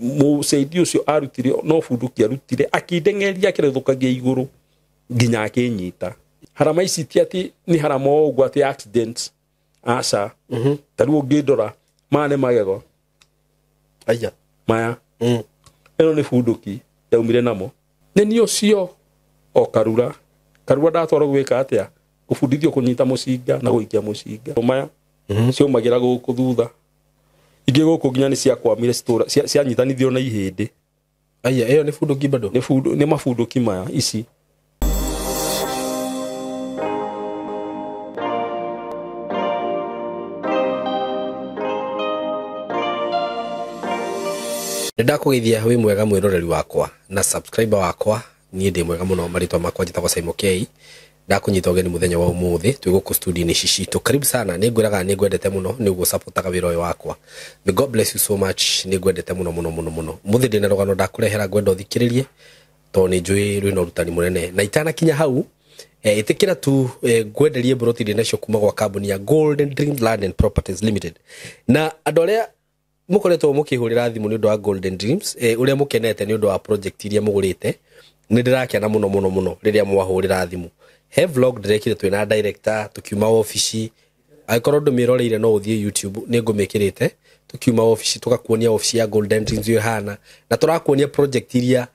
Mũcaidi ũcio arutire no bunduki arutire akĩndengeria akĩrethũkagia igũrũ nginya akĩnyita. Harama ici ti atĩ nĩ harama o ũguo atĩ accident, aca. Ta rĩu ũngĩndora maya nĩ magego. Aya. Maya. Ĩno nĩ bunduki yaumire namo. Nĩ niĩ ũcio o Karura. Karura ndatwarwo gwĩka atĩa? Gũbundithio kũnyita mũcinga na gũikia mũcinga. Maya ciaumagĩra gũkũ thutha. Ingĩ gũkũ nginya nĩ ciakwamire cianyitanithio na ihĩndĩ. Aya, ĩyo nĩ bunduki bado? Nĩ mabunduki maya ici. Nĩndakũgeithia wĩ mwega mwĩroreri wakwa na subscriber wakwa, niĩ ndĩ mwega mũno, marĩtwa makwa njĩtagwo Simon K. Ndakũnyita ũgeni mũthenya wa ũmũthĩ twĩ gũkũ studio-inĩ ici citũ. Karibu sana, nĩngwĩraga nĩngwendete mũno nĩguo supportaga wĩra ũyũ wakwa. May God bless you so much, nĩngwendete mũno mũno mũno mũno. Mũthĩ ndĩna rũgano ndakũrehera ngwenda ũthikĩrĩrie tondũ nĩ njũĩ rwĩna ũrutani mũnene. Na itanakinya hau, ĩtĩkĩra tu ngwenderie mburoti ndĩ nacio kuma gwa kambuni ya Golden Dream Land and Properties Limited. Na andũ arĩa mũkoretwo mũkĩhũrĩra thimũ nĩ ũndũ wa Golden Dreams, ũrĩa mũkenete nĩ ũndũ wa project iria mũgũrĩte, nĩ ndĩrakena mũno mũno mũno rĩrĩa mwahũrĩra thimũ. He vlog ndĩrekire twĩna director tũkiuma obici, angĩkorwo ndũmĩroreire no ũthiĩ YouTube, nĩ ngũmĩkĩrĩte. Tũkiuma obici tũgakuonia obici ya Golden Dreams ũrĩa ĩhana, na tũrakuonia project iria,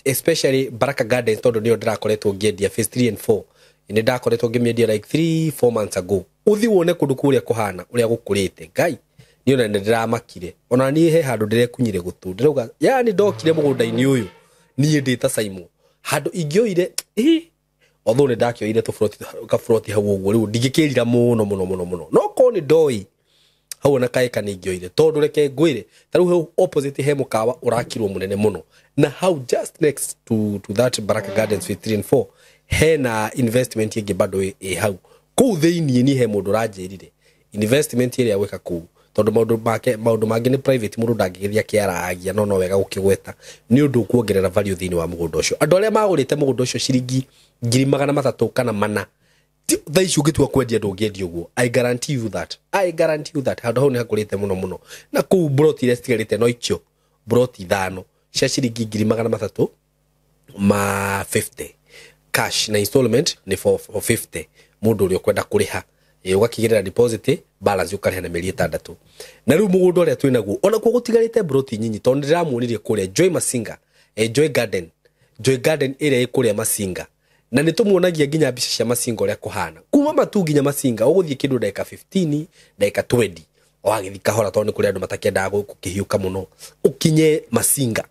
especially Baraka Gardens tondũ nĩyo ndĩrakoretwo ngĩendia phase 3 and 4. Nĩ ndakoretwo ngĩmĩendia like 3-4 months ago. Ũthiĩ wone kũndũ kũrĩa kũhana ũrĩa gũkũrĩte. Ngai, niĩ ona nĩ ndĩramakire. Ona niĩ he handũ ndĩrekunyire gũtũ. Ndĩrauga, yani ndokire mũgũnda-inĩ ũyũ, niĩ ndĩ ta Simon. Handũ ingĩoire, although nĩ ndakĩoire tũburoti hau ũguo, rĩu ndingĩkĩrira mũno mũno mũno mũno. No korwo nĩ ndoĩ, hau ona kaĩka nĩ ingĩoire. Tondũ reke ngwĩre, ta rĩu hau opposite he mũkawa ũrakirwo mũnene mũno. Na hau just next to that Baraka Gardens phase 3 and 4, hena investment ĩngĩ bado ĩ hau. Kũu thĩiniĩ niĩ he mũndũ ũranjĩrire investment ĩrĩa gwĩka kũu, tondũ maũndũ mangĩ nĩ private, mũndũ ndangĩgĩthiĩ akĩaragia, no wega gũkĩgweta nĩ ũndũ kuongerera value thĩinĩ wa mũgũnda ũcio. Andũ arĩa magũrĩte mũgũnda ũcio ciringi ngiri magana matatũ kana mana, thaa ici ũngĩtua kwendia ndũngĩendia ũguo. I guarantee you that. I guarantee you that. Handũ hau nĩ hakũrĩte mũno mũno. Na kũu mburoti iria citigarĩte no icio mburoti ithano cia ciringi ngiri magana matatũ ma 50 cash, na installment nĩ 450 mũndũ ũrĩa ũkwenda kũrĩha. Ũgakĩgĩrĩra deposit balance ũkarĩha na mĩeri ĩtandatũ. Na rĩu mũgũnda ũrĩa twĩnaguo onakuo gũtigarĩte mburoti nyinyi, tondũ nĩndĩramuonirie kũrĩa Joy Masinga, Joy Garden, Joy Garden ĩrĩa ĩ kũrĩa Masinga. Na nĩ tũmuonagia nginya mbica cia Masinga ũrĩa kũhana. Kuma Matu nginya Masinga ũgũthiĩ kĩndũ ndagĩka 15, ndagĩka 20. Wagĩthiĩ kahora tondũ nĩ kũrĩ andũ matakĩendaga gũkĩhiũka mũno. Ũkinye Masinga.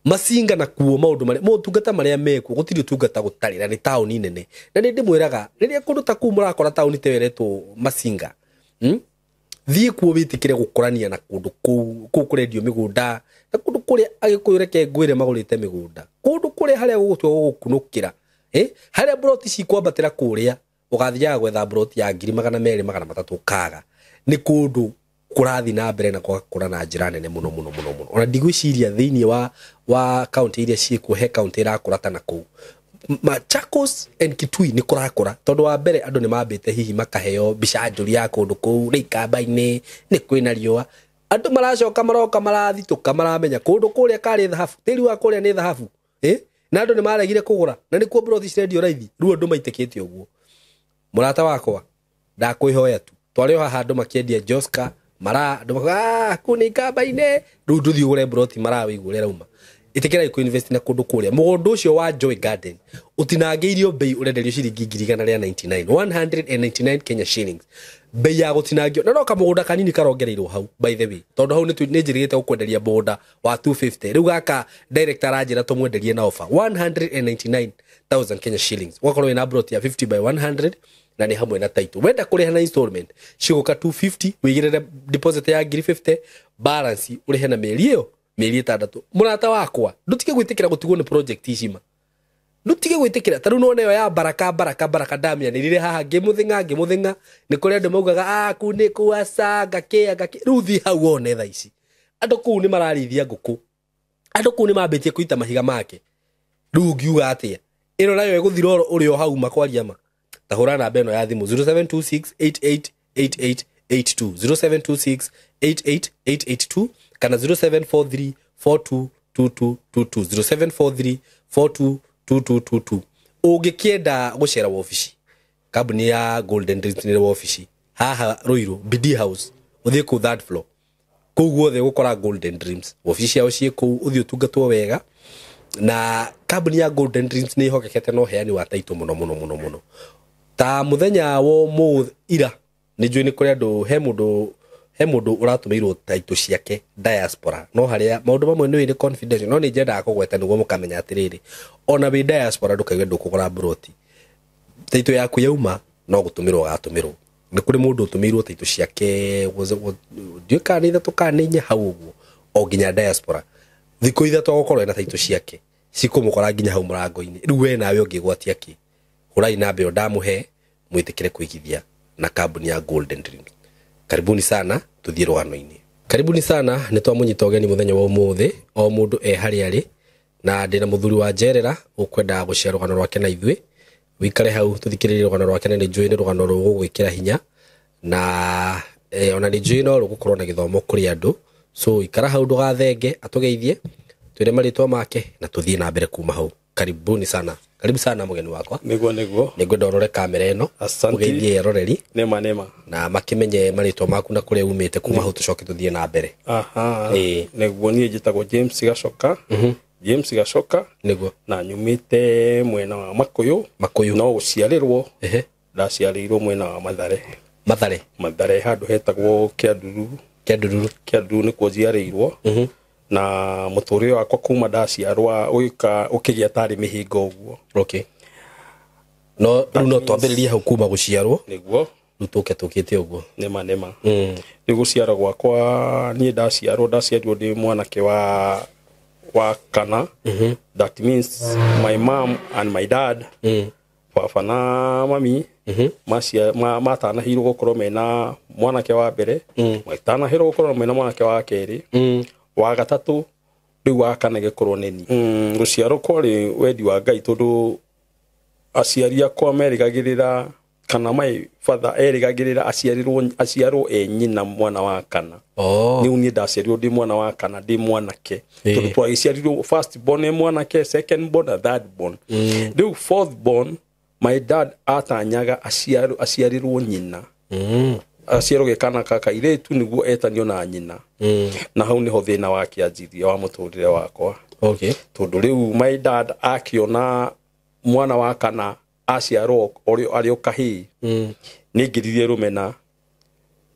Masinga na kuo maũndũ marĩa, motungata marĩa mekuo, gũtirĩ ũtungata gũtarĩ, na nĩ taũni nene. Na nĩ ndĩmwĩraga, rĩrĩa kũndũ ta kũu mũrakora taũni ta ĩyo ĩretwo Masinga, Thiĩ kuo wĩtĩkĩre gũkũrania na kũndũ kũu, kũu kũrendio mĩgũnda, na kũndũ kũrĩa Agĩkũyũ reke ngwĩre magũrĩte mĩgũnda. Kũndũ kũrĩa harĩa gũgũtua gũgũkunũkĩra, Harĩa mburoti cikwambatĩra kũrĩa, ũgathiaga gwetha mburoti ya ngiri magana merĩ, magana matatũ ũkaga. Nĩ kũndũ kũrathiĩ na mbere na gũgakũra na njĩra nene mũno mũno mũno mũno. Ona ndigwĩciria thĩinĩ wa kaũntĩ iria ciĩkuo he kaũntĩ ĩrakũra ta nakũu. Machakos and Kitui nĩ kũrakũra tondũ wa mbere andũ nĩ mambĩte hihi makaheo mbica njũru ya kũndũ kũu, nĩ ikamba-inĩ, nĩ kwĩna riũa. Andũ maracoka maroka marathitũka maramenya kũndũ kũrĩa karĩ thahabu, tĩri wa kũrĩa nĩ thahabu. Na andũ nĩ maregire kũgũra na nĩkuo mburoti cirendio raithi, rĩu andũ maitĩkĩte ũguo. Mũrata wakwa, ndakwĩhoya tu. Twarĩ o haha andũ makĩendia Joska, maraa, andũ makauga, kũu nĩ ikamba-inĩ. Rĩu ndũthiĩ ũgũre mburoti maraa wĩigue ũrĩa ĩrauma. Ĩtĩkĩrai kũ invest na kũndũ kũrĩa. Mũgũnda ũcio wa Joy Garden ũtinangĩirio bei ũrenderio ciringi ngiri igana rĩa ninety-nine, one hundred and ninety-nine Kenya shillings. Bei ya gũtinangio. Na no kamũgũnda kanini karongereirwo hau, by the way. Tondũ hau nĩ njĩrĩgĩte gũkwenderia mũgũnda wa 250. Rĩu gaka director aranjĩra tũmwenderie na offer 199,000 Kenya shillings. Ũgakorwo wĩna plot ya 50 by 100 na nĩ hamwe na title. Wenda kũrĩha na installment, cigũka 250, wĩigĩrĩre deposit ya ngiri 50, balance ũrĩhe na mĩeri ĩyo, mĩeri ĩtandatũ. Mũrata wakwa, ndũtige gwĩtĩkĩra gũtigwo nĩ project ici ma. Ndũtige gwĩtĩkĩra. Ta rĩu nĩwona ĩyo ya Baraka, Baraka, Baraka ndamĩanĩrĩire haha, ngĩmũthĩng'a, ngĩmũthĩng'a. Nĩ kũrĩ andũ maugaga, kũu nĩ kũaca, ngakĩa, ngakĩa. Rĩu thiĩ hau wone thaa ici. Andũ kũu nĩ mararĩithia ngũkũ. Andũ kũu nĩ mambĩtie kũita mahiga make. Rĩu ũngiuga atĩa? Ĩno nayo ĩgũthira oro ũrĩ o hau makwaria ma. Ta hũra namba ĩno ya thimũ, zero seven two six eight eight eight eight eight two, zero seven two six eight eight eight eight two, kana zero seven four three 42 22 22 0743 42 2222. Ũngĩkĩenda gũcera wabici, kambuni ya Golden Dreams nĩ wabici haha Ruiru BD House, ũthiĩ kũu third floor, kũu guothe gũkora Golden Dreams wabici ciao ciĩ kũu, ũthiĩ ũtungatwo wega. Na kambuni ya Golden Dreams nĩ ĩhokekete na ũheani wa taitũ mũno mũno mũno mũno. Ta mũthenya wa ũmũthĩ ira nĩ njũĩ nĩ kũrĩ andũ, he mũndũ ũratũmĩirwo taitũ ciake diaspora, no harĩa maũndũ mamwe nĩ nĩ confidential, no nĩ nyendaga kũgweta nĩguo mũkamenya atĩrĩrĩ, ona wĩ diaspora ndũkaigue ndũkũgũra mburoti, taitũ yaku yauma no gũtũmĩrwo gatũmĩrwo. Nĩ kũrĩ mũndũ ũtũmĩirwo taitũ ciake ndiũĩ kana nĩ 3 kana nĩ 4 hau ũguo, o nginya diaspora thikũ 3 agũkorwo ena taitũ ciake cikũmũkora nginya hau mũrango-inĩ. Rĩu we nawe ũngĩgwatia kĩ? Hũrai namba ĩyo ndamũhe mwĩtĩkĩre kũigithia na kambuni ya Golden Dreams. Karibuni sana, tuthiĩ rũgano-inĩ. Karibuni sana, nĩ twamũnyita ũgeni mũthenya wa ũmũthĩ, o mũndũ e harĩa arĩ, na ndĩna mũthuri wa njerera ũkwenda gũshare rũgano rwake na ithuĩ. Wikare hau tũthikĩrĩrie rũgano rwake, na nĩ njũĩ nĩ rũgano rũgũgwĩkĩra hinya, na ona nĩ njũĩ no rũgũkorwo na gĩthomo kũrĩ andũ. So ikara hau ndũgathenge, atũgeithie, twĩre marĩtwa make na tũthiĩ na mbere kuma hau. Karibuni sana. Karibu sana mugeni wakwa. Niguo niguo. Nĩngwenda ũrore kamera ĩno. Asante. Ũgeithie eroreri. Nema nema. Na makimenye marĩtwa maku na kũrĩa umĩte, kuma hau tũcoke tũthiĩ na mbere. Aha. Nĩguo, niĩ njĩtagwo James Gacoka. James Gacoka. Nĩguo. Na nyumĩte mwena wa Makuyu. Makuyu. No gũciarĩrwo. Ndaciarĩirwo mwena wa Mathare. Mathare. Mathare handũ hetagwo Kĩandururu. Kĩandururu. Kĩandururu nĩkuo njiarĩirwo. Na mũtũrĩre wakwa kuma ndaciarwa ũgĩka ũkĩgĩa tarĩ mĩhĩnga ũguo. Okay. No rĩu no twambĩrĩrie hau kuma gũciarwo. Nĩguo. Rĩu tũke tũkĩte ũguo. Nĩma nĩma. Rĩu gũciarwo gwakwa niĩ ndaciarirwo ndĩ mwanake wa kana. That means my mom and my dad. Baba na mami matanahirwo gũkorwo mena mwanake wa mbere, matanahirwo gũkorwo mena mwanake wa kerĩ, wa gatatũ, rĩu wa kana gĩkorwo nĩ niĩ. Gũciarwo kwarĩ wendi wa Ngai, tondũ aciari akwa merĩgagĩrĩra, kana my father erĩgagĩrĩra aciarwo e nyina mwana wa kana. Rĩu niĩ ndaciarirwo ndĩ mwana wa kana, ndĩ mwanake. Tondũ twagĩciarirwo first born nĩ mwanake, second born na third born. Rĩu fourth born my dad atanyaga aciarirwo nyina. Aciarwo gĩkana ka kairĩtu nĩguo etanio na nyina. Na hau nĩho thĩna wakĩanjirie wa mũtũrĩre wakwa. Okay. Tondũ rĩu my dad akĩona mwana wa kana aciarwo arĩ o kahĩĩ, nĩaingĩririe rũmena,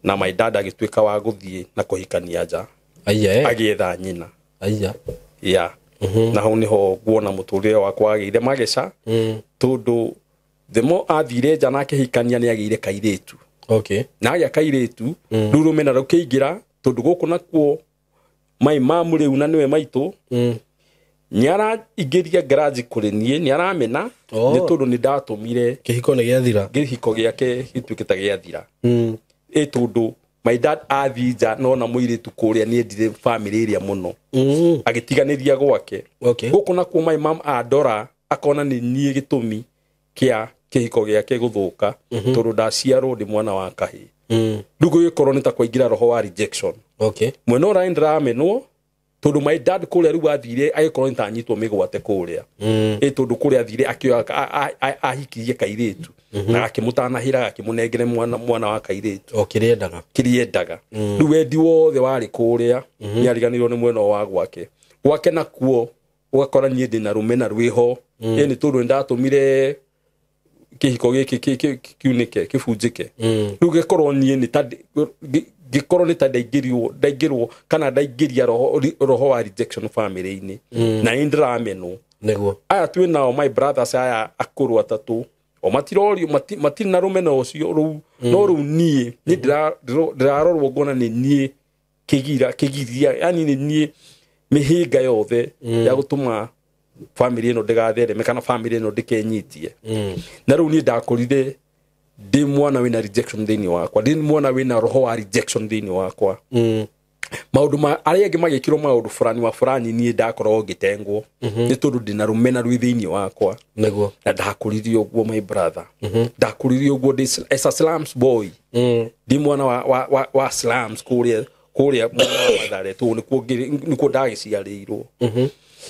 na my dad agĩtuĩka wa gũthiĩ na kũhikania nja. Agĩetha nyina. Yeah. Na hau nĩho nguona mũtũrĩre wakwa wagĩire mageca, tondũ the more athire nja na akĩhikania nĩagĩire kairĩtu. Okay. Na agĩa kairĩtu, rĩu rũmena rũkĩingĩra, tondũ gũkũ nakuo my mom rĩu na nĩwe maitũ, nĩaraingĩria garage kũrĩ niĩ, nĩaramena, nĩ tondũ nĩndatũmire kĩhiko nĩ gĩathira, kĩhiko gĩake gĩtuĩke ta gĩathira. Ĩ tondũ my dad athiĩ nja nona mũirĩtu kũrĩa nĩendire family ĩrĩa mũno, agĩtiganĩria gwake. Okay. Gũkũ nakuo my mom andora akona nĩ niĩ gĩtũmi kĩa kĩhiko gĩake gũthũka, tondũ ndaciarwo ndĩ mwana wa kahĩĩ. Rĩu gũgĩkorwo nĩ ta kwaingĩra roho wa rejection. Okay. Mwena ũrĩa ndĩramenwo, tondũ my dad kũrĩa rĩu athire agĩkorwo nĩ ta anyitwo mĩgwate kũrĩa. Ĩ tondũ kũrĩa athire akĩoya ahikirie kairĩtu, na akĩmũtanahĩra akĩmũnengere mwana wa kairĩtu. O kĩrĩa endaga. Kĩrĩa endaga. Rĩu wendi wothe warĩ kũrĩa, nĩariganĩirwo nĩ mwena wa gwake. Gwake nakuo ũgakora niĩ ndĩna rũmena rwĩho. Ĩ nĩ tondũ nĩndatũmire kĩhiko gĩkĩ kiunĩke, kĩbunjĩke. Rĩu gĩkorwo niĩ nĩ ta gĩkorwo nĩ ta ndaingĩrwo kana ndaingĩria roho wa rejection family-inĩ. Na nĩ ndĩramenwo. Nĩguo. Aya twĩ nao my brothers aya akũrũ atatũ, o matirorio, matirĩ na rũmena ũcio rũu. No rĩu niĩ, nĩ ndĩrarorwo ngona nĩ niĩ kĩgiria, yani nĩ niĩ mĩhĩnga yothe ya gũtũma family ĩno ndĩgathereme kana family ĩno ndĩkenyitie. Na rĩu niĩ ndakũrire ndĩ mwana wĩna rejection thĩinĩ wakwa, ndĩ mwana wĩna roho wa rejection thĩinĩ wakwa. Maũndũ ma arĩa angĩ magĩkĩrwo maũndũ fulani wa fulani, niĩ ndakoragwo ngĩtengwo, nĩ tondũ ndĩna rũmena rwĩ thĩinĩ wakwa. Nĩguo. Na ndakũririe ũguo my brother. Ndakũririe ũguo ndĩ as a slums boy. Ndĩ mwana wa slums kũrĩa Kũrĩa mwena wa Mathare tondũ nĩkuo ndagĩciarĩirwo.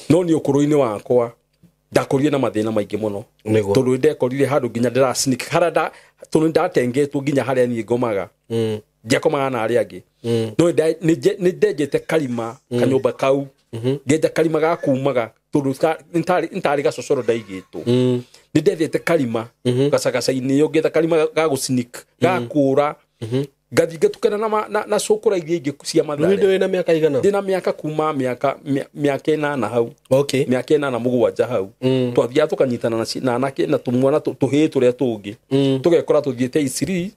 No niĩ ũkũrũ-inĩ wakwa ndakũrire na mathĩna maingĩ mũno. Nĩguo. Tondũ nĩndekorire handũ nginya ndĩra sneak harĩa tondũ nĩndatengetwo nginya harĩa niĩ ngomaga. Ndiakomaga na arĩa angĩ. No nĩndenjete karima kanyũmba kau. Ngenja karima ga kumaga tondũ nĩtarĩ gacocoro ndaigĩtwo. Nĩndethete karima gacagaca-inĩ ĩyo ngetha karima ga gũ sneak ga kũra. Ngathiĩ ngatukana na cũkũra iria ingĩ cia Mathare. Rĩu wĩna mĩaka igana? Ndĩna mĩaka kuma mĩaka 8 hau. Okay. Mĩaka 8 mũgwanja hau. Twathiaga tũkanyitana na anake na tũmwana tũhĩĩ tũrĩa tũngĩ. Tũgekora tũthiĩte Isiri,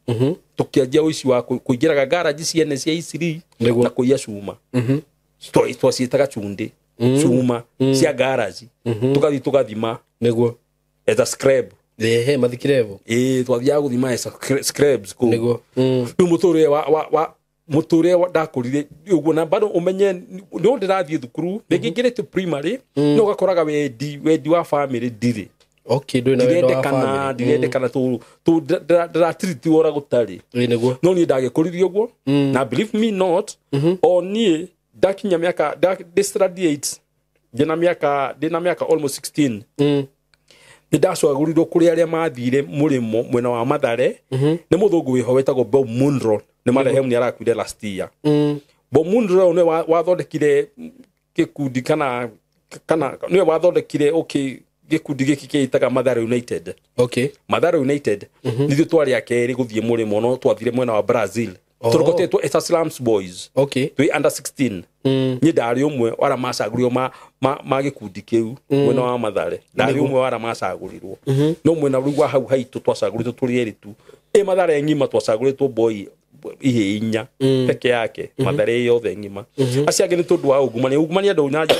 tũkĩanjia ũici wa kũingĩraga garage ciene cia Isiri na kũiya cuma. Twaciĩtaga chundĩ. Cuma cia garage. Tũgathiĩ tũgathima. Nĩguo. As a scrap. Ehe, mathikirevo. Twathiaga gũthima as a scrabs kũu. Nĩguo. Rĩu mũtũrĩre wa mũtũrĩre ndakũrire ũguo na bado ũmenye no ndĩrathiĩ thukuru rĩngĩ ngĩrĩte primary no ũgakoraga wendi wa family ndirĩ. Okay, ndũrĩ na wendo wa family. Ndirendekana ndĩratiritirwo ũrĩa gũtarĩ. Nĩguo. No niĩ ndagĩkũririe ũguo na believe me not o niĩ ndakinya mĩaka ndĩ standard 8 ndĩna mĩaka almost 16. Nĩndacagũrirwo kũrĩ arĩa mathire mũrĩmo mwena wa Mathare. Nĩ mũthũngũ wĩho wĩtagwo Bob Munro, nĩ marehemu nĩ arakuire last year. Bob Munro nĩwe wathondekire gĩkundi kana nĩwe wathondekire okay gĩkundi gĩkĩ kĩĩtaga Mathare United. Okay. Mathare United nithuĩ twarĩ a kerĩ gũthiĩ mũrĩmo no twathire mwena wa Brazil. Tũrogotetwo Eta Slums Boys. Okay. Twĩ under 16. Niĩ ndarĩ ũmwe wa arĩa macagũrirwo ma gĩkundi kĩu mwena wa Mathare. Ndarĩ ũmwe wa arĩa macagũrirwo. No mwena rĩu wa hau haitũ twacagũrĩtwo tũrĩ erĩ tu. Ĩ Mathare ng'ima twacagũrĩtwo boy ihĩĩ inya peke yake. Mathare yothe ng'ima. Acio angĩ nĩ tondũ wa ungumania. Ungumania ndũnanjia.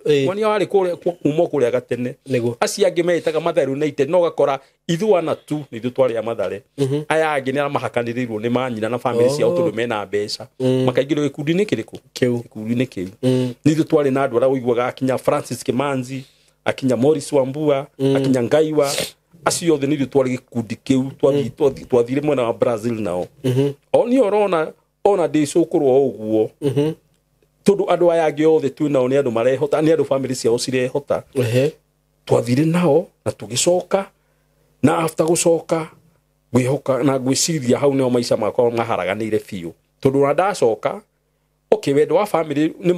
Ungumania warĩ kũrĩa kuma kũrĩa gatene. Acio angĩ meĩtaga Mathare United no ũgakora ithuĩ ana tu nĩ ithuĩ twarĩ a Mathare. Aya angĩ nĩ arĩa mahakanĩrĩirwo nĩ manyina na family ciao tondũ mena mbeca. Makaingĩrwo gĩkundi-inĩ kĩrĩkũ? Kĩu. Gĩkundi-inĩ kĩu. Nĩ ithuĩ twarĩ na andũ arĩa ũiguaga akinya Francis Kimanzi, akinya Morris Wambua, akinya Ngaiwa. Acio othe nĩ ithuĩ twarĩ gĩkundi kĩu twathire mwena wa Brazil nao. O niĩ ũrona ona ndĩ cũkũrwo ũguo. Tondũ andũ aya angĩ othe twĩ nao nĩ andũ marehota, nĩ andũ family ciao cirehota. Twathire nao na tũgĩcoka na after gũcoka ngwĩhoka na ngwĩciria hau nĩho maica makwa maharaganĩire biũ. Tondũ ona ndacoka okay wendo wa family nĩ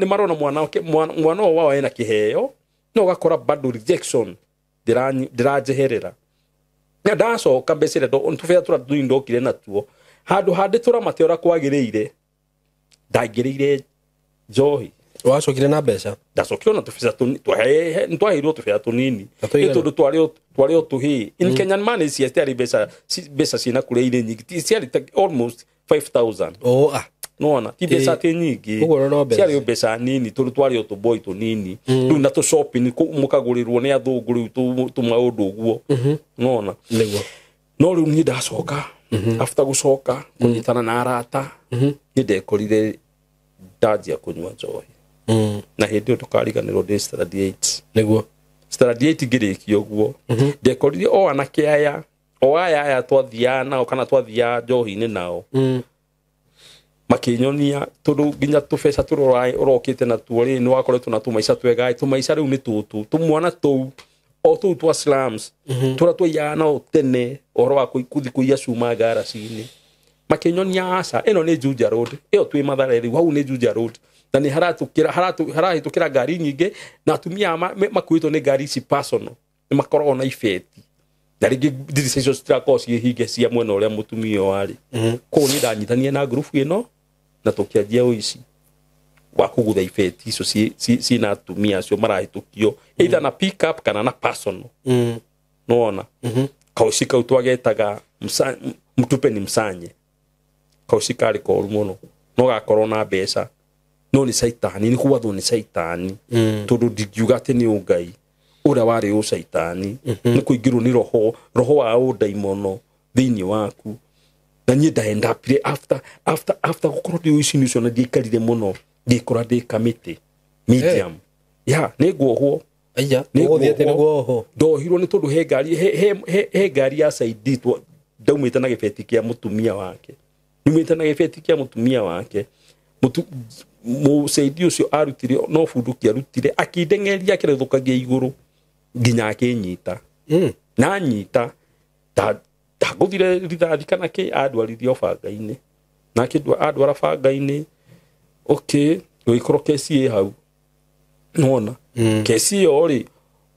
marona mwana ũyũ wao ena kĩheo no ũgakora bado rejection ndĩranjeherera. Na ndacoka mbeca iria tũbea tũrĩa tũnini ndokire natuo handũ handĩ tũramate ũrĩa kwagĩrĩire ndaingĩrĩire njohi. Wacokire na mbeca? Ndacokire na tũbeca tũnini, nĩtwaheirwo tũbeca tũnini. Nĩ tondũ twarĩ o tũhĩĩ. In Kenyan money ciarĩ mbeca ciĩna kũrĩa irĩ nyingĩ, ciarĩ ta almost 5,000. Nĩwona? Ti mbeca atĩ nyingĩ. Ũguo no mbeca. Ciarĩ mbeca nini tondũ twarĩ o tũboy tũnini. Rĩu na tũ shopping mũkagũrĩrwo nĩ athũngũ rĩu tũmaũndũ ũguo. Nĩwona? Nĩguo. No rĩu niĩ ndacoka, after gũcoka kũnyitana na arata, nĩ ndekorire ndanjia kũnyua njohi. Na hĩndĩ ĩyo ndũkariganĩrwo ndĩ standard 8. Nĩguo. Standard 8 ngĩrĩkia ũguo. Ndekorire o anake aya, o aya aya twathiaga nao kana twathiaga njohi-inĩ nao. Makĩnyonia tondũ nginya tũbeca tũrĩa ũrokĩte natuo rĩ, nĩ wakoretwo na tũmaica twega, tũmaica rĩu nĩ tũtũ, tũmwana tũu, o tũu twa slums, tũrĩa twaiyaga nao tene, ũhoro wa kũthi kũiya cuma ngaraci-inĩ. Makĩnyonia aca, ĩno nĩ Juja Road, ĩyo twĩ Mathare rĩu, hau nĩ Juja Road. Na nĩ harahĩtũkĩra ngari nyingĩ, na atumia makuĩtwo nĩ ngari ici personal, nĩ makoragwo na ibeti. Na rĩngĩ ndirica icio citirakorwo ciĩ hinge cia mwena ũrĩa mũtumia ũyũ arĩ. Koguo niĩ ndanyitania na ngurubu ĩno, na tũkĩanjia ũici wa kũgutha ibeti icio ciĩna atumia acio marahĩtũkio, either na pick up kana na personal. Nĩwona? Kaũici kau twagetaga mtupe ni msanye. Kaũici karĩ koru mũno, no gakorwo na mbeca, no nĩ caitani, nĩ gwathwo nĩ caitani. Tondũ ndingiuga atĩ nĩ ũngai ũrĩa warĩ ũcaitani, nĩ kũingĩrwo nĩ roho wa ũndaimono thĩinĩ waku. Na niĩ ndaendapire after gũkorwo ndĩ ũici-inĩ ũcio na ndiaikarire mũno, ngĩkora ndĩ kamĩtĩ medium. Ya, nĩ nguohwo. Aya, Nĩ ũgũthiĩ atĩ nguohwo. nĩ guohwo? Ndohirwo nĩ tondũ he ngari ya Saidi ndaumĩte na gĩbeti kĩa mũtumia wake. Nyumĩte na gĩbeti kĩa mũtumia wake. Mũcaidi ũcio arutire no bunduki arutire akĩndengeria akĩrethũkagia igũrũ nginya akĩnyita. Na anyita ndagũthire rithathi kana kĩ, andwarithio banga-inĩ. Na andwara banga-inĩ, okay, gũgĩkorwo kesi ĩ hau. Nĩwona? Kesi ĩyo rĩ,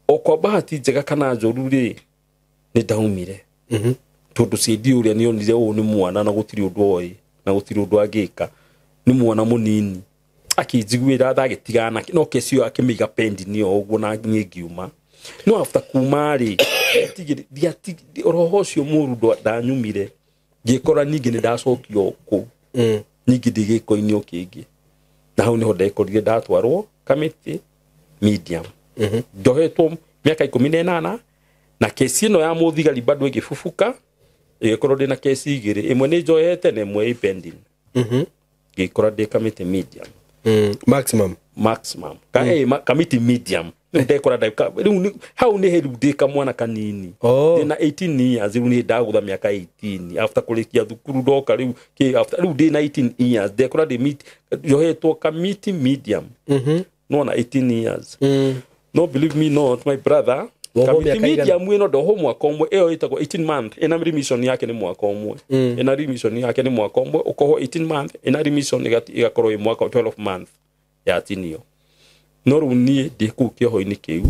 o kwa bahati njega kana njũru rĩ, nĩ ndaumire. Tondũ CD ũrĩa nĩonire ũyũ nĩ mwana na gũtirĩ ũndũ oĩ na gũtirĩ ũndũ angĩka, nĩ mwana mũnini. Akĩnjiguĩra tha agĩtigana, no kesi ĩyo akĩmĩiga pending o ũguo na niĩ ngiuma. No after kuma rĩ, roho ũcio mũru ndanyumire, ngĩkora ningĩ nĩ ndacokio kũu. Ningĩ ndĩ gĩko-inĩ o kĩngĩ. Na hau nĩho ndekorire ndatwarwo Kamiti medium. Njohetwo mĩaka 18 na kesi ĩno ya mũthigari bado ĩgĩbubuka, ĩgĩkorwo ndĩna kesi igĩrĩ, ĩmwe nĩ njohete na ĩmwe ĩ pending. Ngĩkora ndĩ Kamiti medium. Maximum. Maximum. Kamiti medium. Ndekora rĩu hau nĩ rĩu ndĩ kamwana kanini. Ndĩna 18 years, rĩu nĩ ndagũtha mĩaka 18 after kũrĩkia thukuru ndoka rĩu kĩ after rĩu ndĩna 18 years ndekora ndĩ njohetwo Kamiti medium. Nona 18 years. No, believe me not, my brother, Kamiti medium ĩno ndohwo mwaka ũmwe, ĩyo ĩtagwo 18 month, ĩna remission yake nĩ mwaka ũmwe. Ĩna remission yake nĩ mwaka ũmwe, ũkohwo 18 month, ĩna remission ĩgakorwo ĩ mwaka 12 month yatinio. No rĩu niĩ ndĩ kũu kĩoho-inĩ kĩu,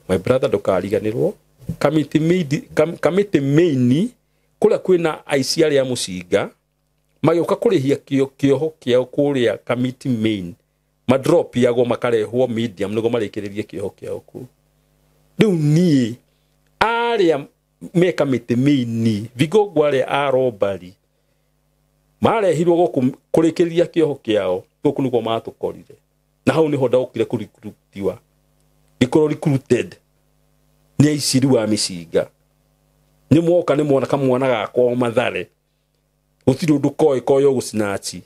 my brother, ndũkariganĩrwo, Kamiti main kũrĩa kwĩna aici arĩa mũcinga magĩũka kũrĩhia kĩoho kĩao kũrĩa Kamiti main, madrop yagwo makarehwo medium nĩguo marĩkĩrĩrie kĩoho kĩao kũu. Rĩu niĩ arĩa me Kamiti main vigogo arĩa a robbery marehirwo gũkũ kũrĩkĩrĩria kĩoho kĩao, gũkũ nĩkuo matũkorire. Na hau nĩho ndokire kũrikrutiwa, ngĩkorwo recruited nĩ aici rĩu a mĩcinga. Nĩ mwoka nĩ mwona kamwana gakwa Mathare, gũtirĩ ũndũ koĩ koĩ gũcinachi,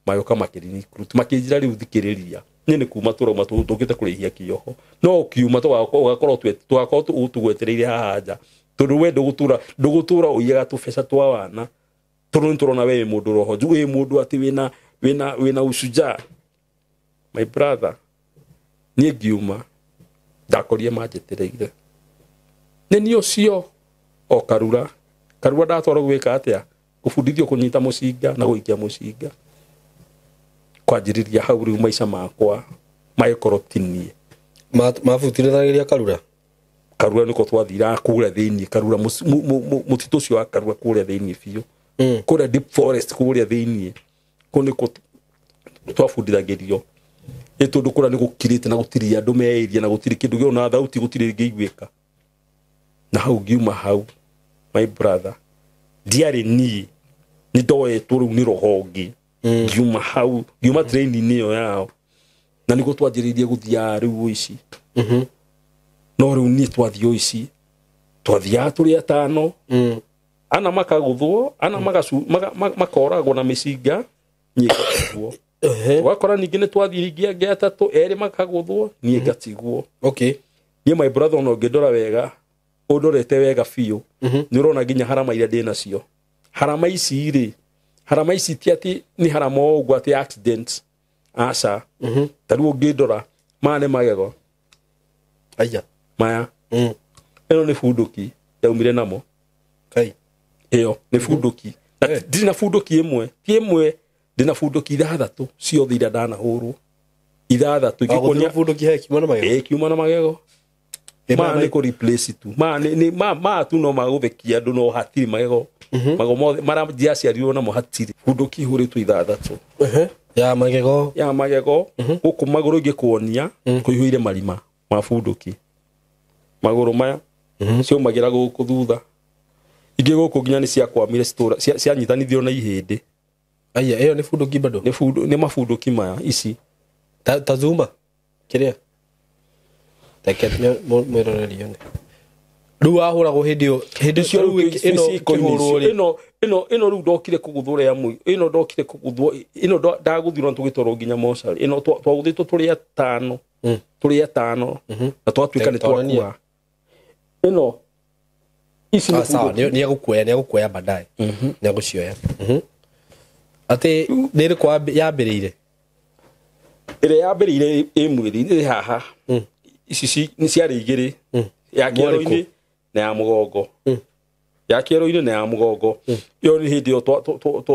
magĩũka makĩrecruit makĩnjĩra rĩu thikĩrĩria, niĩ nĩ kuma tũrauma tũkĩte kũrĩhia kĩoho, no ũkiuma tũgakorwo tũgwetereire haha nja, tondũ we ndũgũtũra ũiyaga tũbeca twa wana, tondũ nĩ tũrona we wĩ mũndũ roho wĩ mũndũ atĩ wĩna ushujaa. My brother, niĩ ngiuma ndakorire manjetereire. Nĩ niĩ ũcio o Karura. Karura ndatwarwo gwĩka atĩa? Gũbundithio kũnyita mũcinga na gũikia mũcinga. Kwanjĩrĩria hau rĩu maica makwa magĩkorwo ti niĩ. Mabutithagĩria Karura? Karura nĩko twathiraga kũrĩa thĩiniĩ, Karura mũtitũ ũcio wa Karura kũrĩa thĩiniĩ biũ. Kũrĩa deep forest kũrĩa thĩiniĩ. Kũu nĩkuo twabundithagĩrio. Ĩ tondũ kũrĩa nĩ gũkirĩte na gũtirĩ andũ meirie na gũtirĩ kĩndũ gĩona thauti gũtirĩ ĩngĩiguĩka. Na hau ngiuma hau, my brother, ndiarĩ niĩ, nĩ ndoetwo rĩu nĩ roho ũngĩ. Ngiuma hau, ngiuma training ĩyo yao. Na nĩguo twanjĩrĩirie gũthiaga rĩu ũici. No rĩu niĩ twathiĩ ũici, twathiaga tũrĩ atano, ana makagũthwo, ana makoragwo na mĩcinga, niĩ ngatigwo. Ũgakora ningĩ nĩ twathiĩ ingĩ angĩ atatũ, erĩ makagũthwo, niĩ ngatigwo. Okay. Niĩ my brother, ona ũngĩndora wega, ũndorete wega biũ, nĩ ũrona nginya harama iria ndĩ nacio. Harama ici rĩ, harama ici ti atĩ nĩ harama o ũguo atĩ accident. Aca. Ta rĩu ũngĩndora, maya nĩ magego. Aya. Maya. Ĩno nĩ bunduki yaumire namo. Kai. Ĩyo nĩ bunduki. Na ndirĩ na bunduki ĩmwe, ti ĩmwe, ndĩ na bunduki ithathatũ ciothe iria ndanahũrwo. Ithathatũ ingĩkuonia bunduki he kiuma na magego. Ĩ kiuma na magego. Maya nĩ kũ replace tu. Maya nĩ maya tu no magũthekia andũ no hatirĩ magego. Magego mothe mara ndiaciarirwo namo hatirĩ. Bunduki ihũrĩtwo ithathatũ. Ya magego. Ya magego. Gũkũ magũrũ ingĩkuonia kũihũire marima ma bunduki. Magũrũ maya ciaumagĩra gũkũ thutha. Ingĩ gũkũ nginya nĩ ciakwamire citura cianyitanithio na ihĩndĩ. Aya, ĩyo nĩ bunduki bado? Nĩ bundu, nĩ mabunduki maya ici. Ta zuma kĩrĩa? Reke mwĩroreri one. Rĩu wahũragwo hĩndĩ ĩyo, hĩndĩ ĩcio rĩu ĩno ĩkĩhũrwo rĩ. Ĩno rĩu ndokire kũgũthwo rĩa mũi. Ĩno ndokire kũgũthwo, ĩno ndagũthirwo na tũgĩtwarwo nginya mocarĩ. Ĩno twagũthĩtwo tũrĩ atano. Tũrĩ atano. Na twatuĩka nĩ twakua. Ĩno ici nĩ sawa, nĩ egũkuoya, nĩ egũkuoya baadaye. Nĩ egũcioya. Atĩ nĩ ĩrĩkũ yambĩrĩire? Ĩrĩa yambĩrĩire ĩ mwĩrĩ ĩ haha. Ici nĩ ciarĩ igĩrĩ. Ya kĩero-inĩ na ya mũgongo. Ya kĩero-inĩ na ya mũgongo. Ĩyo nĩ hĩndĩ ĩyo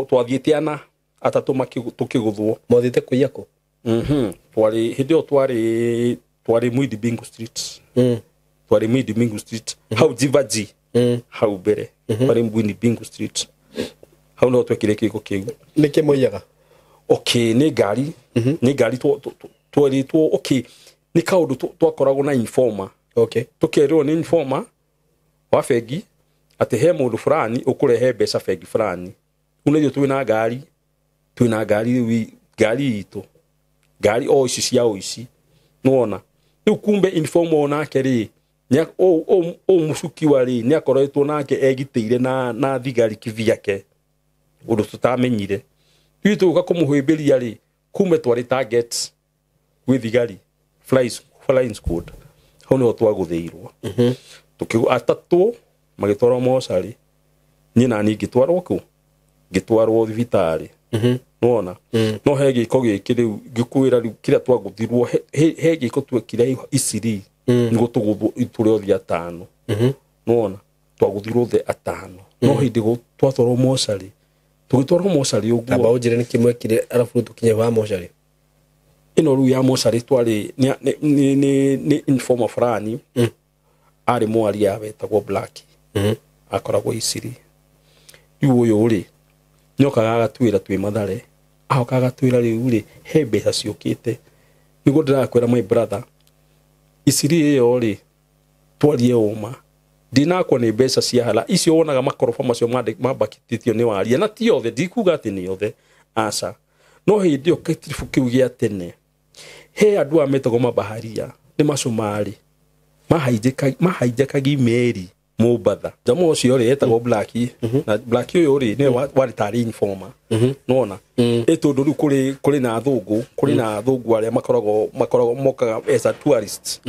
twathiĩte ana atatũ tũkĩgũthwo. Mwathiĩte kũiya kũ? Twarĩ hĩndĩ ĩyo twarĩ Mwindi Bingo Street. Twarĩ Mwindi Bingo Street. Hau Jivaji. Hau mbere. Twarĩ Mwindi Bingo Street. Hau no twekire kĩko kĩu. Nĩkĩ mũiyaga? Okay, nĩ ngari. Nĩ ngari twerĩtwo okay, nĩ kaũndũ twakoragwo na informer. Okay. Tũkerwo nĩ informer wa bengi atĩ he mũndũ fulani ũkũrehe mbeca bengi fulani. Rĩu nĩithuĩ twĩna ngari, twĩna ngari rĩu ngari itũ. Ngari o ici cia ũici. Nĩwona? Rĩu kumbe informer onake rĩ, ũ mũcukiwa rĩ, nĩ akoretwo nake egitĩire na thigari kivyake. Ũndũ tũtamenyire. Rĩu tũgũka kũmũhĩmbĩria rĩ, kumbe twarĩ target gwĩ thigari, flying squad. Hau nĩho twagũthĩirwo. Atatũ magĩtwarwo mocarĩ. Niĩ na niĩ ngĩtwarwo kũ? Ngĩtwarwo thibitarĩ. Nĩwona? No he gĩko gĩkĩ rĩu ngĩkwĩra rĩu kĩrĩa twagũthirwo, he gĩko twekire Isiri nĩguo tũgũthwo tũrĩ othe atano. Nĩwona? Twagũthirwo othe atano. No hĩndĩ twatwarwo mocarĩ, tũgĩtwarwo mocarĩ ũguo. Amba ũnjĩre nĩkĩ mwekire arabu tũkinye wa mocarĩ. Ĩno rĩu ya mocarĩ twarĩ nĩ informer fulani. Arĩ mwaria wetagwo Black. Akoragwo Isiri. Rĩu ũyũ rĩ, nĩokaga agatwĩra twĩ Mathare. Ahoka agatwĩra rĩu rĩ, he mbeca ciũkĩte. Nĩguo ndĩrakwĩra my brother, Isiri ĩyo rĩ, twarie ũma. Ndinakwa nĩ mbeca cia hala. Icio wonaga makoroba macio mambakitĩtio nĩ waria. Na ti othe, ndikuga atĩ nĩ othe. Aca. No hĩndĩ ĩyo gĩtiribũ kĩu gĩa tene, he andũ aya metagwo mabaharia, nĩ Macumarĩ. Mahaijakagia meri Mombatha. Jamaa ũcio rĩ, etagwo Black. Na Black ũyũ rĩ, nĩwe warĩ tarĩ informer. Nĩwona? Ĩ tondũ rĩu kũrĩ na athũngũ, kũrĩ na athũngũ arĩa makoragwo mokaga as a tourist.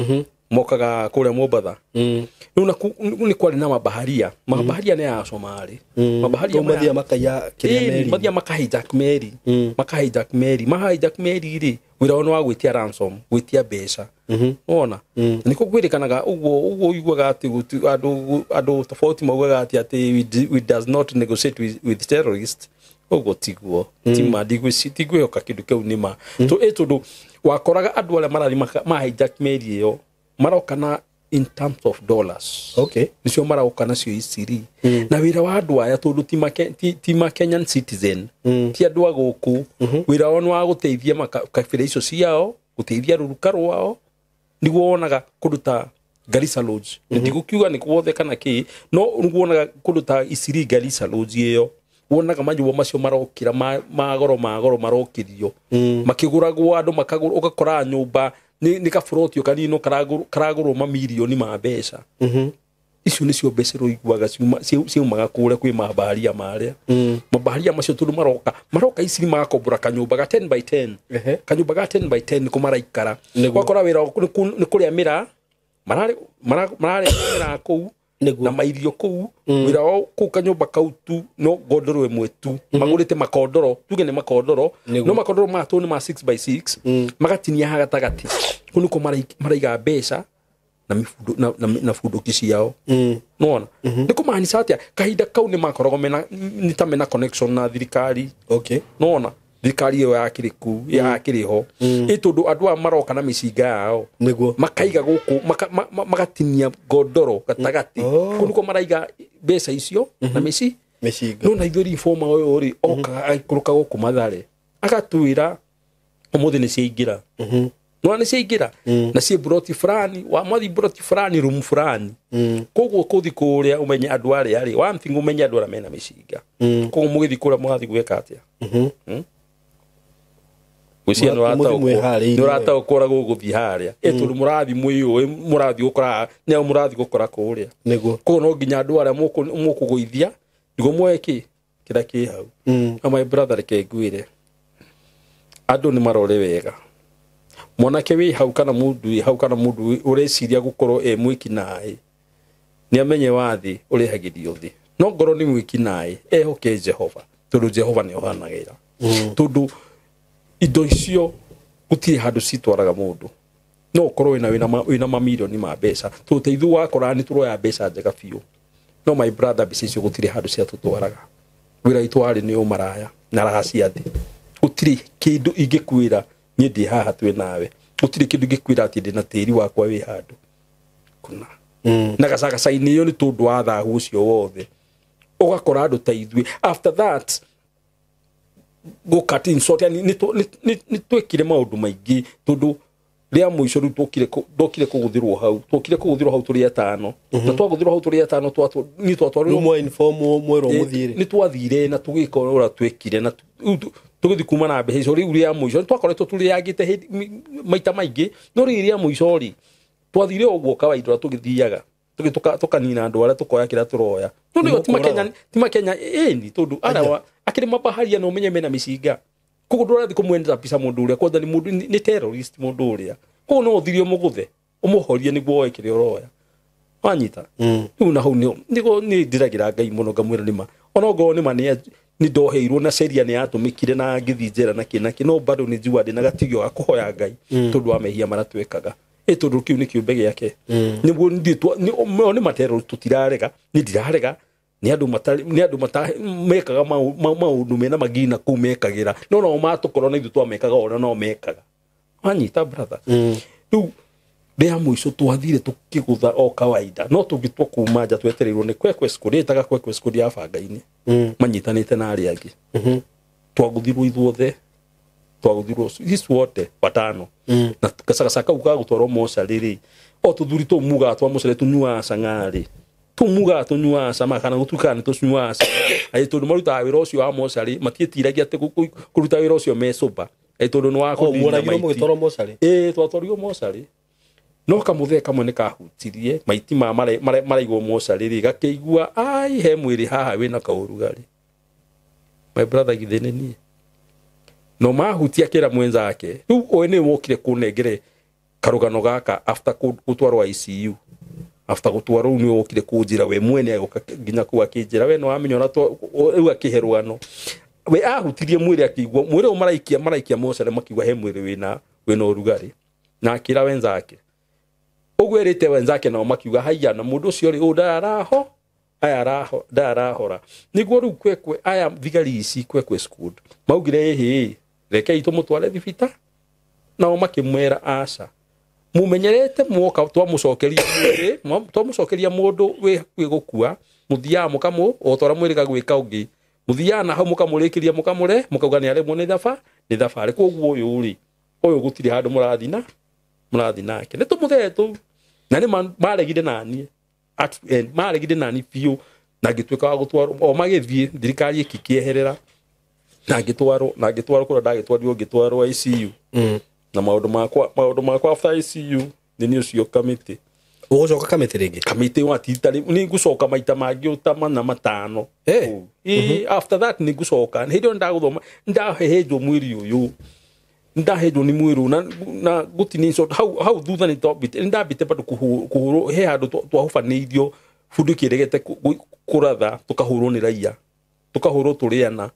Mokaga kũrĩa Mombatha. Rĩu na nĩ kwarĩ na mabaharia. Mabaharia nĩ ya Somalia. Mabaharia Rĩu mathiaga makaiya kĩrĩa meri. Mathiaga makahijack meri. Makahijack meri. Mahijack meri rĩ, wĩra wao nĩ wa gwĩtia ransom, gwĩtia mbeca. Nĩwona? Nĩkũ kwĩrĩkanaga ũguo, ũguo ũiguaga atĩ andũ tofauti maugaga atĩ we does not negotiate with terrorists. Ũguo tiguo. Ti ma, ndigwĩhoka kĩndũ kĩu nĩ ma. Ĩ tondũ wakoraga andũ arĩa marathiĩ mahijack meri ĩyo, maroka na in terms of dollars. Okay. Nicio maroka nacio Isiri. Na wĩra wa andũ aya tondũ ti ma Kenyan citizen. Ti andũ a gũkũ. Wĩra wao nĩ wa gũteithia kabira icio ciao, gũteithia rũruka rwao. Nĩguo wonaga kũndũ ta Garissa Lodge. Ndigũkiuga nĩ guothe kana kĩ, no nĩguo wonaga kũndũ ta Isiri Garissa Lodge ĩyo. Wonaga manyũmba macio marokĩra, magoro magoro marokĩrio. Makĩgũragwo andũ makagũrwo, ũgakora nyũmba nĩ kaburoti kanini karagũrwo mamirioni ma mbeca. Icio nĩcio mbeca ũiguaga ciumaga kũrĩa kwĩ mabaharia marĩa. Mabaharia macio tondũ maroka Isiri magakombora kanyũmba ga 10 by 10. Kanyũmba ga 10 by 10 nĩko maraikara. Wakora wĩra nĩ kũrĩa mĩraa, mararĩa mĩraa kũu, na mairio kũu. Wĩra wao kũu kanyũmba kau tu no ngondoro ĩmwe tu. Magũrĩte makondoro, tuge nĩ makondoro. No makondoro maya tondũ nĩ ma 6 by 6, magatinia haha gatagatĩ. Kũu nĩkuo maraiga mbeca na bunduki ciao. Nĩwona? Nĩ kũmaanisha atĩa? Kahinda kau nĩ makoragwo mena, nĩ ta mena connection na thirikari. Okay. Nĩwona? Thirikari ĩyo yakĩrĩ kũu, yakĩrĩ ho. Ĩ tondũ andũ aya maroka na mĩcinga yao. Nĩguo. Makaiga gũkũ, magatinia ngondoro gatagatĩ. Kũu nĩkuo maraiga mbeca icio na Mĩcinga. No na ithuĩ informer ũyũ rĩ, okaga agĩikũrũka gũkũ Mathare. Agatwĩra ũmũthĩ nĩ ciaingĩra. No nĩ ciaingĩra. Na ciĩ broti fulani, wa mwathi broti fulani, room fulani. Koguo kũthi kũrĩa ũmenye andũ arĩa rĩ, one thing ũmenye andũ arĩa mena mĩcinga. Koguo mũgĩthiĩ kũrĩa mũgathiĩ gwĩka atĩa? Gwĩciria Mũthiĩ mwĩharĩirie. nĩ ũrataũkwo ũrĩa gũgũthiĩ harĩa. Ĩ tondũ mũrathiĩ mwĩyũĩ, mũrathiĩ gũkora, nĩ ao mũrathiĩ gũkora kũrĩa. Nĩguo. Koguo no nginya andũ arĩa mũkũgũithia, nĩguo muoe kĩ? Kĩrĩa kĩ hau. Na my brother, reke ngwĩre. Andũ nĩ marore wega. Mwanake wĩ hau kana mũndũ wĩ hau kana mũndũ ũreciria gũkorwo e mwĩki-naĩ, nĩ amenye wa thĩ ũrehagĩrio thĩ. No ngorwo nĩ mwĩki-naĩ, ehoke Jehova, tondũ Jehova nĩ ohanagĩra. Tondu indo icio gutire handu citwaraga mundu. No ukorwo wina mamirioni ma mbeca. Tuteithu wakora ni turoya mbeca njega biũ. No my brother mbeca icio gutire handu ciatutwaraga. Wira itu wari ni umaraya na raha cia thi. Gutire kindu ingikwira ni ndi haha twi nawe. Gutire kindu ingikwira ati ndi na tiri wakwa wi handu. Kuna. Na gacagaca-inĩ ĩyo nĩ tondũ wa thahu ũcio wothe. Ũgakora andũ ta ithuĩ. After that go cut in short, yani nĩ twekire maũndũ maingĩ tondũ rĩa mũico rĩu ndokire kũgũthĩrwo hau. Twokire kũgũthĩrwo hau tũrĩ atano. Na twagũthĩrwo hau tũrĩ atano nĩ twatwarirwo. Rĩu mwa inform mwerwo mũthiĩ. Nĩ twathire na tũgĩka ũrĩa twekire na tũgĩthiĩ kuma na mbeca icio. Rĩu rĩa mũico nĩ twakoretwo tũrĩangĩte maita maingĩ, no rĩrĩ rĩa mũico rĩ twathire ũguo kawaida ũrĩa tũgĩthiaga. Tũkanina andũ arĩa tũkoya kĩrĩa tũroya. Tondũ ti Makenya ĩni tondũ arawa akĩrĩ mabaharia no menye mena mĩcinga. Koguo ndũrathiĩ kũmwendera mbica mũndũ ũrĩa kwanza ni mũndũ nĩ terrorist mũndũ ũrĩa. Koguo no ũthirie ũmũgũthe ũmũhorie nĩguo woe kĩrĩa ũroya. Wanyita? Rĩu na hau nĩguo nĩ ndĩragĩra Ngai mũno ngamwĩra nĩma. Ona ongorwo nĩma nĩ ndoheirwo na sheria nĩ yatũmĩkire na ngĩthiĩ njera na kĩ na kĩ, no bado nĩ njiguaga ndĩna gatigio ga kũhoya Ngai tondũ wa mehia marĩa twekaga. Tondũ kĩu nĩ kĩũmbe gĩake. Nĩguo nĩ matero tũtirarega, nĩ ndirarega. Nĩ andũ matarĩ, nĩ andũ mekaga maũndũ mena magina kũu mekagĩra. No no matũkorwo na ithuĩ twamekaga ona no mekaga. Wanyita brother? Rĩu rĩa mũico twathire tũkĩgũtha o kawaida. No tũngĩtua kuma nja twetereirwo nĩ Kwekwe Squad, ĩtaga Kwekwe Squad ya banga-inĩ. Manyitanĩte na arĩa angĩ. Twagũthirwo ithuothe. Twagũthirwo ithuothe watano. Na gacagaca kau ka gũtwarwo mocarĩ rĩ, o tũthuri tũu mugaga twa mocarĩ tũnyuaga cang'aa rĩ. Tũmugaga tũnyuaga cama kana gũtuĩkaga nĩ tũnyuaga cama. Aĩ tondũ marutaga wĩra ũcio wa mocarĩ, matiĩtiragia atĩ kũruta wĩra ũcio me sober. Aĩ tondũ nĩ wa kũnina Mũragirwo maiti. Mũgĩtwarwo mocarĩ? Ĩĩ, twatwarirwo mocarĩ. No kamũthee kamwe nĩ kahutirie maiti ma maraigwo mocarĩ rĩ, gakĩigua ai he mwĩrĩ haha wĩna kaũrugarĩ. My brother githĩ nĩ niĩ. No mahutia kĩra mwenzake. Rĩu ũyũ nĩ wokire kũnengere karũgano gaka after gũtwarwo ICU. After gũtwarwo rĩu nĩ wokire kũnjĩra we mwene agĩũka nginya kũu akĩnjĩra we nĩ wamenya ona rĩu akĩhe rũgano. We ahutirie mwĩrĩ akĩigua mwĩrĩ ũyũ maraikia mocarĩ makiuga he mwĩrĩ wĩna ũrugarĩ. Na akĩra wenzake. Ũguo erĩte wenzake nao makiuga haiya na mũndũ ũcio rĩ, ũyũ ndaraho, aya araho, ndarahora. Nĩguo rĩu Kwekwe aya thigari ici Kwekwe Squad maugire ĩhĩ, rekei tũmũtware thibita. Nao makĩmwĩra aca. Mumenyerete mwoka twamũcokeria mwĩrĩ, twamũcokeria mũndũ wĩ hakuhĩ gũkua, mũthiaga mũkamũ, o ta ũrĩa mwĩrĩga gwĩka ũngĩ. Mũthiaga na hau mũkamũrĩkĩria mũkamũre, mũkauga nĩ aremwo nĩ nĩ thabarĩ. Koguo ũyũ rĩ, ũyũ gũtirĩ handũ mũrathiĩ nake. Nĩ tũmũthee tũu. Na nĩ maregire naniĩ. At end, maregire nani biũ, na ngĩtuĩka wa gũtwarwo, o magĩthiĩ, thirikari ĩkĩkĩeherera. Na ngĩtwarwo, na ngĩtwarwo kũrĩa ndagĩtwarirwo, ngĩtwarwo ICU. Na maũndũ makwa after ICU, nĩ niĩ ũcio kamĩtĩ. Ũgũcoka kamĩtĩ rĩngĩ? Kamĩtĩ wa tita rĩ, nĩ ngũcoka maita mangĩ ta mana matano. Kũu. After that nĩ ngũcoka. Hĩndĩ ĩyo ndagũthoma, ndahehenjwo mwĩrĩ ũyũ. Ndahehenjwo nĩ mwĩrĩ ũyũ, na gũtinĩcwo, hau thutha nĩ twambĩte, nĩ ndambĩte bado kũhũrwo, he handũ twahubanĩirio, bunduki ĩregete kũratha, tũkahũrwo nĩ raia. Tũkahũrwo tũrĩ ana,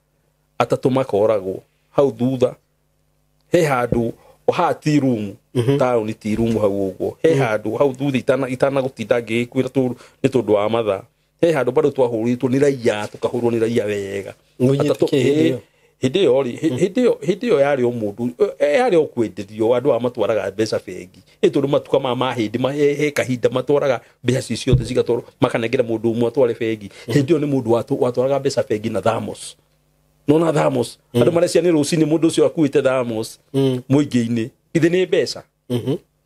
atatũ makoragwo. Hau thutha, he handũ, haha ti room, taũni ti room hau ũguo. He handũ, hau thutha itanagũtinda ngĩgĩkwĩra nĩ tondũ wa mathaa. He handũ bado twahũrĩtwo nĩ raia, tũkahũrwo nĩ raia wega. Mũnyitĩ Atatũ, kĩ hĩndĩ ĩyo? hĩndĩ ĩyo rĩ, hĩndĩ ĩyo yarĩ o mũndũ, yarĩ o kwenderio andũ aya matwaraga mbeca bengi. Ĩ tondũ matuka ma mahĩndĩ, he kahinda matwaraga mbeca icio ciothe cigatwarwo, makanengera mũndũ ũmwe atware bengi. Hĩndĩ ĩyo nĩ mũndũ watwaraga mbeca bengi na Thamos. Nona Thamos. Andũ marecia nĩ rũcinĩ mũndũ ũcio akuĩte Thamos mũingĩ-inĩ. Githĩ nĩ mbeca?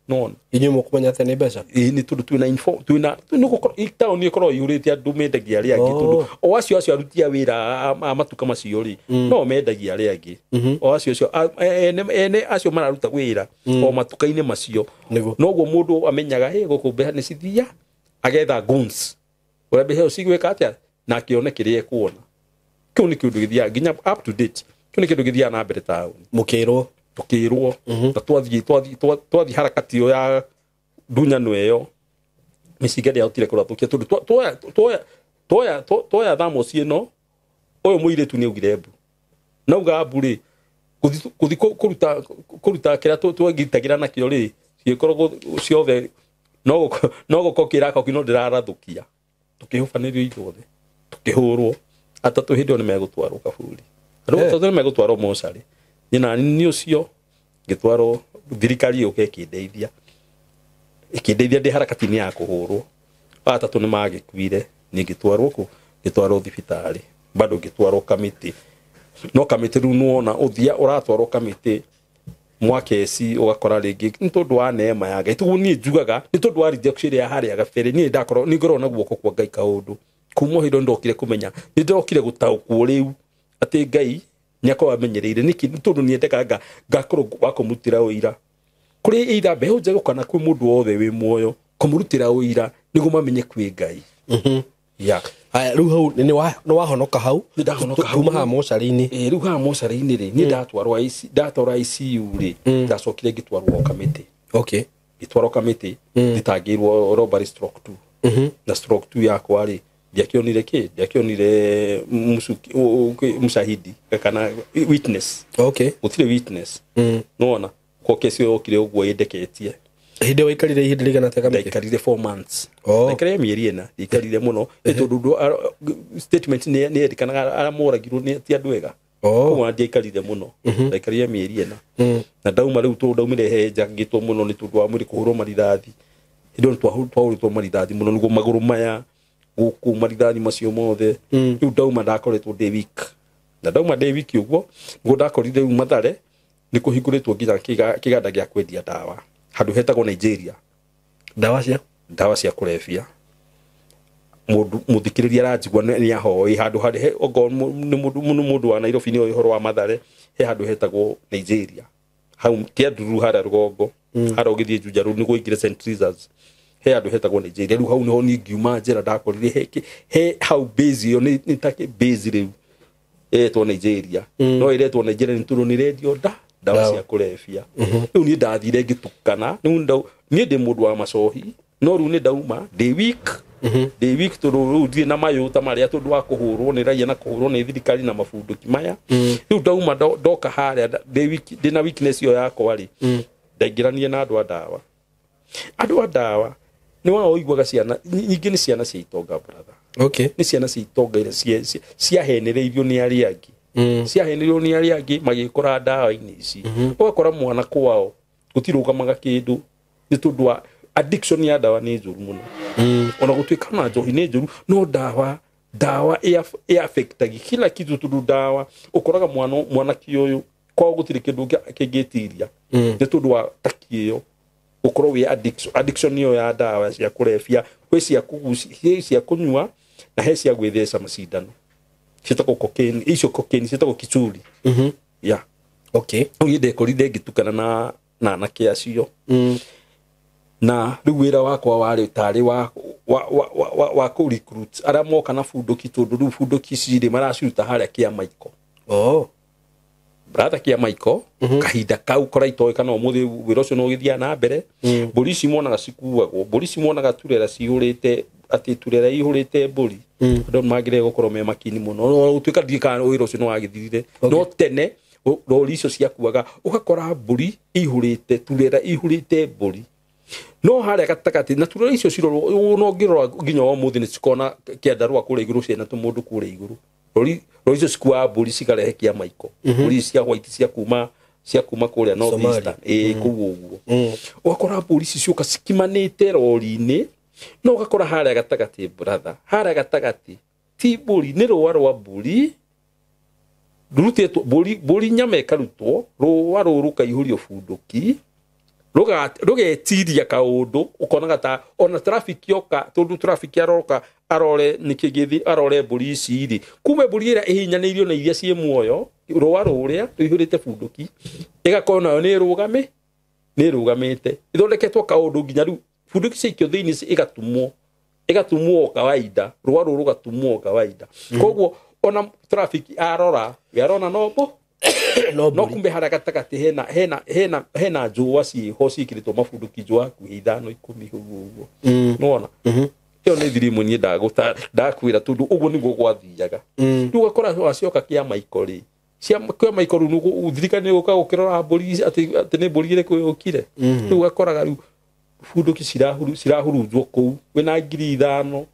Nona. Inyuĩ mũkũmenya atĩa nĩ mbeca? Ĩĩ, nĩ tondũ twĩna info, twĩna, nĩ gũkorwo, ĩ, taũni ĩkoragwo ĩihũrĩte andũ mendagia arĩa angĩ, tondũ o acio acio aruti a wĩra a matuka macio rĩ, no mendagia arĩa angĩ. O acio acio, ene acio mararuta wĩra o matuka-inĩ macio. Noguo mũndũ amenyaga, hĩ, gũkũ mbeca nĩ cithia, agetha goons. Ũrĩa mbeca icio cigwĩka atĩa? Na akĩone kĩrĩa ekuona. Kĩu nĩ kĩũndũ gĩthiaga nginya up to date. Kĩu nĩ kĩndũ gĩthiaga na mbere taũni. Mũkĩrwo. Tũkĩrwo. Na twathiĩ harakati ĩyo ya ndunyano ĩyo, mĩcinga ndĩahotire kũrathũkia tondũ tuoya Thamos ĩno, ũyũ mũirĩtu nĩ augire mbu. Nauga mbu rĩ, gũthi kũruta kĩrĩa twagitagĩra nakĩo rĩ, ciĩkoragwo ciothe no gũkorwo kĩrakoki no ndĩrarathũkia. Tũkĩhũbanĩrio ithuothe, tũkĩhũrwo. Atatũ hĩndĩ ĩyo nĩ megũtwarwo kaburi. Andũ atatũ nĩ megũtwarwo mocarĩ. Nyina nĩ ũcio ngĩtwarwo thirikari yũke ĩkĩndeithia. Ĩkĩndeithia ndĩ harakati-inĩ ya kũhũrwo. Atatũ nĩ magĩkuire, niĩ ngĩtwarwo kũ? Ngĩtwarwo thibitarĩ. Bado ngĩtwarwo kamĩtĩ. No kamĩtĩ rĩu nĩwona ũthia ũratwarwo kamĩtĩ mwakeci ũgakora rĩngĩ nĩ tondũ wa neema ya Ngai. Tũguo niĩ njugaga nĩ tondũ wa rejection ĩrĩa harĩa gabere niĩ ndakorwo nĩ ngorwo na guoko kwa Ngai kaũndũ. Kuma hĩndĩ ĩyo ndokire kũmenya, nĩ ndokire gũtaũkwo rĩu atĩ Ngai nĩ akorwo amenyereire nĩkĩ, nĩ tondũ nĩendaga ngakorwo wa kũmũrutĩra ũira. Kũrĩ either mbeũ njerũ kana kwĩ mũndũ wothe wĩ muoyo kũmũrutĩra ũira nĩguo mamenye kwĩ Ngai. Yeah. Aya, rĩu hau nĩ wahonoka hau. Nĩ ndahonoka hau. Kuma haha mocarĩ-inĩ. Rĩu haha mocarĩ-inĩ rĩ, niĩ ndatwarwo ICU, ndatwarwo ICU rĩ, ndacokire ngĩtwarwo kamĩtĩ. Okay. Ngĩtwarwo kamĩtĩ, thitangĩirwo robbery stroke 2. Na stroke 2 yakwa rĩ, ndiakĩonire kĩ? Ndiakĩonire mũcahidi kana witness. Okay. Gũtirĩ witness. Nĩwona? Kwa kesi ĩyo yokire ũguo ĩndeketie. Hĩndĩ ĩyo waikarire ihinda rĩigana atĩa kamĩtĩ? Ndaikarire 4 months. Oh. Ndaikarire mĩeri ĩna, ndaikarire mũno. Nĩ tondũ statement nĩ yendekanaga arĩa moragirwo nĩ ti andũ ega. Oh. Koguo ndiaikarire mũno. Ndaikarire mĩeri ĩna. Na ndauma rĩu tondũ ndaumire henjangĩtwo mũno nĩ tondũ wa mwĩrĩ kũhũrwo marithathi. Hĩndĩ ĩyo twahũrĩtwo marithathi mũno nĩguo magũrũ maya gũkũ marithathi macio mothe. Rĩu ndauma ndakoretwo ndĩ weak. Na ndauma ndĩ weak ũguo, nĩguo ndakorire rĩu Mathare nĩ kũhingũrĩtwo nginya kĩganda gĩa kwendia ndawa handũ hetagwo Nigeria. Ndawa cia? Ndawa cia kũrebia. Mũndũ mũthikĩrĩria aranjigua nĩ ahoĩ handũ harĩ he, okorwo nĩ mũndũ wa Nairobi nĩ oĩ ũhoro wa Mathare, he handũ hetagwo Nigeria. Hau Kĩanduru harĩa rũgongo, harĩa ũgĩthiĩ Juja Road nĩguo ũingĩre St. Teresa's. He handũ hetagwo Nigeria. Rĩu hau nĩho niĩ ngiuma njĩra ndakorire he hau base ĩyo nĩ ta base rĩu ĩretwo Nigeria. No ĩretwo Nigeria nĩ tondũ nĩ ĩrendio ndawa cia kũrebia. Rĩu niĩ ndathire ngĩtukana. Rĩu niĩ ndĩ mũndũ wa macohi, no rĩu nĩ ndauma ndĩ weak. Ndĩ weak tondũ rĩu ndirĩ na mayũ ta marĩa tondũ wa kũhũrwo nĩ raia na kũhũrwo nĩ thirikari na mabunduki maya. Rĩu ndauma ndoka harĩa ndĩ weak, ndĩ na weakness ĩyo yakwa rĩ, ndaingĩranie na andũ a ndawa. Andũ a ndawa nĩ wao ũiguaga ciana nyingĩ nĩ ciana cia itonga brother. Okay. Nĩ ciana cia itonga iria ciahenereirio nĩ arĩa angĩ. Ciahenereirio nĩ arĩa angĩ magĩkora ndawa-inĩ ici. Ũgakora mwana kwao gũtirũgamaga kĩndũ nĩ tondũ wa addiction ya ndawa nĩ njũru mũno. Ona gũtuĩka na njohi nĩ njũru, no ndawa ĩ-affectagi kila kitu tondũ ndawa ũkoraga mwanake ũyũ kwao gũtirĩ kĩndũ kĩngĩtiria. Nĩ tondũ wa taki ĩyo ũkorwo wĩ addiction ĩyo ya ndawa cia kũrebia, kwĩ cia kũgucia, he cia kũnyua na he cia gwĩtheca macindano. Ciĩtagwo cocaine, icio cocaine ciĩtagwo kichuri. Yeah. Okay. Rĩu niĩ ndekorire ngĩtukana na anake acio. Na rĩu wĩra wakwa warĩ tarĩ wa kũ recruit arĩa moka na bunduki tondũ rĩu bunduki ici rĩ maraciruta harĩa Kĩamaiko. Oh. Brother Kĩamaiko, kahinda kau kora itoĩ kana ũmũthĩ wĩra ũcio no ũgĩthiaga na mbere. Mbũri ici monaga cikuagwo, mbũri ici monaga turera cihũrĩte, atĩ turera ihũrĩte mbũri. Andũ mangĩrega gũkorwo me makini mũno. No gũtuĩka ndiũĩ kana wĩra ũcio nĩ wagĩthirire. No tene, rori icio ciakuaga, ũgakora mbũri ihũrĩte, turera ihũrĩte mbũri. No harĩa gatagatĩ, na turera icio cirorwo, no ũngĩrora nginya ũmũthĩ nĩ cikona kĩandarũa kũrĩa igũrũ ciĩna tũmũndũ kũrĩa igũrũ. Rori icio cikuaga mbũri cikarehe Kĩamaiko. Mbũri cia white cia kuma kũrĩa North Somalia. Eastern. Kũu ũguo. Ũgakora mbũri ici ciũka cikimanĩte rori-inĩ, no ũgakora harĩa gatagatĩ brother, harĩa gatagatĩ ti mbũri, nĩ rũa rwa mbũri rurutĩtwo, mbũri nyama ĩkarutwo, rũa rũrũ rũkaihũrio bunduki, rũgetiria kaũndũ, ũkonaga ta ona traffic yoka, tondũ traffic aroka arore nĩkĩ gĩthi, arore mbũri ici rĩ, kumbe mbũri ĩrĩa ĩhinyanĩirio na iria ciĩ muoyo, rũa rũrĩa rũihũrĩte bunduki, ĩgakorwo nayo nĩ ĩrũgame, nĩ ĩrũgamĩte, ĩthondeketwo kaũndũ nginya rĩu bunduki ciaikio thĩinĩ ĩgatumwo, ĩgatumwo kawaida, rũa rũrũ rũgatumwo kawaida. Koguo ona traffic arora, we arona no mbo, No no mbũri. kumbe harĩa gatagatĩ hena njũa ciĩho ciĩkĩrĩtwo mabunduki, njũa hakuhĩ 5 10 ũguo ũguo. Nĩwona? Ĩyo nĩ thiri ĩmwe niĩ ndakwĩra tondũ ũguo nĩguo gwathiaga. Rĩu ũgakora wacioka Kĩamaiko rĩ, Cia kwa maikoru nugu thirikari nĩ gũka gũkĩrora mbũri atĩ nĩ mbũri ĩrĩkũ yũkire. Rĩu ũgakoraga rĩu bunduki cirahurunjwo kũu, wĩna 5,000,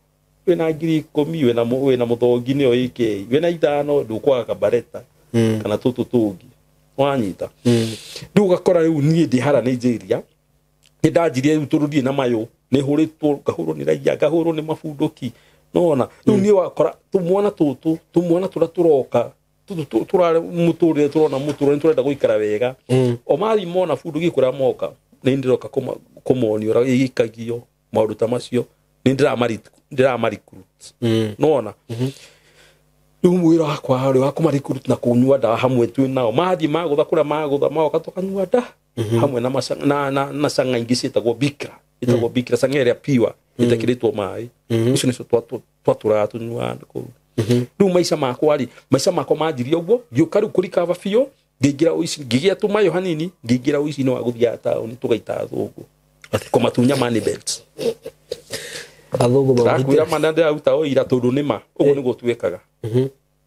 wĩna 10,000, wĩna mũthongi nĩyo AK, wĩna 5 ndũkwaga kabareta kana tũtũ tũngĩ wanyita. Rĩu ũgakora rĩu niĩ ndĩ hara Nigeria, nĩ ndanjirie rĩu tondũ ndirĩ na mayũ, nĩ hũrĩtwo, ngahũrwo nĩ raia, ngahũrwo nĩ mabunduki, nona rĩu niĩ wakora tũmwana tũtũ, tũmwana tũrĩa tũroka tũrarĩ mũtũrĩre, tũrona mũtũrĩre nĩ tũrenda gũikara wega. O mathi mona bunduki kũrĩa moka, nĩ ndĩroka kũmonia ũrĩa ĩikagio maũndũ ta macio, nĩ ndĩramarecruit. Nona rĩu mwĩra wakwa rĩ wa kũmarecruit na kũnyua ndawa hamwe twĩ nao, mathiĩ magũtha kũrĩa magũtha magoka tũkanyua nda hamwe na na canga ingĩ ciĩtagwo bikra, ĩtagwo bikra, canga ĩrĩa piwa ĩtekĩrĩtwo maĩ, icio nĩcio twatũraga tũnyuaga kũu. Rĩu maica makwa rĩ, maica makwa manjirie ũguo, ngĩũka rĩu kũrikaba biũ, ngĩingĩra ũici, ngĩgĩa tũmayũ hanini, ngĩingĩra ũici-inĩ wa gũthiaga taũni tũgaita athũngũ kũmatunya money belt. Athũngũ Ndakwĩra ma na ndĩraruta ũira tondũ nĩ ma, ũguo nĩguo twĩkaga.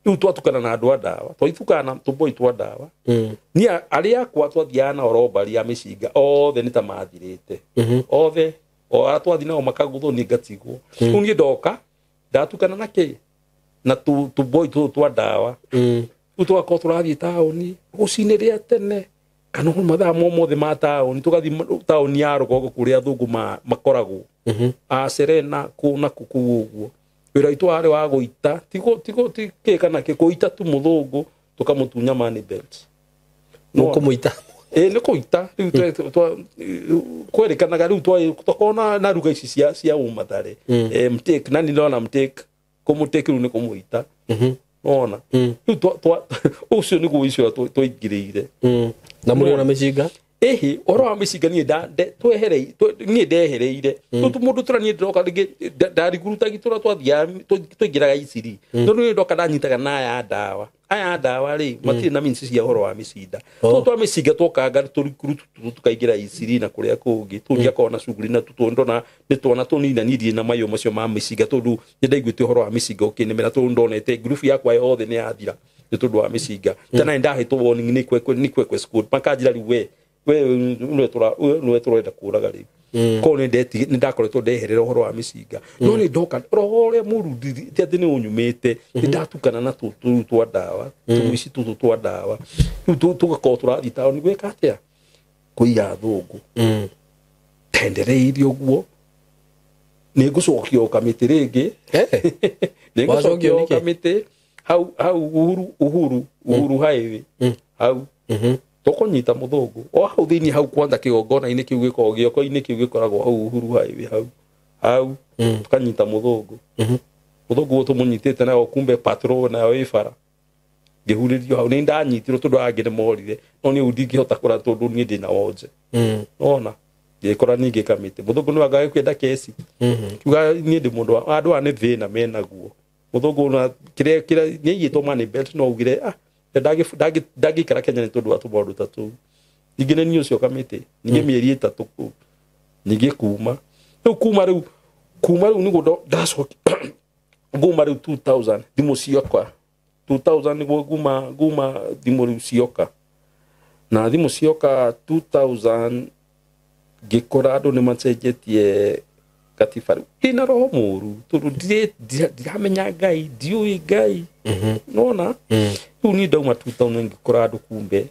Rĩu twatukana na andũ a ndawa, twatukana na tũboi twa ndawa. Niĩ arĩa akwa twathiaga nao robbery ya mĩcinga, othe nĩ ta mathirĩte. Othe, o arĩa twathiĩ nao makagũthwo niĩ ngatigwo. Rĩu niĩ ndoka, ndatukana na kĩ? Na tũboi tũtũ twa ndawa. Rĩu tũgakorwo tũrathiĩ taũni rũcinĩ rĩa tene, kana mathaa mothe ma taũni, tũgathiĩ taũni ya rũgongo kũrĩa athũngũ makoragwo. A Serena kũ na kũ kũu ũguo. Wĩra witũ warĩ wa gũita, ti kĩ kana kĩ, kũita tu mũthũngũ, tũkamũtunya money belt. Mũkũmũita? Ĩ, nĩ kũita. Rĩu kwerĩkanaga rĩu twakorwo na ruga ici cia ũmathare. Mtake, na nĩ ndĩrona mtake, kũmũtake rĩu nĩ kũmũita. Nona? Rĩu ũcio nĩguo ũici ũrĩa twaingĩrĩire. Na mũrĩ ona mĩcinga? Ĩhĩ, ũhoro wa mĩcinga niĩ niĩ ndehereire. Tondũ mũndũ tũrĩa niĩ ndĩroka rĩngĩ, ndarigurutagi tũrĩa twathiaga, twaingĩraga iciri. Tondũ niĩ ndoka ndanyitaga na aya ndawa. Aya ndawa rĩ, matirĩ na means cia ũhoro wa mĩcinda. Tondũ twa mĩcinga twokanga tũrikurutu tũkaingĩra iciri na kũrĩa kũngĩ, tũngĩakorwo na cuguri na tũtũ, ndona nĩ twana tũnini na niĩ ndirĩ na mayũ macio ma mĩcinga, tondũ nĩ ndaiguĩte ũhoro wa mĩcinga ũkĩnemera, tondũ ndonete ngurubu yakwa yothe nĩ yathira nĩ tondũ wa mĩcinga. Tena nĩ ndahetwo warning nĩ Kwekwe, nĩ Kwekwe squad, makanjĩra rĩu we, we nĩwe tũrenda kũraga rĩu. Koguo nĩ ndakoretwo ndeherera ũhoro wa mĩcinga. No nĩ ndoka roho ũrĩa mũru ti atĩ nĩ ũnyumĩte, nĩ ndatukana na tũtũ rĩu twa ndawa, tũici tũtũ twa ndawa. Rĩu tũgakorwo tũrathiĩ taũni gwĩka atĩa? Kũiya athũngũ. Tendereirie ũguo, nĩ ngũcokio kamĩtĩ rĩngĩ. Nĩ Wacokio ngũcokio nĩkĩ? kamĩtĩ hau, hau Uhuru, Uhuru, Uhuru Highway. Hau. Tũkũnyita mũthũngũ o hau thĩinĩ, hau kwanza kĩgongona-inĩ kĩu gĩkoragwo, gĩoko-inĩ kĩu gĩkoragwo hau Uhuru Highway hau. Hau, tũkanyita mũthũngũ. Mũthũngũ ũyũ tũmũnyitĩte nayo kumbe patrol nayo ĩ bara. Ngĩhurĩrio hau, nĩ ndanyitirwo tondũ angĩ nĩ morire, no niĩ ndingĩhota kũra tondũ niĩ ndĩna wonje. Nona? Ngĩkora ningĩ kamĩtĩ. Mũthũngũ nĩ wanga kwenda kesi. Kiuga niĩ ndĩ mũndũ wa andũ aya nĩ thĩna menaguo. Mũthũngũ na kĩrĩa, kĩrĩa nĩ aigĩtwo money belt no augire, ndangĩikara Kenya nĩ tondũ wa tũmaũndũ ta tũu. Ningĩ nĩ niĩ ũcio kamĩtĩ, ningĩ mĩeri 3 kũu. Ningĩ kuma. Rĩu kuma rĩu, kuma rĩu nĩguo ndacokia nguma rĩu 2000 thimũ cioka. 2000 nĩguo nguma thimũ rĩu cioka. Na thimũ cioka 2000 ngĩkora andũ nĩ macenjetie katiba rĩu. Ndĩna roho mũru tondũ ndiramenya Ngai, ndiũĩ Ngai. Nona? Rĩu niĩ ndauma 2000 ngĩkora andũ kumbe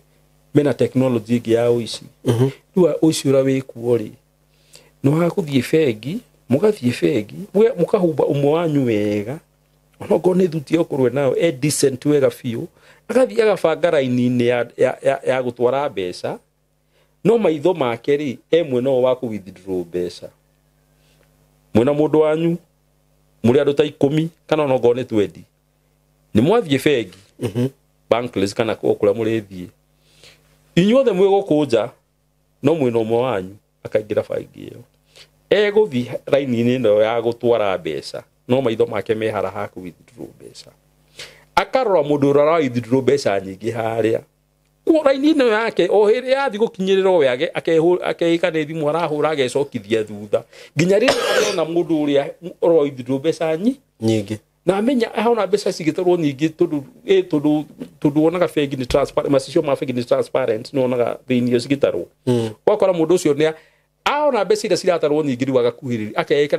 mena technology ĩngĩ ya ũici. Rĩu ũici ũrĩa wĩkuo rĩ, nĩ wa gũthiĩ bengi, mũgathiĩ bengi, mũkahumba ũmwe wanyu wega, onokorwo nĩ thuti okorwo nayo e decent wega biũ, agathiĩ agabanga raini-inĩ ya gũtwara mbeca, no maitho make rĩ, e mwena ũyũ wa kũ withdraw mbeca. Mwena mũndũ wanyu, mũrĩ andũ ta 10 kana onokorwo nĩ 20. Nĩ mwathiĩ bengi, Barclays kana o kũrĩa mũrĩthiĩ. Inyuothe mwĩ gũkũ nja, no mwena ũmwe wanyu akaingĩra bengi ĩyo. Egũthiĩ raini-inĩ ĩno ya gũtwara mbeca, no maitho make me hara ha kũ withdraw mbeca. Akarora mũndũ ũrĩa ũra withdraw mbeca nyingĩ harĩa. Kuo raini ĩno yake, o hĩndĩ yathiĩ gũkinyĩrĩra we akeĩka nĩ thimũ arahũra agecokithia thutha. Nginya rĩrĩa arona mũndũ ũrĩa ũra withdraw mbeca nyingĩ. Na amenya ahona mbeca cigĩtarwo nyingĩ tondũ tondũ tondũ wonaga bengi nĩ transparent, macicio ma bengi nĩ transparent, nĩ wonaga thĩinĩ cigĩtarwo. Wakora mũndũ ũcio nĩ aona mbeca iria ciratarwo nyingĩ rĩu agakuhĩrĩria akeĩka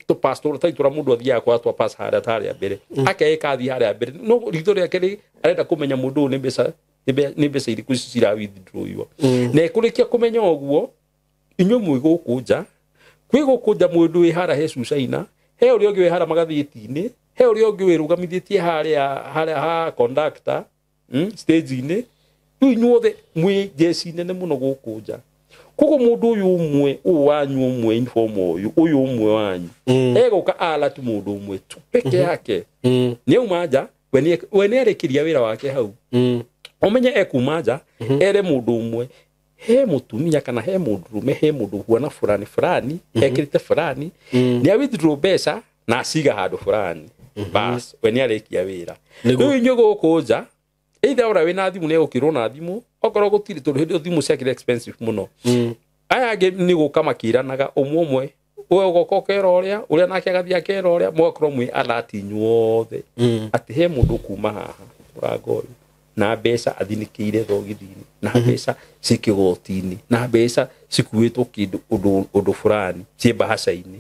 tũ pass tũratathi tũrĩa mũndũ athiaga kwa twa pass harĩa harĩa mbere, akeĩka athiĩ harĩa mbere, no ritho rĩake rĩ arenda kũmenya mũndũ ũyũ nĩ mbeca nĩ mbeca irĩkũ ici cira withdraw. Na ekũrĩkia kũmenya ũguo, inyuĩ mwĩ gũkũ nja, kwĩ gũkũ nja mũndũ wĩ harĩa he cucaina, he ũrĩa ũngĩ wĩ harĩa magathĩti-inĩ, he ũrĩa ũngĩ wĩrũgamithĩtie harĩa harĩa ha conductor stage-inĩ. Rĩu inyuothe mwĩ njeci nene mũno gũkũ nja. Koguo mũndũ ũyũ ũmwe ũyũ wanyu ũmwe inform ũyũ ũyũ ũmwe wanyu egũka alert mũndũ ũmwe tu peke yake. Nĩ auma nja, we nĩ arĩkĩria wĩra wake hau. Ũmenye ekuma nja ere mũndũ ũmwe, he mũtumia kana he mũndũrũme, he mũndũ huana fulani fulani, ekĩrĩte fulani, nĩ a withdraw mbeca na aciga handũ fulani. Bas, we nĩ arĩkia wĩra. Rĩu inyuĩ gũkũ nja, either ũrĩa wĩna thimũ nĩ egũkĩrwo na thimũ, okorwo gũtirĩ tondũ hĩndĩ ĩyo thimũ ciakĩrĩ expensive mũno. Aya angĩ nĩ gũka makĩranaga ũmwe ũmwe, we ũgoka ũkera ũrĩa, ũrĩa nake agathiĩ akera ũrĩa, mũgakorwo mwĩ alert inyuothe atĩ he mũndũ kuma haha mũrango ũyũ na mbeca athinĩkĩire thogithi-inĩ, na mbeca ciĩ kĩgoti-inĩ, na mbeca cikuĩtwo kĩndũ ũndũ fulani ciĩ mbahaca-inĩ.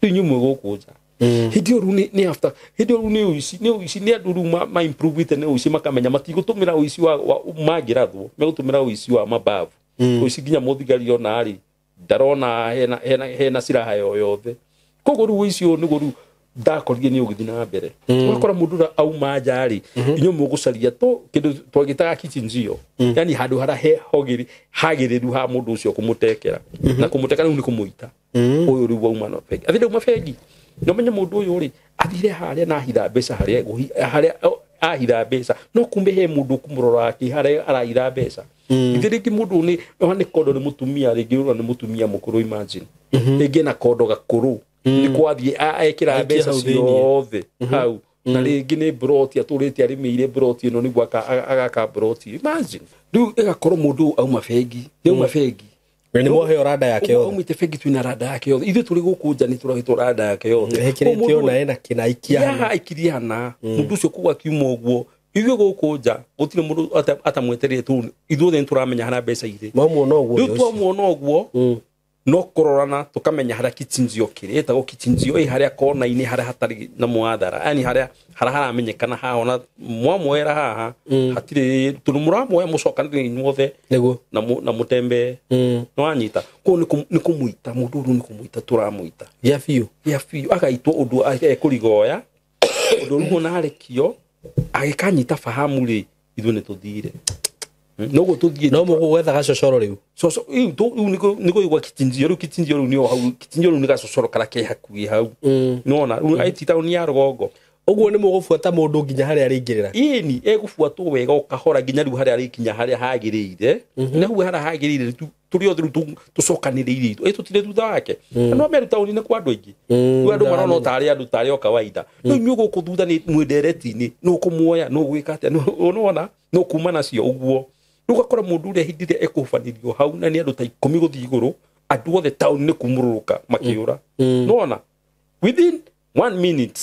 Rĩu inyuĩ mwĩ gũkũ nja. Hĩndĩ ĩyo rĩu nĩ after hĩndĩ ĩyo rĩu nĩ ũici, nĩ ũici, nĩ andũ rĩu ma improve-ĩte nĩ ũici, makamenya matigũtũmĩra ũici wa mangĩrathwo, megũtũmĩra ũici wa mabavu. Ũici nginya mũthigari ona rĩ ndarona hena silaha yoyothe. Koguo rĩu ũici ũyũ nĩguo rĩu ndakorire nĩ ũgĩthiĩ na mbere. Ũgakora mũndũ ũrĩa auma nja rĩ, inyuĩ mũgũcaria to kĩndũ twagĩtaga kichinjio, yani handũ harĩa he hogĩrĩ hagĩrĩru ha mũndũ ũcio kũmũtekera. Na kũmũtekera rĩu nĩ kũmũita. Ũyũ rĩu wauma na bengi, athire uma bengi, no menye mũndũ ũyũ rĩ athire harĩa na ahitha mbeca harĩa harĩa ahitha mbeca, no kumbe he mũndũ kũmũrora akĩ harĩa arahitha mbeca. Ithe rĩngĩ mũndũ nĩ kondo nĩ mũtumia, rĩngĩ ũrona nĩ mũtumia mũkũrũ, imagine rĩngĩ na kondo gakũrũ nĩ kwathiĩ ekĩra mbeca ciothe hau, na rĩngĩ nĩ broti atũrĩte arĩmĩire broti ĩno nĩguo agaka broti, imagine. Rĩu ĩgakorwo mũndũ auma bengi, nĩ auma bengi, we nĩ mwoheo rada yake yothe, aumĩte bengi twĩna rada yake yothe, ithuĩ tũrĩ gũkũ nja nĩ tũrahĩtwo rada yake yothe, ekĩrĩte ona ena kĩna aikia aikirie hana mũndũ ũcio koguo akiuma ũguo, ithuĩ gũkũ nja gũtirĩ mũndũ atamwetereire tu, ithuothe nĩ tũramenya harĩa mbeca irĩ. Mwamuona ũguo, rĩu twamuona ũguo no kũrorana tũkamenya harĩa kichinjio kĩrĩ, ĩtagwo kichinjio ĩ harĩa kona-inĩ harĩa hatarĩ na mwathara, yani harĩa haramenyekana haha, ona mwamuoera haha hatirĩ tondũ mũramuoya mũcokanĩrĩire inyuothe nĩguo na mũtembee. Nĩwanyita koguo nĩ kũmũita mũndũ ũyũ, nĩ kũmũita tũramũita gĩa biũ, gĩa biũ, agaitwo ũndũ ekũrigoya ũndũ rĩu ona arekio agĩkanyita fahamu rĩ, ithuĩ nĩ tũthire noguo tũthiĩ no mũgũgwetha gacocoro rĩu coco rĩu nĩ kũigua kichinjio rĩu, kichinjio rĩu nĩ hau, kichinjio rĩu nĩ gacocoro karĩa ke hakuhĩ hau, nĩwona rĩu aiti taũni ya rũgongo ũguo nĩ mũgũbuata mũndũ nginya harĩa arĩingĩrĩra. Ĩni egũbuatwo wega o kahora nginya rĩu harĩa arĩkinya harĩa hagĩrĩire, na hau harĩa hagĩrĩire tũrĩ othe rĩu tũcokanĩrĩire ĩ tũtirĩ thutha wake. No meru taũni-inĩ kwa andũ aingĩ, rĩu andũ marona tarĩ andũ tarĩ o kawaida, no inyuĩ gũkũ thutha nĩ mwĩ ndereti-inĩ, nũ kũmuoya nũ gwĩka atĩa, nĩwona no kuma nacio ũguo. Rĩu ũgakora mũndũ ũrĩa hĩndĩ ĩrĩa ekũhubanĩrio hau na nĩ andũ ta 10 gũthiĩ igũrũ, andũ othe taũni nĩ kumũrũrũka makĩũra. Nĩwona within 1 minute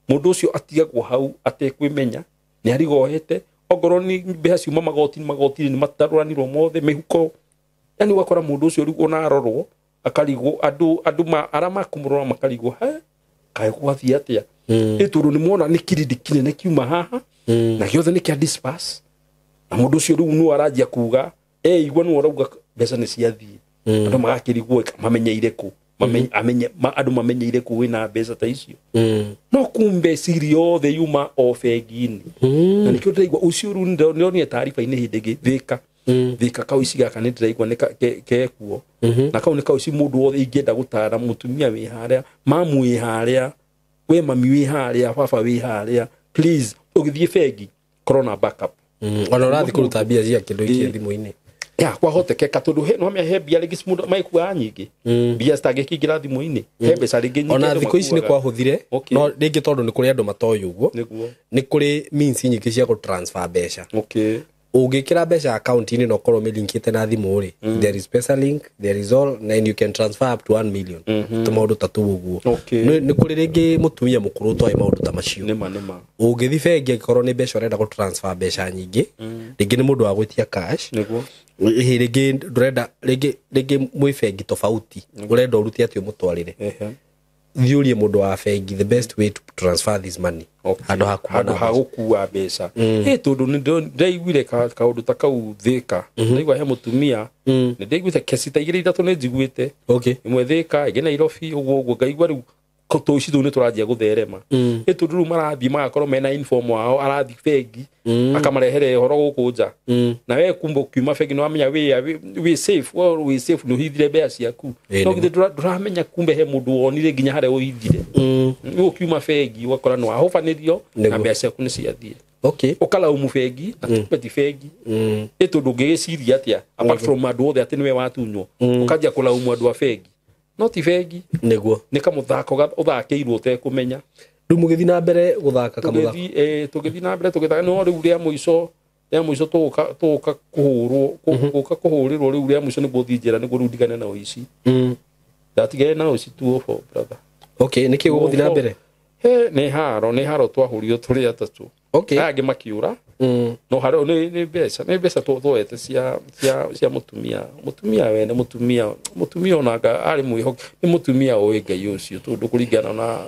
mũndũ ũcio atigagwo hau atekwĩmenya, nĩ arigohete, ongorwo nĩ mbeca ciuma magoti-inĩ, magoti-inĩ nĩ matarũranirwo mothe mĩhuko, yani ũgakora mũndũ ũcio rĩu ona arorwo akarigwo, andũ arĩa makũmũrora makarigwo, he kaĩ gwathiĩ atĩa? Ĩ tondũ nĩ mona nĩ kirindi kĩnene kiuma haha na gĩothe nĩ kĩa disperse, na mũndũ ũcio rĩu nĩ aranjia kuga eigua nĩ arauga mbeca nĩ ciathiĩ, andũ magakĩrigwo mamenyeire kũ, andũ mamenyeire kũ wĩna mbeca ta icio. No kumbe siri yothe yuma o bengi-inĩ. Na nĩkĩo ndĩraigua ũcio rĩu ndĩronire taariba-inĩ hĩndĩ ĩngĩ Thika, Thika kauici gaka nĩ ndĩraigua nĩ kekuo, na kau nĩ kauici mũndũ wothe ingĩenda gũtara mũtumia wĩ harĩa, mamu wĩ harĩa, we mami wĩ harĩa, baba wĩ harĩa, please ũgĩthiĩ bengi korwo na backup. Ona ũrathiĩ kũruta mbia cia kĩndũ ikie thimũ-inĩ. Ya kwahotekeka tondũ he no he mbia rĩngĩ mũndũ maikuaga nyingĩ, mbia citangĩkĩingĩra thimũ-inĩ, he mbeca rĩngĩ nyingĩ ona thikũ ici nĩ kwahũthire, no rĩngĩ tondũ nĩ kũrĩ andũ matoĩ ũguo, nĩguo nĩ kũrĩ means nyingĩ cia gũtransfer mbeca. Ũngĩkĩra mbeca akaunti-inĩ na ũkorwo ũmĩlinkĩte na thimũ rĩ, there is pesa link, there is all, and you can transfer up to 1 million. Tũmaũndũ ta tũu ũguo. Okay. Nĩ kũrĩ rĩngĩ mũtumia mũkũrũ ũtoĩ maũndũ ta macio. Nĩma nĩma. Ũngĩthiĩ bengi angĩkorwo nĩ mbeca ũrenda gũtransfer mbeca nyingĩ, rĩngĩ nĩ mũndũ wa gwĩtia cash, Nĩguo. ĩhĩ rĩngĩ ndũrenda, rĩngĩ rĩngĩ mwĩ bengi tofauti, ũrenda ũrute atĩ ũmũtwarĩre, Ehe. thiĩ ũrie mũndũ wa bengi the best way to transfer this money. Okay. Handũ ha kuuma handũ na ha mbeca. gũkua mbeca. Ĩ tondũ nĩ ndaiguire kaũndũ ta kau Thĩka, ndaigua he mũtumia, nĩ ndaiguĩte kesi ta igĩrĩ ithatũ nĩ njiguĩte. Okay. Ĩmwe Thĩka, ĩngĩ Nairobi, ũguo ũguo, ngaigua rĩu tũici tũu nĩ tũranjia gũtherema. Ĩ tondũ rĩu marathiĩ magakorwo mena inform wao, arathiĩ bengi akamarehere ũhoro gũkũ nja, na we kumbe ũkiuma bengi nĩ wamenya wĩ safe, we wĩ safe, nĩ ũhithire mbeca ciaku. Ĩ, No nĩguo. githĩ ndũramenya kumbe he mũndũ wonire nginya harĩa ũhithire. Rĩu ũkiuma bengi ũgakora nĩ wahũbanĩrio na Nĩguo. mbeca ciaku nĩ ciathiĩ. Okay. Ũkalaumu bengi na kumbe ti bengi. Ĩ tondũ ũngĩgĩciria atĩa apart from andũ othe atĩ nĩwe watunywo, ũkanjia kũlaumu andũ a bengi, no ti bengi. Nĩguo. Nĩ kamũthako ũthakĩirwo ũtekũmenya. Rĩu mũgĩthiĩ na mbere gũthaka kamũthako. Tũgĩthiĩ na mbere tũgĩthaka, no rĩu rĩa mũico, rĩa mũico tũgũka kũhũrwo, gũka kũhũrĩrwo rĩu rĩa mũico nĩguo thiĩ njera, nĩguo rĩu ndigane na ũici. Ndatigane na ũici 204, brother. Okay, nĩkĩ gũgũthiĩ na mbere? He, nĩ haro, nĩ haro twahũrirwo tũrĩ atatũ. Okay. Aya angĩ makiũra. No haro nĩ mbeca, nĩ mbeca twoete cia mũtumia, mũtumia wene, mũtumia onanga arĩ mwĩhoke, nĩ mũtumia ũĩ Ngai ũcio, tondũ kũringana na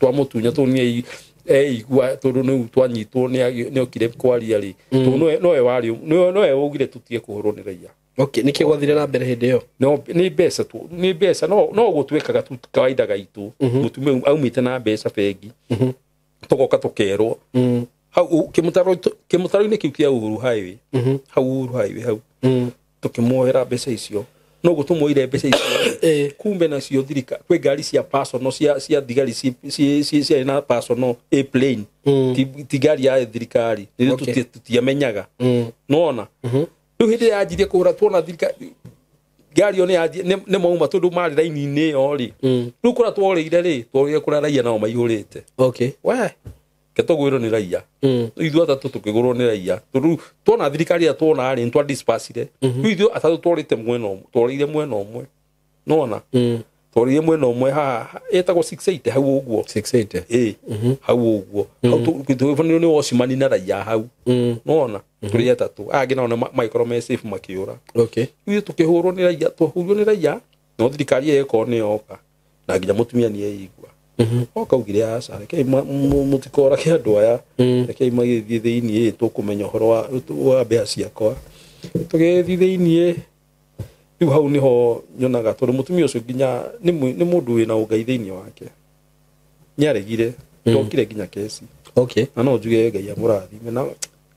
twamũtunya tondũ nĩ eigua, tondũ nĩu twanyitwo nĩ okire kwaria rĩ, tondũ nowe warĩ, nowe waugire tũtige kũhũrwo nĩ raia. Okay, nĩkĩ gwathire na mbere hĩndĩ ĩyo? No nĩ mbeca tu, nĩ mbeca, no ũguo twĩkaga tu kawaida gaitũ. Mũtumia aumĩte na mbeca bengi, tũgoka tũkerwo hau kĩmũtaro-inĩ kĩu kĩa Uhuru Highway, hau Uhuru Highway hau, tũkĩmuohera mbeca icio, no ũguo tũmuoire mbeca icio, kumbe nacio thirika kwĩ ngari cia personal cia thigari ciarĩ na personal airplane, ti ngari ya thirikari, nĩ Okay. tũtiamenyaga. Nona rĩu hĩndĩ yanjirie kũhũra, tuona thirikari ngari ĩyo nĩ mauma, tondũ marĩ raini-inĩ ĩyo rĩ, rĩu kũrĩa tworĩire rĩ, tworĩire kũrĩa raia nao maihũrĩte. Okay. We ke tũgwĩrwo nĩ raia, ithuĩ atatũ tũkĩgũrwo nĩ raia, tondũ tuona thirikari ĩrĩa tuona rĩ, nĩ twa dispersire. Rĩu ithuĩ atatũ tworĩte mwena ũmwe, tworĩire mwena ũmwe, nona tworĩire mwena ũmwe haha ĩtagwo 680 hau ũguo. 680. Ĩ hau ũguo, hau tũgĩbanĩrwo nĩ wocimani na raia hau, nona tũrĩ atatũ, aya angĩ nao magĩkorwo me safe makĩũra. Okay. Ithuĩ tũkĩhũrwo nĩ raia, twahũrirwo nĩ raia, no thirikari ĩyo ĩkorwo nĩ yoka, na nginya mũtumia nĩ eigua oka augire aca, rekei mũtikorage andũ aya, rekei magĩthiĩ thĩiniĩ, tũkũmenya ũhoro wa mbeca ciakwa. Tũgĩthiĩ thĩiniĩ rĩu hau nĩho nyonaga, tondũ mũtumia ũcio nginya nĩ mũndũ wĩna ũngai thĩiniĩ wake, nĩaregire, ndokire nginya kesi. Okay. Na no njuge Ngai amũrathime, na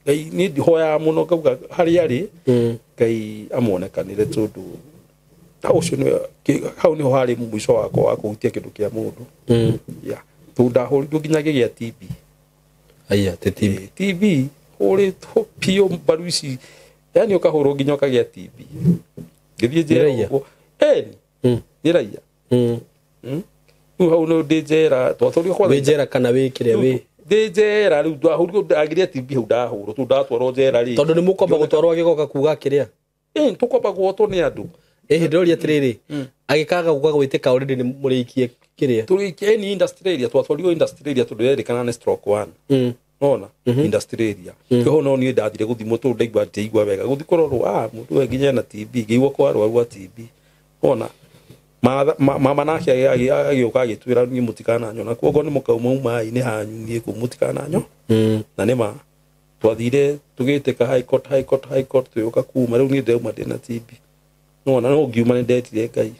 Ngai nĩ hoyaga mũno ngauga harĩa arĩ Ngai amuonekanĩre, tondũ hau ũcio nĩwe hau nĩho harĩ mũico wakwa wa kũhutia kĩndũ kĩa mũndũ. Yeah. Tondũ ndahũrirwo nginya ngĩgĩa TB. Aya, te TB. TB hũrĩtwo biũ mbaru ici, yani ũkahũrwo nginya ũkagĩa TB. Ngĩthiĩ njera Nĩ raia? ũguo. Ĩni, nĩ raia. Rĩu hau nĩ ndĩ njera, twatwarirwo kwa Wĩ njera kana wĩ kĩrĩa wĩ? Ndĩ njera rĩu ndahũrirwo, ndagĩire TB hau ndahũrwo, tondũ ndatwarwo njera rĩ. Tondũ nĩ mũkwamba gũtwarwo agĩgoka kuga kĩrĩa? Ĩni, tũkwamba guotwo nĩ andũ. Ĩhĩ ndĩroria atĩrĩrĩ, agĩkaga gũka gwĩtĩka already nĩ mũrĩkie kĩrĩa? Tũrĩkie ĩni industrial area, twatwarirwo industrial area tondũ yerĩkana nĩ stroke one. Nona industrial area. Kĩho no niĩ ndathire gũthimwo tondũ ndaigua ndĩigua wega. Gũthiĩ kũrorwo, mũndũ ũyũ nginya ena TB, ngĩigua kwa arwaru a TB. Nona mama nake agĩũka agĩtwĩra niĩ mũtikananyona, koguo nĩ mũkauma maĩ-inĩ hanyu niĩ kũu mũtikananyo. Na nĩma twathire tũgĩtĩka high court, high court, high court, tũgĩũka kuma rĩu niĩ ndauma ndĩna TB. Nona no ngiuma nĩ ndetire Ngai,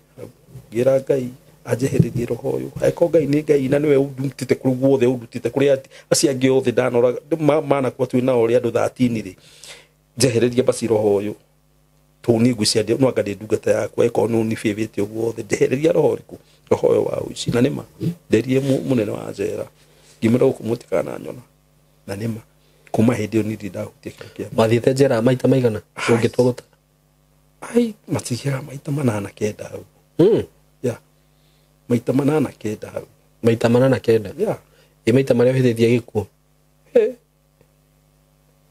ngĩra Ngai anjehererie roho ũyũ, angĩkorwo Ngai nĩ Ngai na nĩwe ũndutĩte kũrĩ guothe, ũndutĩte kũrĩ acio angĩ othe ndanoraga manakua twĩ nao ũrĩa andũ 13 rĩ, njehererie basi roho ũyũ, tondũ niĩ ngwĩciria no anga ndĩ ndungata yaku, angĩkorwo nĩ ũnibĩbĩte ũguo othe, njehereria roho ũrĩkũ, roho ũyũ wa ũici. Na nĩma nderire mũnene wa njera, ngĩmwĩra gũkũ mũtikananyona, na nĩma kuma hĩndĩ ĩyo niĩ ndirĩ ndahutia kĩndũ kĩa Wathiĩte njera maita maigana ũngĩtua gũtara? Ai, matigiaga maita manana kenda hau. Yeah. Maita manana kenda hau. Maita manana kenda? Yeah. Ĩ maita marĩa ũhĩtĩtie gĩkuũ? He.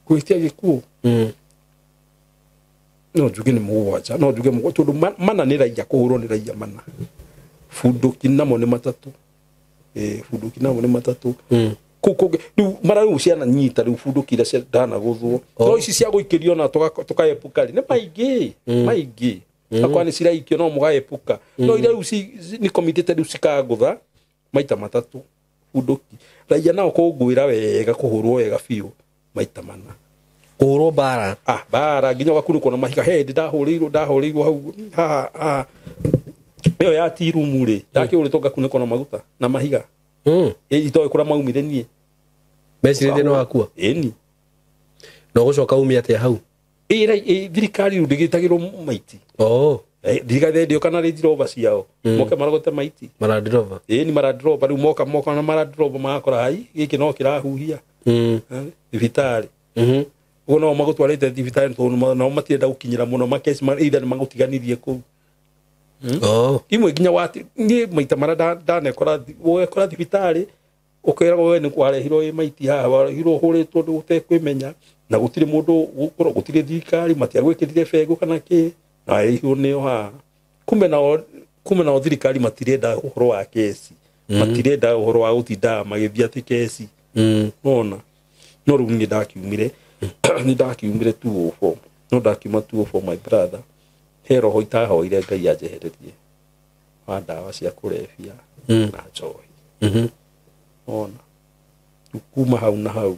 Kũhĩtia gĩkuũ? No njuge nĩ mũgwanja, no njuge mũgwanja tondũ mana nĩ raia, kũhũrwo nĩ raia mana. Bunduki namo nĩ matatũ. Bunduki namo nĩ matatũ. Kũu kũngĩ rĩu mara rĩu ciana nyita rĩu bunduki iria cia ndanagũthwo. No ici cia gũikĩrio na tũkaepuka rĩ, nĩ maingĩ, maingĩ. Akwa nĩ ciraikio no mũgaepuka. No iria rĩu nĩ komitĩte rĩu cikangũtha maita matatũ bunduki. Raia nao kũngwĩra wega, kũhũrwo wega biũ maita mana. Kũhũrwo mbara. Mbara nginya ũgakunĩkwo na mahiga. He hĩndĩ ndahũrĩirwo hau haha, haha. Ĩyo ya tea room rĩ, ndakĩhũrĩtwo ngakunĩkwo na maguta na mahiga. Itoĩ kũrĩa maumire niĩ. Mecirĩtie nĩ wakua? Ĩni. Na ũgũcoka umie atĩa hau? Thirikari rĩu ndĩgĩtagĩrwo maiti. Thirikari ndĩo kana Range Rover ciao. Moke marogote maiti. Ma Land Rover. Ĩni, ma Land Rover rĩu moka na ma Land Rover magakora hai gĩkĩ no kĩrahuhia. Thibitarĩ. Ũguo no magũtwarĩte thibitarĩ tondũ nao matirenda gũkinyĩra mũno makeci either nĩ magũtiganirie kũu. Imwe nginya wati niĩ maita marĩa ndanekora wekora thibitarĩ ũkeragwo we nĩ warehirwo wĩ maiti haha, warehirwo ũhũrĩtwo ndũ ũtekwĩmenya na gũtirĩ mũndũ gũkorwo, gũtirĩ thirikari matiagwĩkĩrire bengo kana kĩ, na warehirwo nĩo haha. Kumbe nao thirikari matirenda ũhoro wa kesi. Matirenda ũhoro wa gũtinda magĩthiĩ atĩ kesi. Nona no rĩu niĩ ndakiumire, nĩ ndakiumire 204. No ndakiuma 204 my brother, he roho itahoire Ngai anjehererie wa ndawa cia kũrebia na njohi. Ona kuma hau na hau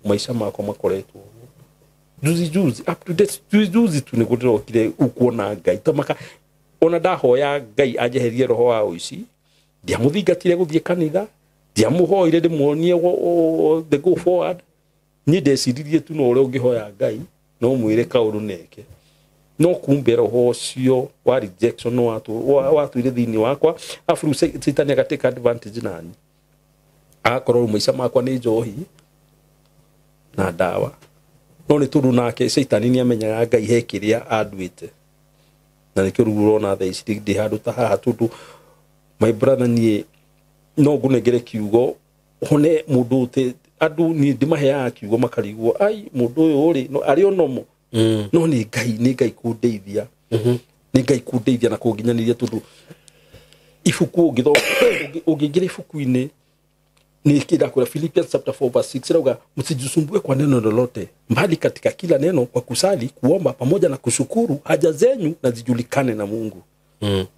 maica makwa makoretwo ũguo. Juzi juzi, up to date, juzi juzi tu nĩguo ndĩrokire ukuona Ngai tamaka. Ona ndahoya Ngai anjeherie roho wa ũici, ndiamũthingatire gũthiĩ kanitha, ndiamũhoire ndĩmuonie the go forward. Niĩ ndeciririe tu no ũrĩa ũngĩhoya Ngai no mwĩre kaũndũ neke. No kumbe roho ũcio wa rejection watuire thĩinĩ wakwa, arabu rĩu Satan aga take advantage nani. Agakorwo rĩu maica makwa nĩ njohi na ndawa. No nĩ tondũ nake Satan nĩ amenyaga Ngai he kĩrĩa anduĩte. Na nĩkĩo rĩu ũrona thaa ici ndĩ handũ ta haha, tondũ my brother niĩ no ngũnengere kiugo hone mũndũ ũte andũ niĩ ndĩmaheaga kiugo makarigwo ai mũndũ ũyũ rĩ no arĩ o nomo. No nĩ Ngai, nĩ Ngai kũndeithia. Nĩ Ngai kũndeithia na kũnginyanĩria, tondũ ibuku ũngĩingĩra ibuku-inĩ nĩ kĩrakwĩra Philippians chapter 4 verse 6 irauga msijisumbue kwa neno lolote, bali katika kila neno kwa kusali, kuomba pamoja na kushukuru, haja zenyu na zijulikane na Mungu.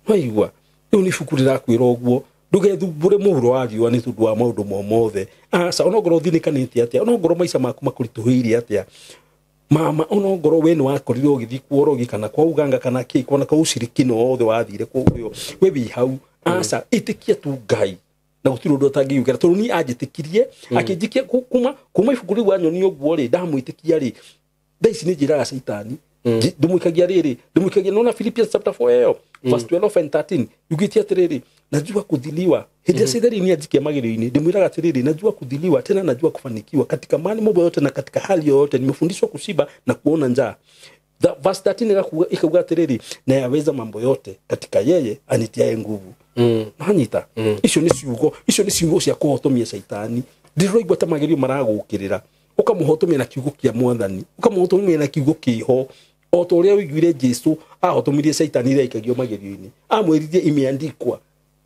Waigua rĩu nĩ ibuku rĩrakwĩra ũguo, ndũgethumbũre mũhuro wa riũa nĩ tondũ wa maũndũ mothe. Aca, onongorwo ũthinĩkanĩte atĩa, onongorwo maica maku makũritũhĩire atĩa, mama, onongorwo we nĩ wakorirwo ũgĩthiĩ kuorogi kana kwa uganga kana kĩ, kana kwa ushirikina wothe wathire kũu, we wĩ hau. Aca, ĩtĩkia tu Ngai na gũtirĩ ũndũ ũtangĩũkĩra, tondũ niĩ anjĩtĩkirie, akĩnjikia kuma ibuku rĩu anyonia ũguo rĩ, ndamwĩtĩkia rĩ, thaa ici nĩ njĩraga Caitani, ndĩmũikagia rĩrĩ, ndĩmũikagia, nona Philippians chapter 4 ĩyo, verse 12 and 13, yugĩte atĩrĩrĩ, najua kudhiliwa. Hĩndĩ ya Caithari ni anjikia magerio-inĩ, ndĩmwĩraga atĩrĩrĩ, najua kudhiliwa, tena najua kufanikiwa, katika mali mambo yote na katika hali yoyote, nimefundishwa kushiba na kuona njaa. The verse 13 ikauga atĩrĩrĩ, na yaweza mambo yote katika yeye anitiaye nguvu. Nanyita. Icio nĩ ciugo, icio nĩ ciugo cia kũhotomia Caitani. Ndĩroigua ta magerio maragũkĩrĩra, ũkamũhotomia na kiugo kĩa Mwathani, ũkamũhotomia na kiugo kĩho. O ta ũrĩa ũiguire Jesũ ahotomirie Caitani rĩrĩa aikagio magerio-inĩ, amwĩrire imeandikwa.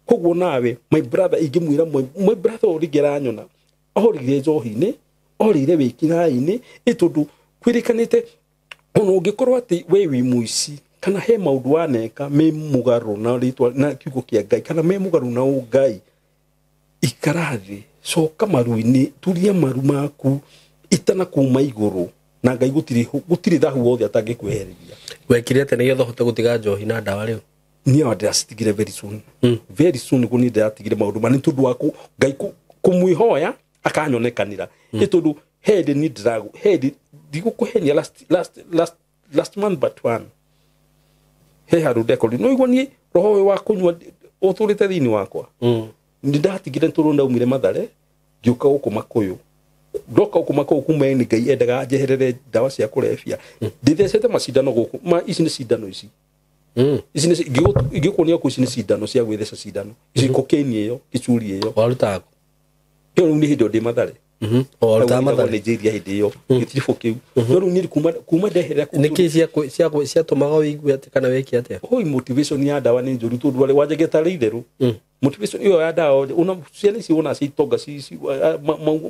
Koguo nawe my brother, ingĩmwĩra my brother ũrĩa rĩngĩ aranyona, orĩire njohi-inĩ, orĩire wĩkinaĩ-inĩ, ĩ tondũ kwĩrĩkanĩte ona ũngĩkorwo atĩ we wĩ mũici kana he maũndũ waneka me mũgarũ na rĩtwa na kiugo kĩa Ngai kana me mũgarũ na ũngai, ikara thĩ, coka maru-inĩ, turia maru maku itana kuma igũrũ, na Ngai gũtirĩ thahu wothe atangĩkwehereria. Wekire atĩa nĩgetha ũhote gũtiga njohi na ndawa rĩu? Niĩ ona ndĩracitigire very soon. Very soon nĩguo niĩ ndĩratigire maũndũ ma, nĩ tondũ wa Ngai kũmwĩhoya akanyonekanĩra. Nĩ tondũ he hĩndĩ niĩ ndĩragu-, he hĩndĩ ndigũkũhenia last month but one. He handũ ndekorire. No igua niĩ roho ũyũ wa kũnyua ũtũrĩte thĩinĩ wakwa. Nĩ ndatigire tondũ ndaumire Mathare, ngĩũka gũkũ Makũyũ. Ndoka gũkũ Makũyũ kuma nĩ Ngai endaga njeherere ndawa cia kũrebia. Ndĩthecete macindano gũkũ, ma ici nĩ cindano ici. Ici nĩ ingĩkuonia kũ ici nĩ cindano cia gwĩtheca cindano. Ici cocaine ĩyo, kicuri ĩyo. Warutaga kũ? Ĩyo rĩu nĩ hĩndĩ ĩyo ndĩ Mathare. O warutaga Mathare. Nĩ njĩria hĩndĩ ĩyo gĩtiribũ kĩu. No rĩu niĩ kuma ndeherera kũu. Nĩkĩ ciatũmaga ũigue atĩ kana wĩke atĩa? Hoi motivation ya ndawa nĩ njũru tondũ warĩ wanjagia tarĩ itherũ. Motivation ĩyo ya ndawa ona ciana ici wona citonga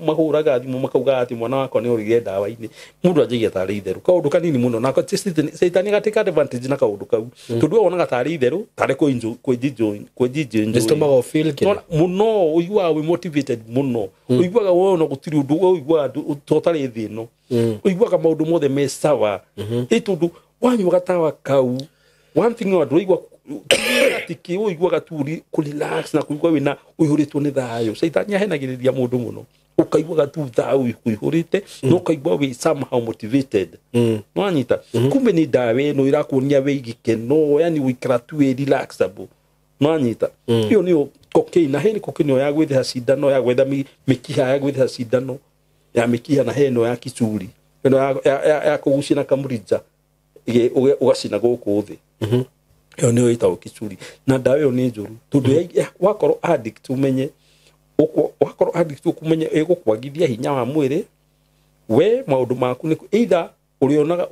mahũraga thimũ makauga atĩ mwana wakwa nĩ orire ndawa-inĩ. Mũndũ anjagia tarĩ itherũ kaũndũ kanini mũno na caitani agatake advantage na kaũndũ kau tondũ we wonaga tarĩ itherũ tarĩ kwĩnjinjoi. Nĩcitũmaga ũfeel kĩrĩa? Mũno ũiguaga wĩ motivated mũno. Ũiguaga wona gũtirĩ ũndũ ũiguaga totarĩ thĩ ĩno. Ũiguaga maũndũ mothe me sawa. Ĩ tondũ wanyua gatawa kau one thing no andũ ũigua atĩ ũiguaga tu kũ relax na kũigua wĩna ũihũrĩtwo nĩ thayũ. Caitani ahenagĩrĩria mũndũ mũno. Ũkaiguaga tu thayũ ũihũrĩte na ũkaigua wĩ somehow motivated. Nĩwanyita? Kumbe nĩ ndawa ĩno ĩrakuonia wĩ gĩkeno, yani ũikara tu wĩ relaxable. Nĩwanyita? Ĩyo nĩyo cocaine na hena cocaine ĩyo ya gwĩtheca cindano ya gwetha mĩkiha ya gwĩtheca cindano ya mĩkiha na hena ya kicuri ĩno ya kũgucia na kamũrija ũgacina gũkũ thĩ. Ĩyo nĩyo ĩtagwo kicuri na ndawa ĩyo nĩ njũru tondũ wakorwo addict ũmenye wakorwo addict ũkũmenye ĩgũkwagithia hinya wa mwĩrĩ we maũndũ maku nĩ either ũrĩonaga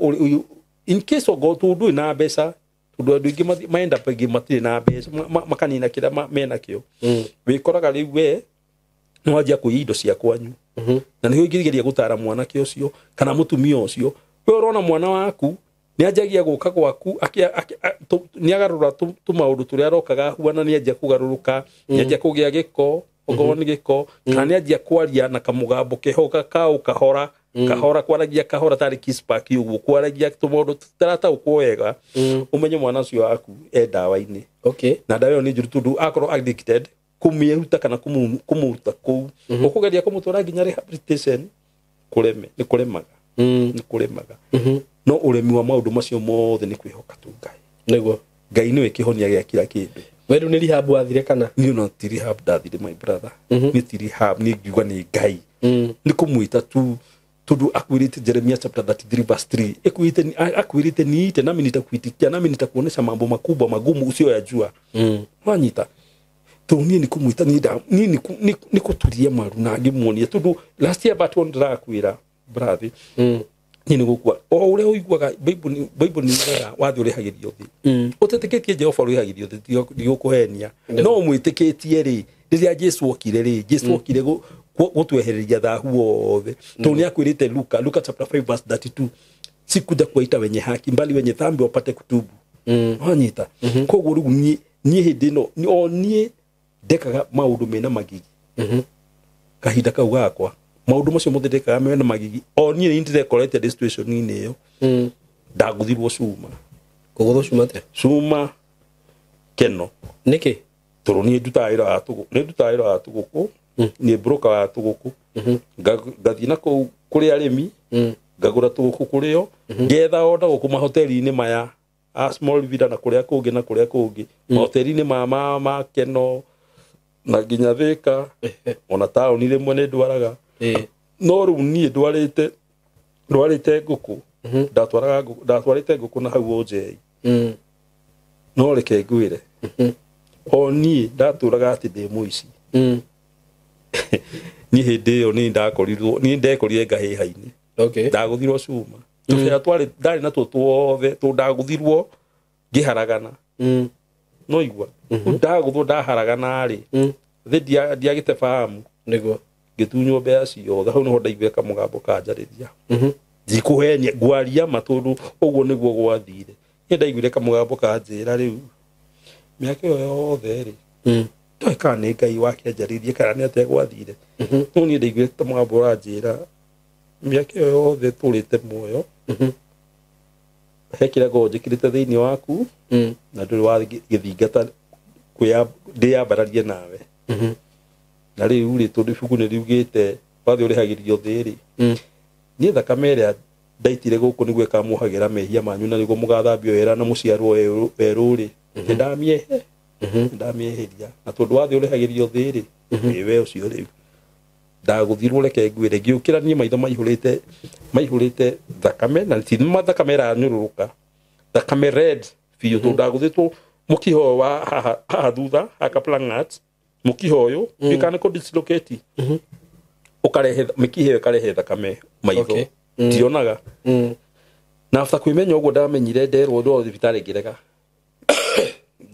in case of tondũ ndũrĩ na mbeca tondũ andũ aingĩ maenda pegi matirĩ na mbeca makanina kĩrĩa menakĩo. Wĩkoraga rĩu we nĩ wanjia kũiya indo cia kwanyu. Na nĩho ingĩgeria gũtara mwanake ũcio kana mũtumia ũcio. We ũrona mwana waku nĩ anjagia gũka gwaku nĩ agarũra tũmaũndũ tũrĩa arokaga huana nĩ anjia kũgarũrũka nĩ anjia kũgĩa gĩko okorwo nĩ gĩko kana nĩ anjia kwaria na kamũgambo keho kau kahora kahora kwaragia kahora tarĩ kispark ũguo kwaragia tũmaũndũ tũtarataũkwo wega. Ũmenye mwana ũcio waku e ndawa-inĩ. Okay. Na ndawa ĩyo nĩ njũru tondũ akorwo addicted kũmĩeruta kana kũmũruta kũu ũkũgeria kũmũtwara nginya rehabilitation kũreme nĩ kũremaga. Nĩ kũremaga. No ũremi wa maũndũ macio mothe nĩ kwĩhoka tu Ngai. Nĩguo. Ngai nĩwe kĩhonia gĩa kila kĩndũ. We rĩu nĩ rehab wathire kana? Niĩ no ti rehab ndathire my brother. Nĩ ti rehab nĩ ngiuga nĩ Ngai. Nĩ kũmwĩta tu tondũ akwĩrĩte Jeremiah chapter 33 verse 3 akwĩrĩte niite nami nitakuitikia nami nitakuonesha mambo makubwa magumu usiyoyajua. Wanyita? Tondũ niĩ nĩ kũmwĩta niĩ nĩ kũturia maru na ngĩmuonia tondũ last year but one ndĩrakwĩra brother niĩ nĩ gũkua o ũrĩa ũiguaga Bible nĩ yugaga wathiĩ ũrĩhagĩrio thĩ. Ũtetĩkĩtie Jehova ũrĩhagĩrio thĩ ndigũkũhenia. No ũmwĩtĩkĩtie rĩ rĩrĩa Jesu okire rĩ Jesu okire gũtwehereria thahu wothe. Tondũ nĩ akwĩrĩte Luka chapter 5 verse 32 sikuja kuwaita wenye haki mbali wenye dhambi wapate kutubu. Wanyita? Koguo rĩu niĩ hĩndĩ ĩno o niĩ ndekaga maũndũ mena magigi. Kahinda kau gakwa maũndũ macio mothe ndekaga mena magigi o niĩ nĩ ndĩrekorete ndĩ situation-inĩ ĩyo. Ndagũthirwo cuma. Kũgũthwo cuma atĩa? Cuma keno. Nĩkĩ? Tondũ niĩ ndutaga wĩra wa tũgũkũ, nĩ ndutaga wĩra wa tũgũkũ, niĩ broker wa tũgũkũ. Ngathiĩ na kũu kũrĩ arĩmi, ngagũra tũgũkũ kũrĩ o, ngetha order gũkũ mahoteli-inĩ maya a small villa na kũrĩa kũngĩ na kũrĩa kũngĩ. Mahoteli-inĩ ma Keno na nginya Thika ona taũni rĩmwe nĩ ndwaraga. No rĩu niĩ ndwarĩte ngũkũ. Ndatwarĩte ngũkũ na hau Ũnjei. No reke ngwĩre. O niĩ ndatũraga atĩ ndĩ mũici. Niĩ hĩndĩ ĩyo nĩ ndakorirwo niĩ ndekorire ngahĩha-inĩ. Okay. Ndagũthirwo cuma. Tũbera twarĩ ndarĩ natuo tuothe tondũ ndagũthirwo ngĩharagana. No igua. Ndagũthwo ndaharagana rĩ. Thĩ ndiagĩte fahamu. Nĩguo. Ngĩtunywo mbeca ciothe hau nĩho ndaiguire kamũgambo kanjarĩria. Ndikũhenia ngwaria ma tondũ ũguo nĩguo gwathire. Niĩ ndaiguire kamũgambo kanjĩra rĩu mĩaka ĩyo yothe rĩ. Ndoĩ kana nĩ Ngai wake anjarĩirie kana nĩ atĩa gwathire. No niĩ ndaiguire kamũgambo ũranjĩra mĩaka ĩyo yothe tũrĩte muoyo. He kĩrĩa ngoragwo njĩkĩrĩte thĩinĩ waku na ndũrĩ wagĩthingata ndĩyambararie nawe. Na rĩu rĩ tondũ ibuku nĩ riugĩte wathiĩ ũrĩhagĩrio thĩ rĩ. Niĩ thakame ĩrĩa ndaitire gũkũ nĩguo ĩkamũhagĩra mehia manyu na nĩguo mũgathambio wega na mũciarwo werũ rĩ. Nĩndamĩeheria. Na tondũ wathiĩ ũrĩhagĩrio thĩ rĩ, ĩwe ũcio rĩu. Ndagũthirwo reke ngwĩre ngĩũkĩra niĩ maitho maihũrĩte thakame na ti thakame ĩranyũrũrũka. Thakame red biũ tondũ ndagũthĩtwo mũkiha ũyũ wa haha thutha haka Plangat mũkiha ũyũ ndiũĩ kana nĩ kũ dislocate. Ũkarehe mĩkiha ĩyo ĩkarehe thakame maitho. Ndionaga. Na after kwĩmenya ũguo ndamenyire nderwo ndwarwo thibitarĩ ngĩrega.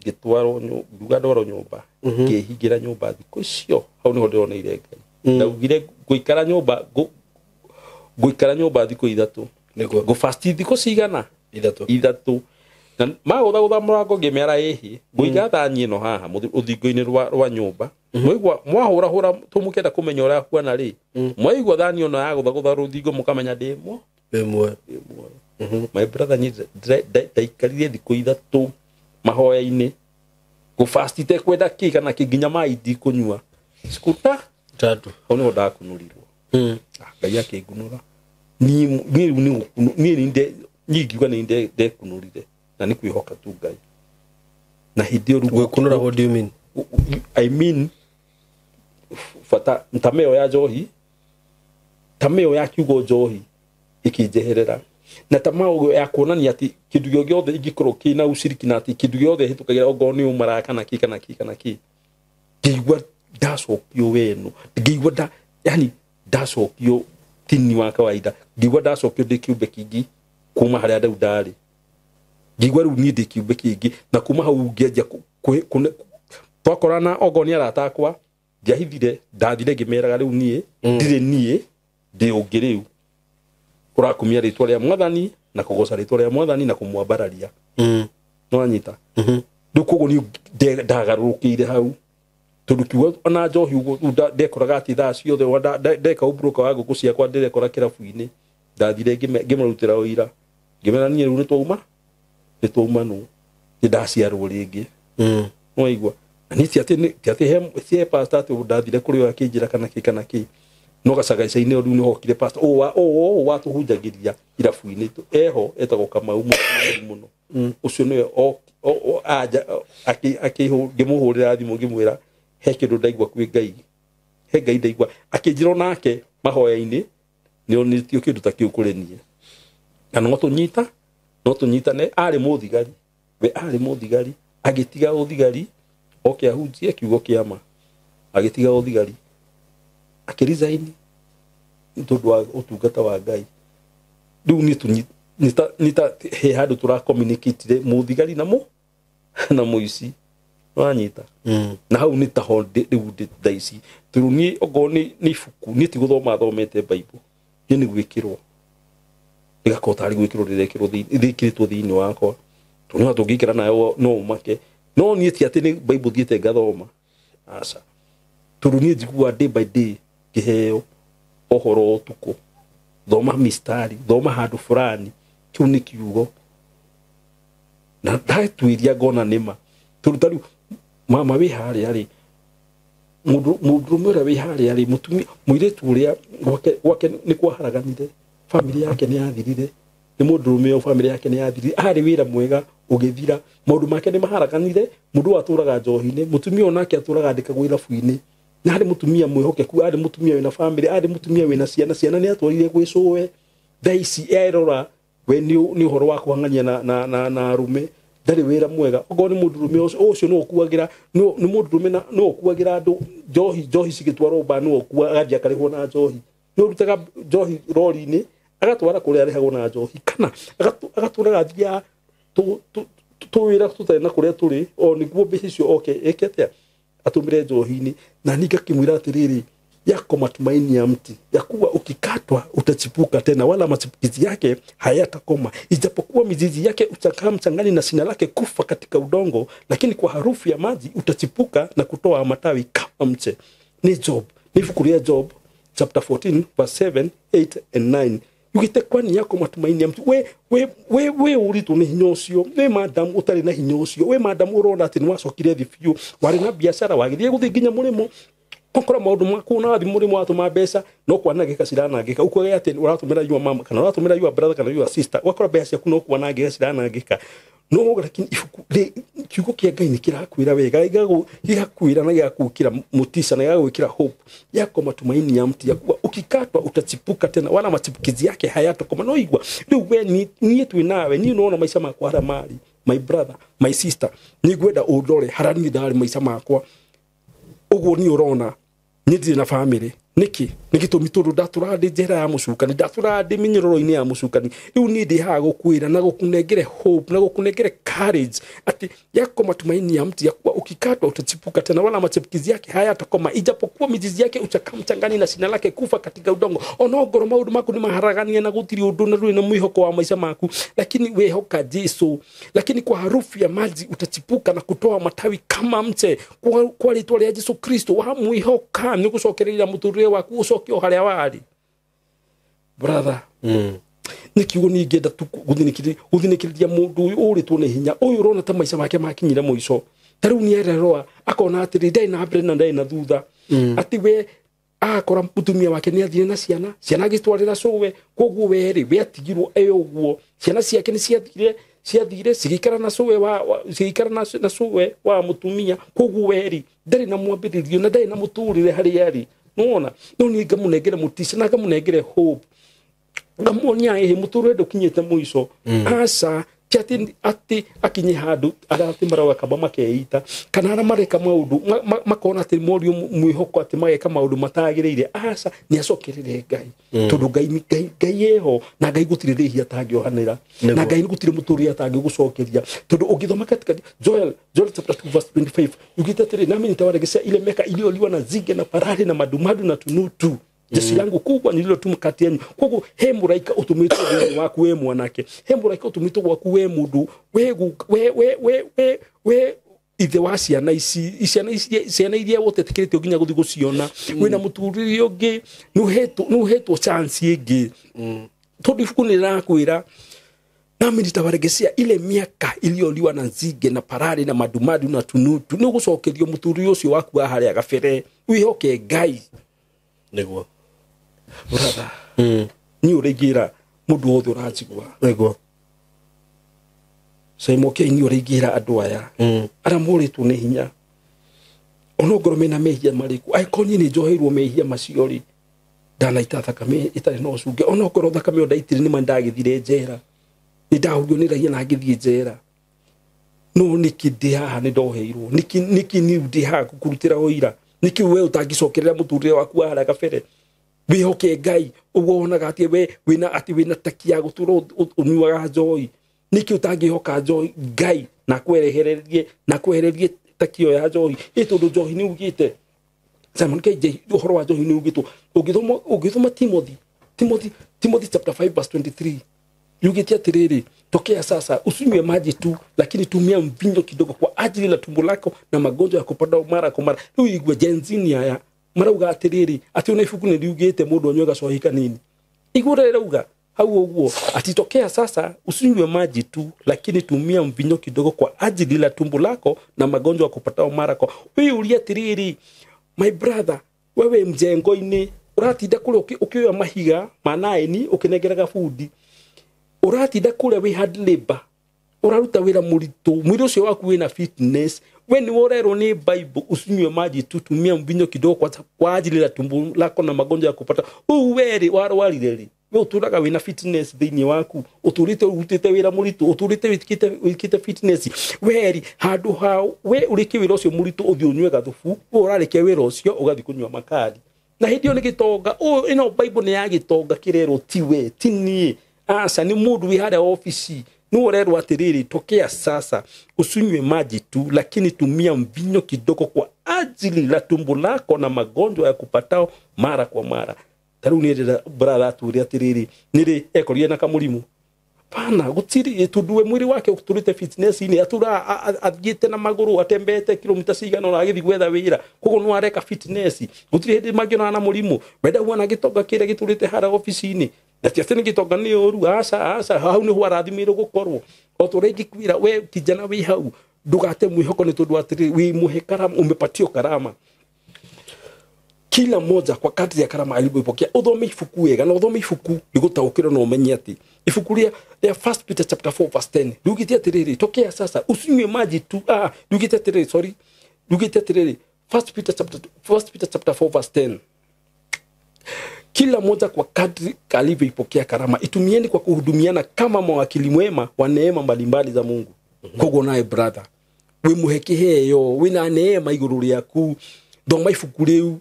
Ngĩtwarwo ngiuga ndwarwo nyũmba. Ngĩhingĩra nyũmba thikũ icio hau nĩho ndĩroneire Ngai. Ndaugire ngũikara nyũmba ngũikara nyũmba thikũ ithatũ. Nĩguo. Ngũfasti thikũ cigana? Ithatũ. Na magũthagũtha mũrango ngĩmera ĩhĩ ngũiga thani ĩno haha rũthingo-inĩ rwa nyũmba. Mwaigua mwahũrahũra tũmũkĩenda kũmenya ũrĩa huana rĩ. Mwaigua thani ĩno yagũthagũtha rũthingo mũkamenya ndĩ muoyo. My brother niĩ ndaikarire thikũ ithatũ mahoya-inĩ ngũfasti itekwenda kĩ kana kĩ nginya maĩ ndikũnyua. Siku tatu. Hau nĩho ndakunũrirwo. Ngai akĩngunũra. Niĩ rĩu niĩ ngiuga nĩ ndekunũrire na nĩ kwĩhoka tu Ngai. Na hĩndĩ ĩyo rĩu Gwĩkunũra, what do you mean? I mean bata tamaa ĩyo ya njohi, tamaa ĩyo ya kiugo njohi ĩkĩnjeherera. Na tamaa ĩyo ya kuonania atĩ kĩndũ gĩothe ingĩkorwo kĩna uciriki na atĩ kĩndũ gĩothe hĩtũkagĩra ongorwo nĩ ũmaraya kana kĩ kana kĩ kana kĩ. Ngĩigua ndacokio weno, ngĩigua yani ndacokio tini wa kawaida, ngĩigua ndacokio ndĩ kĩũmbe kĩngĩ kuma harĩa rĩu ndarĩ. Ngĩigua rĩu niĩ ndĩ kĩũmbe kĩngĩ na kuma hau ngĩanjia twakorana ongorwo nĩ arata akwa ndiahithire, ndathire ngĩmeraga rĩu niĩ ndirĩ niĩ ndĩ ũngĩ rĩu ũrakumia rĩtwa rĩa Mwathani na kũgoca rĩtwa rĩa Mwathani na kũmwambararia. No anyita. Rĩu koguo niĩ ndagarũrũkĩire hau tondũ kiugo ona njohi ũguo ndekoraga atĩ thaa ciothe ndeka ũmburoka wa ngũkũ ciakwa ndĩrekora kĩrabu-inĩ. Ndathire ngĩmarutĩra ũira ngĩmera niĩ rĩu nĩ twauma nũ nĩ ndaciarwo rĩngĩ. Nĩwaigua? Na niĩ ti atĩ he pastor atĩ ndathire kũrĩ we akĩnjĩra kana kĩ kana kĩ. No gacagaca-inĩ rĩu nĩhokire pastor ũũ watũhunjagĩria irabu-inĩ eho etagwo Kamau mũno. Ũcio nĩwe anja ngĩmũhũrĩra thimũ ngĩmwĩra he kĩndũ ndaigua kwĩ Ngai. He Ngai ndaigua. Akĩnjĩra onake mahoya-inĩ nĩonĩtio kĩndũ ta kĩu kũrĩ niĩ. Na no tũnyitane. Arĩ mũthigari. We arĩ mũthigari. Agĩtiga ũthigari oke ahunjie kiugo kĩa ma. Agĩtiga ũthigari. Akĩresign nĩ tondũ wa ũtungata wa Ngai. Rĩu niĩ nĩ ta he handũ tũracommunicate mũthigari na na mũici. Wanyita. Na hau nĩ taho rĩu thaa ici. Tondũ niĩ okorwo nĩ ibuku niĩ ti gũthoma thomete Bible. Niĩ nĩ gwĩkĩrwo. Rĩgakorwo tarĩ gwĩkĩrwo rĩrekĩrwo rĩkĩrĩtwo thĩinĩ wakwa. Tondũ no tũngĩikara nayo no ũmake. No niĩ ti atĩ nĩ Bible thiĩte ngathoma. Aca. Tondũ niĩ njiguaga day by day ngĩheo ũhoro ũtukũ. Thoma mistari, thoma handũ fulani. Kĩu nĩ kiugo. Na ndatuĩria ngona nĩma. Tondũ ta rĩu mama wĩ harĩa rĩ, mũndũrũme ũrĩa wĩ harĩa rĩ, mũtumia mũirĩtu ũrĩa gwake nĩ kwaharaganire, family yake nĩ yathirire, nĩ mũndũrũme ũyũ family yake nĩ yathirire, arĩ wĩra mwega ũgĩthira, maũndũ make nĩ maharaganire, mũndũ ũyũ atũraga njohi-inĩ, mũtumia ũyũ nake atũraga andĩkagwo irabu-inĩ. Na arĩ mũtumia mwĩhokeku, arĩ mũtumia wĩna family, arĩ mũtumia wĩna ciana, ciana nĩ atwarire gwĩ cũwe. Thaa ici erora we nĩ ũhoro wa kũhang'ania na arũme, ndarĩ wĩra mwega. Okorwo nĩ mũndũrũme ũcio nĩwe ũkuagĩra, nĩ mũndũrũme na nĩwe ũkuagĩra andũ njohi, njohi cigĩtwarwo mba nĩwe ũkuaga, agathiĩ akarĩhwo na njohi. Nĩwe ũrutaga njohi rori-inĩ agatwara kũrĩa arĩhagwo na njohi, kana agatũraga athiaga tũwĩra tũtarĩ na kũrĩa tũrĩ, o nĩguo mbeca icio oke eke atĩa, atũmĩre njohi-inĩ. Na niĩ ngakĩmwĩra atĩrĩrĩ, yako matumaini ya mti ya kuwa ukikatwa utachipuka tena, wala machipukizi yake hayatakoma, ijapokuwa mizizi yake utakaa mchangani na shina lake kufa katika udongo, lakini kwa harufu ya maji utachipuka na kutoa matawi kama mche. Ni Job, ni ibuku rĩa Job chapter 14 verse 7, 8 and 9. Yugĩte kwani yako matumaini ya mti. We ũritũ nĩ hinya ũcio, we madam ũtarĩ na hinya ũcio, we madam ũrona atĩ nĩwacokire thĩ biũ, warĩ na biacara wagĩrĩire gũthiĩ nginya mũrĩmo, okora maũndũ maku na wathiĩ mũrĩmo watũma mbeca no kwanangĩka ciranangĩka, ũkauga atĩ ũratũmĩra your mama kana ũratũmĩra your brother kana your sister, ũgakora mbeca ciaku no kwanangĩka ciranangĩka. No lakini ibuku kiugo kĩa Ngai nĩ kĩrakwĩra wega, gĩgakwĩra na gĩgagwĩkĩra motisha na gĩgagwĩkĩra hope. Yako matumaini ya mti ya kuwa ukikatwa utachipuka tena, wala machipukizi yake hayatakoma. No igua rĩu we niĩ twĩ nawe, niĩ nĩwona maica makwa harĩa marĩ, my brother, my sister, nĩ ngwenda ũndore harĩa niĩ ndarĩ maica makwa. Ũguo niĩ ũrona niĩ ndirĩ na family nĩkĩ? Nĩ gĩtũmi tondũ ndatũraga ndĩ njera ya mũcukani, ndatũraga ndĩ mĩnyororo-inĩ ya mũcukani. Rĩu niĩ ndĩ haha gũkwĩra na gũkũnengere hope na gũkũnengere courage atĩ yako matumaini ya mti ya kuwa ukikatwa utachipuka tena, wala machipukizi yake hayatakoma, ijapokuwa mizizi yake utakaa mchangani na shina lake kufa katika udongo. Onongorwo maũndũ maku nĩ maharagania na gũtirĩ ũndũ na ndũrĩ na mwĩhoko wa maica maku, lakini wehoka Jesu. Lakini kwa harufu ya maji utachipuka na kutoa matawi kama mche. Kwa rĩtwa rĩa Jesu Kristo wamwĩhoka nĩ gũcokereria mũtũrĩre waku ũcoke o harĩa warĩ. Brother, nĩ kiugo niĩ ingĩenda tu gũthinĩkĩrĩria mũndũ ũyũ ũrĩtwo nĩ hinya, ũyũ ũrona ta maica make makinyire mũico. Ta rĩu nĩ ererwa akona atĩrĩ ndarĩ na mbere na ndarĩ na thutha, atĩ we akora mũtumia wake nĩ athire na ciana, ciana agĩtwarĩra cũwe, koguo we rĩ we atigirwo e ũguo, ciana ciake nĩ ciathire cigĩikara na cũwe cigĩikara na cũwe wa mũtumia, koguo we rĩ ndarĩ na mwambĩrĩrio na ndarĩ na mũtũrĩre harĩa arĩ. Nĩwona? No niĩ ngamũnengere mũtico na ngamũnengere hope, ngamuonia ĩhĩ mũtũrĩre ndũkinyĩte mũico. Aca ti atĩ akinye handũ arĩa atĩ marauga kaba makeita kana arĩa mareka maũndũ makona atĩ morio mwĩhoko atĩ mageka maũndũ matagĩrĩire. Aca nĩ acokerere Ngai, tondũ Ngai eho na Ngai gũtirĩ rĩhia atangĩohanĩra, na Ngai gũtirĩ mũtũrĩre atangĩgũcokeria. Tondũ ũngĩthoma katika Joel chapter 2 verse 25 yugĩte atĩrĩ, nami nitawaregesha ile miaka iliyoliwa na nzige na parare na madumadu na tunutu, jeshi langu kubwa nililotuma kati yenu. Koguo he mũraika ũtũmĩtwo thĩinĩ waku we mwanake, he mũraika ũtũmĩtwo gwaku we mũndũ, we ithe wa ciana ici, ciana iria ũtetĩkĩrĩtio nginya gũthiĩ gũciona, wĩna mũtũrĩre ũngĩ, nĩ ũhetwo chance ĩngĩ. Tondũ ibuku nĩ rĩrakwĩra, nami nitawaregesea ile miaka iliyoliwa na nzige na parare na madumadu na tunutu. Nĩ ũgũcokerio mũtũrĩre ũcio waku wa harĩa gabere, wĩhoke Ngai. Nĩguo. Brother, niĩ ũrĩa ingĩra mũndũ wothe ũranjigua. Nĩguo. Simon K, niĩ ũrĩa ingĩra andũ aya arĩa morĩtwo nĩ hinya, onongorwo mena mehia marĩkũ, angĩkorwo niĩ nĩ njoheirwo mehia macio rĩ, ndanaita thakame ĩtarĩ na ũcunge, onokorwo thakame ĩyo ndaitire nĩma ndagĩthire njera, nĩ ndahũrirwo nĩ raia na ngĩthiĩ njera, no nĩkĩ ndĩ haha nĩ ndoheirwo? Nĩkĩ niĩ ndĩ haha gũkũrutĩra ũira? Nĩkĩ we ũtangĩcokerera mũtũrĩre waku wa harĩa gabere? Wĩhoke Ngai. Ũguo wonaga atĩ we wĩna taki ya gũtũra ũnyuaga njohi, nĩkĩ ũtangĩhoka njohi Ngai na kwehererie taki ĩyo ya njohi? Ĩ tondũ njohi nĩ ugĩte Simon K, ũhoro wa njohi nĩ ugĩtwo. Ũngĩthoma Timothy chapter 5 verse 23 yugĩte atĩrĩrĩ, tokea sasa usinywe maji tu, lakini tumia mvinyo kidogo kwa ajili la tumbo lako na magonjwa ya kupanda mara kwa mara. Rĩu igua Gen Z ni aya marauga atĩrĩrĩ, atĩ ona ibuku nĩ riugĩte mũndũ anyue gacohi kanini. Igua rĩrauga hau ũguo ati tokea sasa usinywe maji tu, lakini tumia mvinyo kidogo kwa ajili la tumbo lako na magonjwa ya kupatao mara kwa. Wĩyũrie atĩrĩrĩ, my brother, wewe mjengo-inĩ ũratinda kũrĩa ũkĩoya mahiga ma naini ũkĩnengeraga bundi, ũratinda kũrĩa wĩ hard labor, ũraruta wĩra mũritũ, mwĩrĩ ũcio waku wĩna fitness, we nĩ ũrerwo nĩ Bible usinywe maji tu, tumia mvinyo kidogo kwa ajili la tumbo lako na magonjwa ya kupata. Ũũ werĩ warwarire rĩ, we ũtũraga wĩna fitness thĩinĩ waku, ũtũrĩte ũrutĩte wĩra mũritũ, ũtũrĩte wĩkĩte fitness, werĩ handũ ha we ũrĩkie wĩra ũcio mũritũ ũthiĩ ũnyue gathubu, we ũrarĩkia wĩra ũcio ũgathiĩ kũnyua makari. Na hĩndĩ ĩyo nĩ gĩtonga, ĩno Bible nĩ ya gĩtonga kĩrerwo ti we, ti niĩ. Aca nĩ mũndũ wĩ harĩa obici, nĩ ũrerwo atĩrĩrĩ, tokea sasa usinywe maji tu, lakini tumia mvinyo kidogo kwa ajili la tumbo lako na magonjwa ya kupatao mara kwa mara. Ta rĩu nĩ brother atwĩre atĩrĩrĩ, nĩrĩ ekorire na kamũrimũ? Hapana, gũtirĩ, tondũ we mwĩrĩ wake ũtũrĩte fitness-inĩ, atũra athiĩte na magũrũ atembeete kilomita cigana ũna agĩthiĩ gwetha wĩra, koguo no areka fitness, gũtirĩ hĩndĩ mangĩonana na mũrimũ. Wenda kuona gĩtonga kĩrĩa gĩtũrĩte harĩa obici-inĩ, na ti atĩ nĩ gĩtonga nĩ ũru, aca aca, hau nĩho arathimĩirwo gũkorwo. O ta ũrĩa ingĩkwĩra we kijana wĩ hau, ndũgate mwĩhoko nĩ tondũ atĩrĩ wĩ mũhe karama, umepatio karama. Kila moja kwa kadri ya karama alivyoipokea. Uthome ibuku wega na uthome ibuku rĩgũtaũkĩrwo na ũmenye atĩ ibuku rĩa 1 Peter chapter 4 verse 10 riugĩte atĩrĩrĩ, tokea sasa usinywe maji tu. Riugĩte atĩrĩrĩ, sorry, riugĩte atĩrĩrĩ, 1 Peter chapter 4 verse 10, kila moja kwa kadri alivyoipokea karama itumieni kwa kuhudumiana kama mawakili mwema wa neema mbalimbali za Mungu. Koguo nawe brother, wĩ mũhe kĩheo, wĩna neema igũrũ rĩaku, thoma ibuku rĩu.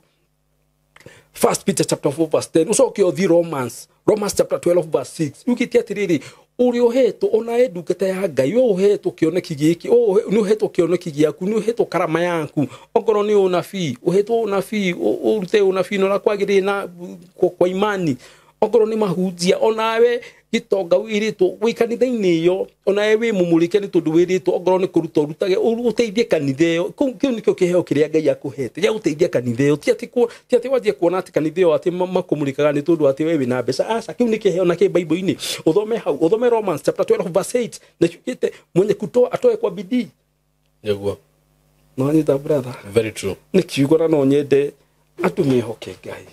First Peter chapter 4 verse 10 ucoke ũthiĩ Romans chapter 12 verse 6 yugĩte atĩrĩrĩ, ũrĩa ũhetwo ona e ndungata ya Ngai, we ũhetwo kĩoneki gĩkĩ, nĩ ũhetwo kĩoneki gĩaku, nĩ ũhetwo karama yaku, okorwo nĩ ũnabii, ũhetwo ũnabii, ũrute ũnabii na ũrĩa kwagĩrĩire na kwa imani, okorwo nĩ mahunjia, onawe gĩtonga wĩrĩtwo wĩ kanitha-inĩ ĩyo, onawe wĩ mũmũrĩke nĩ tondũ wĩrĩtwo, okorwo nĩ kũruta ũrutage, ũteithie kanitha ĩyo. Kĩu nĩkĩo kĩheo kĩrĩa Ngai akũhete gĩa gũteithia kanitha ĩyo. Ti atĩ wanjie kuona atĩ kanitha ĩyo atĩ makũmũrĩkaga nĩ tondũ atĩ we wĩna mbeca. Aca, kĩu nĩ kĩheo na kĩ Bible-inĩ. Ũthome hau, ũthome Romans chapter 12 verse 8, na kiugĩte mwenye kutoa atoe kwa bidii. Nĩguo. No nyita brother. Very true. Nĩ kiugo na no nyende andũ mehoke Ngai.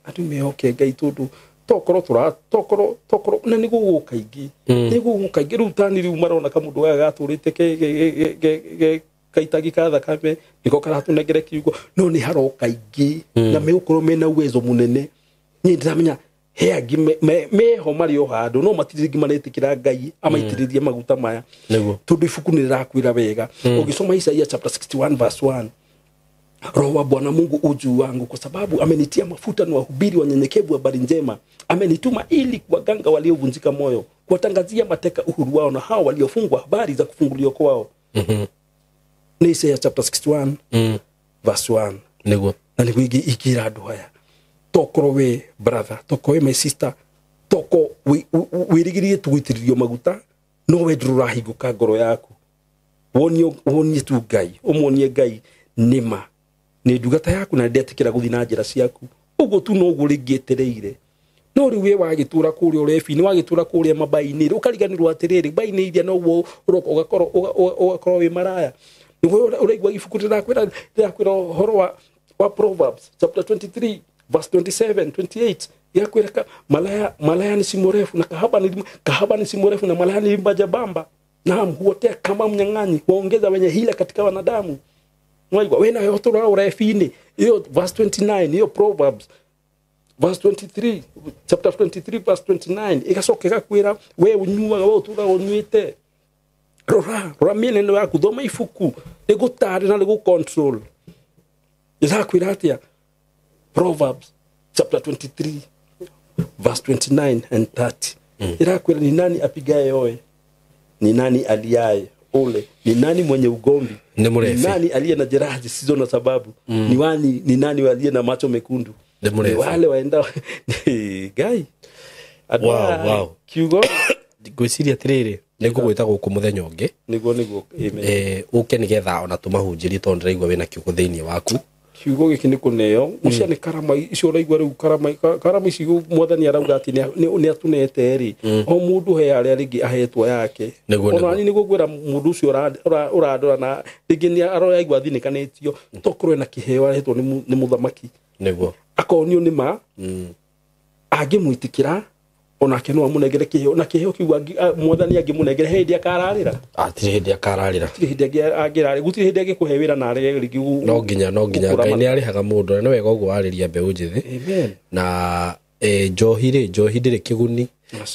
Andũ mehoke Ngai tondũ tokorwo na nĩ gũgũka ingĩ, nĩ gũgũka ingĩ. Rĩu tani rĩu marona kamũndũ gaka gatũrĩte ke kaitagi ka thakame nĩko karatũnengere kiugo, no nĩ haroka ingĩ na megũkorwo mena uwezo mũnene. Niĩ ndĩramenya he angĩ meho marĩ o handũ, no matirĩ rĩngĩ maretĩkĩra Ngai amaitĩrĩrie maguta maya. Nĩguo. Tondũ ibuku nĩ rĩrakwĩra wega. Ũgĩsoma Isaia chapter 61 verse 1, Roho wa Bwana Mungu u juu wangu, kwa sababu amenitia mafuta ni wahubiri wanyenyekevu habari njema, amenituma ili kuwaganga waliovunjika moyo, kuwatangazia mateka uhuru wao, na hao waliofungwa habari za kufunguliwa kwao. Ni Isaiah chapter 61 verse 1. Nĩguo. Na nĩguo ingĩra andũ aya, tokorwo we brother, tokorwo we my sister, toko wĩrĩgĩrĩrie tu gũitĩrĩrio maguta, no we ndũrahingũka ngoro yaku. Wonie tu Ngai, ũmuonie Ngai nĩma nĩ ndungata yaku na ndetĩkĩra gũthiĩ na njĩra ciaku. Ũguo tu noguo rĩngĩetereire. No rĩu we wagĩtũra kũrĩa ũrebi-inĩ, wagĩtũra kũrĩa mabai-inĩ, ũkariganĩrwo atĩrĩrĩ, bai-inĩ iria noguo ũroka ũgakorwo wĩ maraya. Nĩguo ũraigua ibuku rĩrakwĩra ũhoro wa Proverbs chapter 23 verse 27 28, yakwĩra malaya ni si mrefu na kahaba ni si mrefu na malaya ni mbajabamba, naam huotea kama mnyang'anyi, waongeza wenye hila katika wanadamu. Mwaigua we nawe ũtũraga ũrebi-inĩ. Iyo verse 29, iyo Proverbs verse 23, chapter 23 verse 29, ĩgacoka ĩgakwĩra we ũnyuaga, we ũtũraga ũnyuĩte, rora mĩenendo yaku, thoma ibuku rĩgũtare na rĩgũ control. Ĩrakwĩra atĩa? Proverbs chapter 23 verse 29 and 30. Ĩrakwĩra ni nani apigaye yowe, ni nani aliaye ole, ni nani mwenye ugomvi, ni nani aliye na jeraha zisizo na sababu, ni nani aliye na macho mekundu, ni wale waenda Ngai. Wow. Kiugo ngwĩciria atĩrĩrĩ, nĩngũgwĩta gũkũ mũthenya ũngĩ. Nĩguo amen. Ũke nĩgetha ona tũmahunjĩrie, tondũ ndĩraigua wĩna kiugo thĩinĩ waku. Kiugo gĩkĩ nĩ kũneo ũcia nĩ karama icio ũraigua rĩu, karama ici mwathani arauga atĩ nĩ atũnete rĩ, o mũndũ he harĩa rĩngĩ ahetwo yake. Ona niĩ nĩguo ngwĩra mũndũ ũcio ũrandora na rĩngĩ nĩ araigua athinĩkanĩtio, tokorwo ena kĩheo ahetwo nĩ mũthamaki. Nĩguo. Akonio nĩ ma angĩmwĩtĩkĩra onake no amũnengere kĩheo, na kĩheo kĩu mwathani angĩmũnengere he hĩndĩ akararĩra. Atirĩ hĩndĩ akararĩra. Gũtirĩ hĩndĩ angĩrarĩra, gũtirĩ hĩndĩ angĩkũhe wĩra na arege rĩngĩ. No nginya Ngai nĩ arĩhaga mũndũ, na nĩ wega ũguo warĩria mbeũ njĩthĩ. Amen. Na njohi rĩ, njohi ndĩrĩ kĩguni,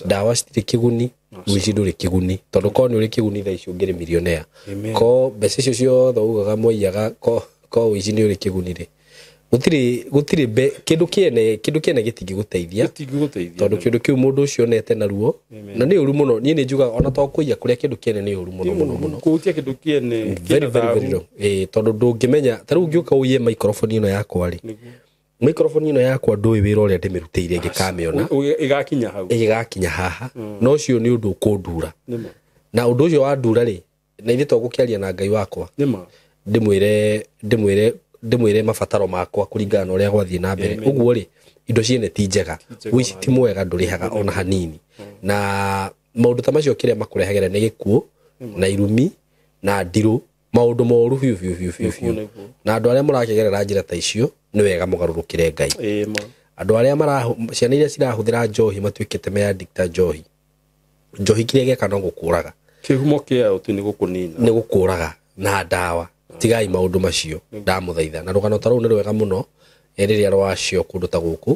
ndawa citirĩ kĩguni, ũici ndũrĩ kĩguni, tondũ korwo nĩ ũrĩ kĩguni thaa ici ũngĩrĩ millionaire. Ko mbeca icio ciothe ugaga mwaiyaga, ko ũici nĩ ũrĩ kĩguni rĩ, gũtirĩ kĩndũ kĩene gĩtingĩgũteithia, tondũ kĩndũ kĩu mũndũ ũcio onete naruo, na nĩ ũru mũno. Niĩ nĩ njugaga ona to kũiya kũrĩa kĩndũ kĩene nĩ ũru mũno mũno mũno. Kũhutia kĩndũ kĩene very very very wrong. Tondũ ndũngĩmenya, ta rĩu ũngĩũka ũiye microphone ĩno yakwa rĩ, microphone ĩno yakwa ndũĩ wĩra ũrĩa ndĩmĩrutĩire ngĩkamĩona ĩgakinya hau, ĩgĩgakinya haha, no ũcio nĩ ũndũ ũkũndura. Na ũndũ ũcio wandura rĩ, na ithuĩ tũgũkĩaria na Ngai wakwa, ndĩmwĩre mabataro makwa kũringana na ũrĩa gwathiĩ na mbere. Ũguo rĩ, indo ciene ti njega, ũici ti mwega, ndũrĩhaga ona hanini. Na maũndũ ta macio kĩrĩa makũrehagĩra nĩ gĩkuũ na irumi na ndirũ, maũndũ moru biũ biũ biũ biũ biũ. Na andũ arĩa mũrakĩgerera njĩra ta icio nĩ wega mũgarũrũkĩre Ngai. Andũ arĩa ciana iria cirahũthĩra njohi matuĩkĩte me addict a njohi, njohi kĩrĩa gĩeka no gũkũraga, kĩhumo kĩayo tu nĩ gũkũnina, nĩ gũkũraga na ndawa. Tigai maũndũ macio, ndamũthaitha. Na rũgano ta rũu nĩ rwega mũno rĩrĩa rwacio kũndũ ta gũkũ,